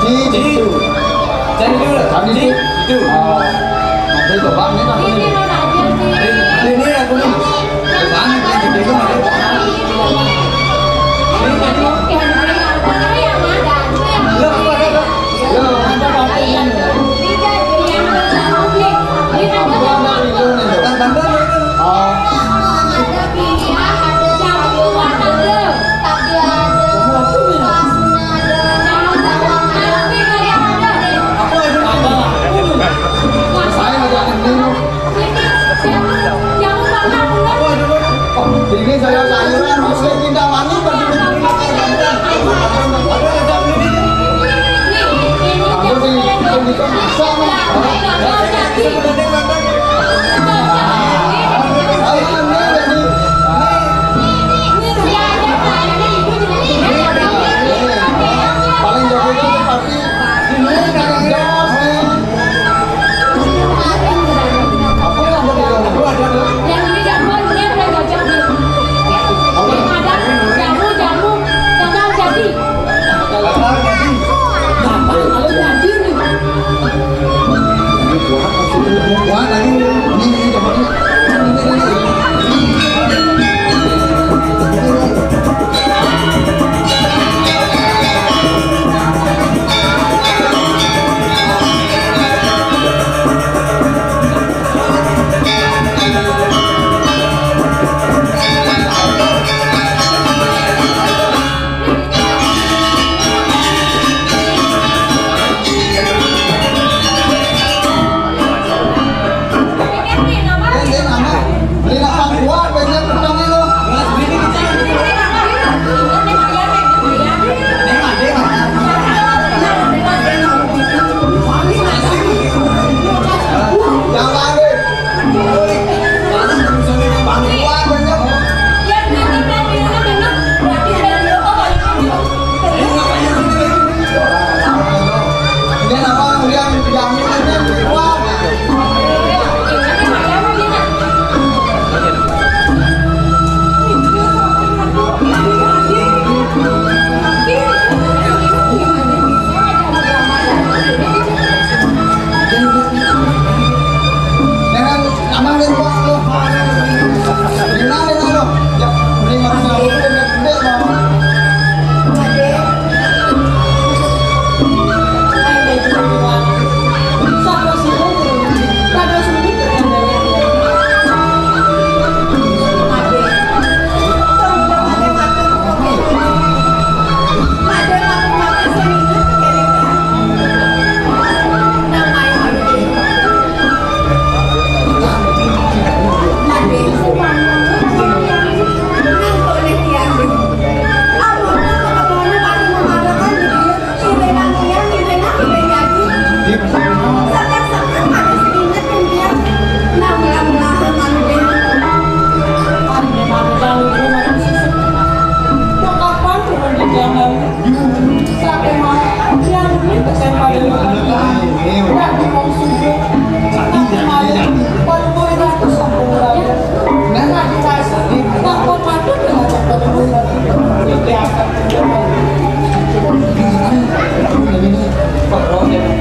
Ci, ci, itu. Cari dulu. Kami ci, itu. Oh. Nanti coba, ini apa ini? Ini, ini aku nih. Banyak yang gede banget. Ini tadi. Lo apa, apa? Ini saya sayuran, mesti pindah wangi, pasti pindah wangi. Aku sih, aku bisa, nih. Ayo, nih, nih. Paling jauh itu pasti. Ini, nih, nih. Yang ini jagoan, ini yang udah gocok nih. Ada jamu, jamu, gagal jadi. Gagal jadi. Gampang kalau jadi nih. Ini kuat, maksudnya kuat,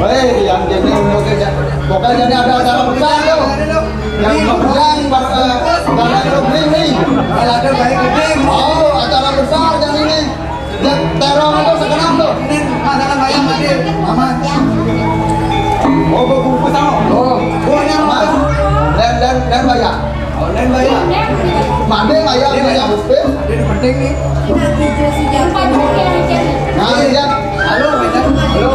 Hei, yang ini udah kerja. Pokoknya ini ada acara besar tuh. Yang yang bar- eh, barang itu bling nih. Kalau ada baik gedeng. Oh, acara besar yang ini. Yang terong itu segenap tuh. Ini masakan bayam tadi. Aman. Oh, gua bungkus sama. Oh, gua nyampe. Dan dan dan bayam. Online bayam. Mande bayam. Ini bayam. Yang bungkus. Ini penting nih. Nah, iya. Halo, Medan. Halo.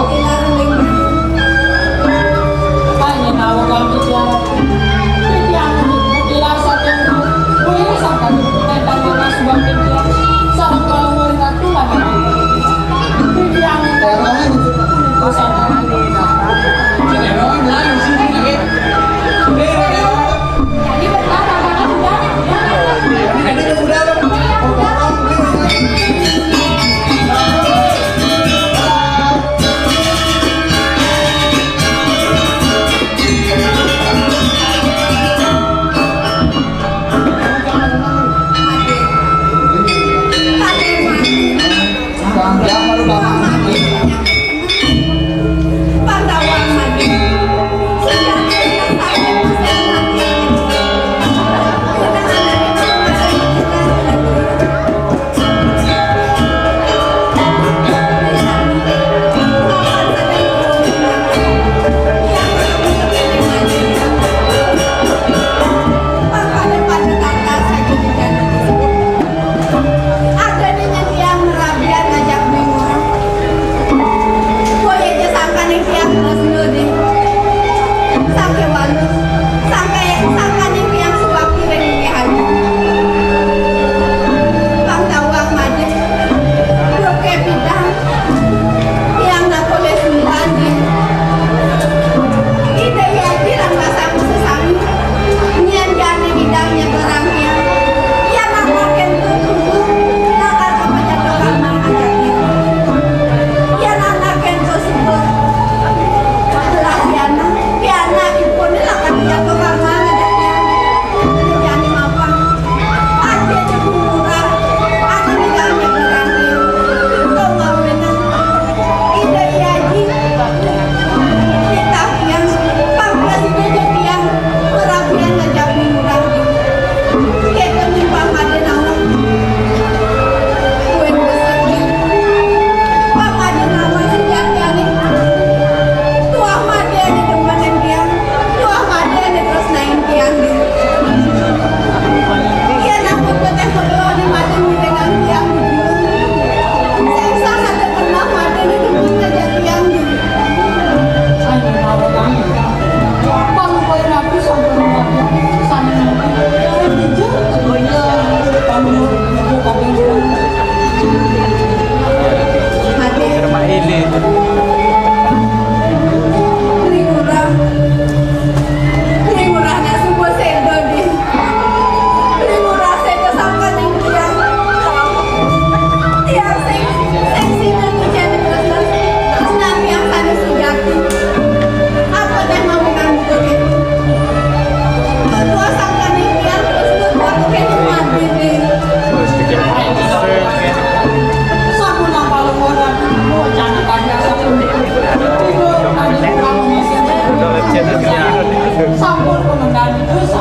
Sampun pengendali dosa.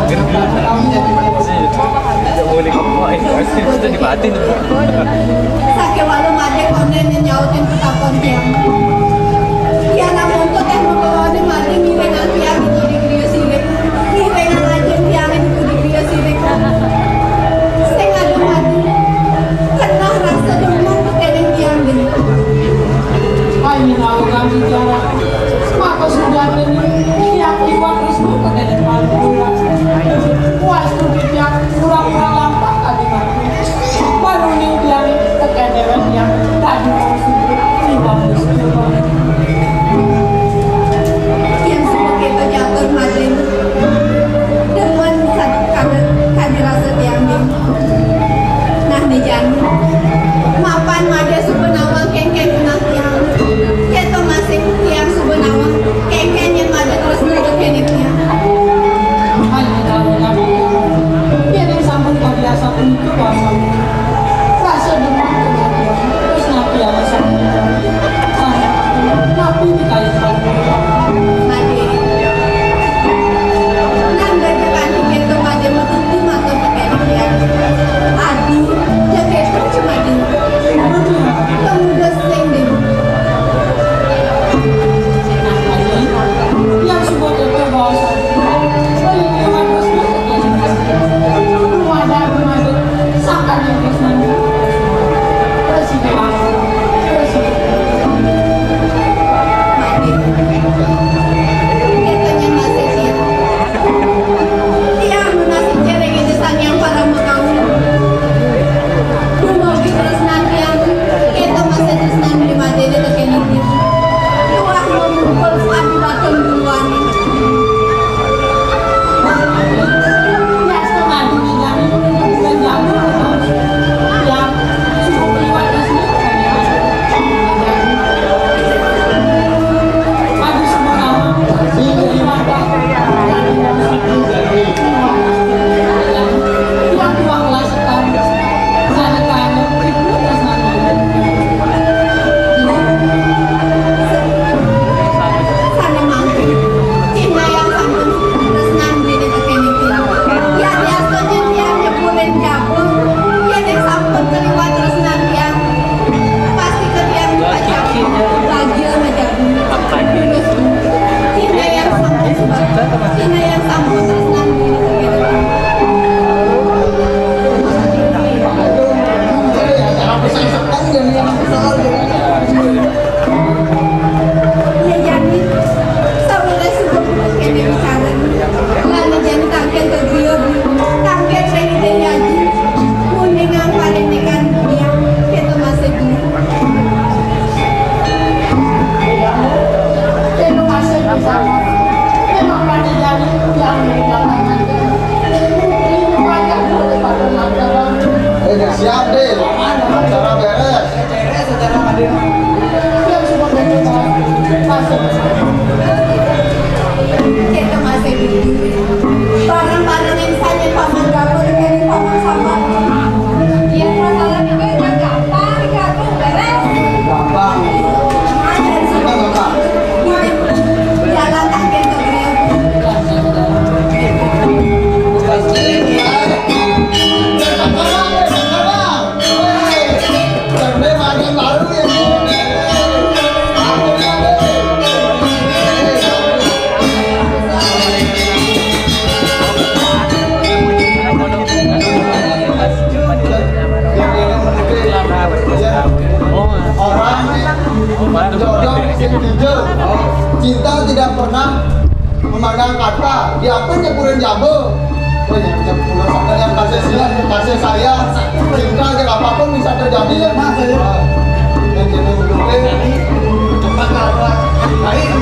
Sakéwala Madé kondén nyautin petakon tiang. Tiang amonto téh mengkoné Madé ngiringang tiang di griya sirik. Ngiringang ajeng tiang di griya sirik. Sing ada Madé. Kenah rasa demen tekéning tiang dini. Ayo, nawegang bicara. Maka sudah ini, tiap liwat terus tekéning paling pulang. Puas tuh tiap kurang-kurang lampak tadi mati. Baru nih tiap tekéning tiap tadi mau sujud, tiba mau sujud. Yang suka kita jatuh mati. Demen kad-, kada, kada rasa tiang dini. Nah, né jani. Mapan Madé suba nawang kénkén genah tiang. Kéto masih tiang suba nawang kénkén yén Madé terus nutup kéné tiang. Yén sampun kabiasa punika, rasa demen terus napi alasan. Napi dikaya. Madé. Nang gajah kanti kéto Madé metuti matur tekéning tiang. Adi, jaga terus Madé. Temu deseng deh. Yang suka kéto bawa satu. Paling lewat terus. Rumah ada, rumah ada. Sangkan yang terus nanti. Terus ini langsung. Terus ini. Madé. Kéto nyen masih tiang. Tiang nunas icén ring Ida Sang Hyang Paramakawi. Dumugi tresnan tiang, kéto masih tresnan Bli Madé tekéning tiang. Tuah mamungkul padi baton duluané. Yasta madu nidani, dan jamu, yang suku liwat di sini. Pasti ketiang baca. Bagia menjadi. Cina yang sampun sebab. Cina yang sampun tresnan. Ya, jani. Sawiréh suba kéné bicara. Lan jani tangkén ka griya, tangkén ring Ida Aji. Muningang parindikan tiang, kéto masih dulu. Kéto masih bisa. Memang pada jani tiang meninggalkan. Ini banyak dulu pada mata. Eh, siap, Dil. Acara beres. Barang-barang yang saya paman dapur, yang paman sama. Ya, masalah itu gampang, gampang, beres. Gampang. Ada sih. Gampang, gampang. Jalan kaki ke beliau. Orang jodoh sing jujur, cinta tidak pernah memandang kata, diapin nyepurin jaba. Oh, ya, jaba, sampai yang kasih siap, kasih sayang, cinta, ya, apapun bisa terjadi, ya, Mas, ya. Nah, yang jadi ujungnya, cepat lah, Mas. Baik.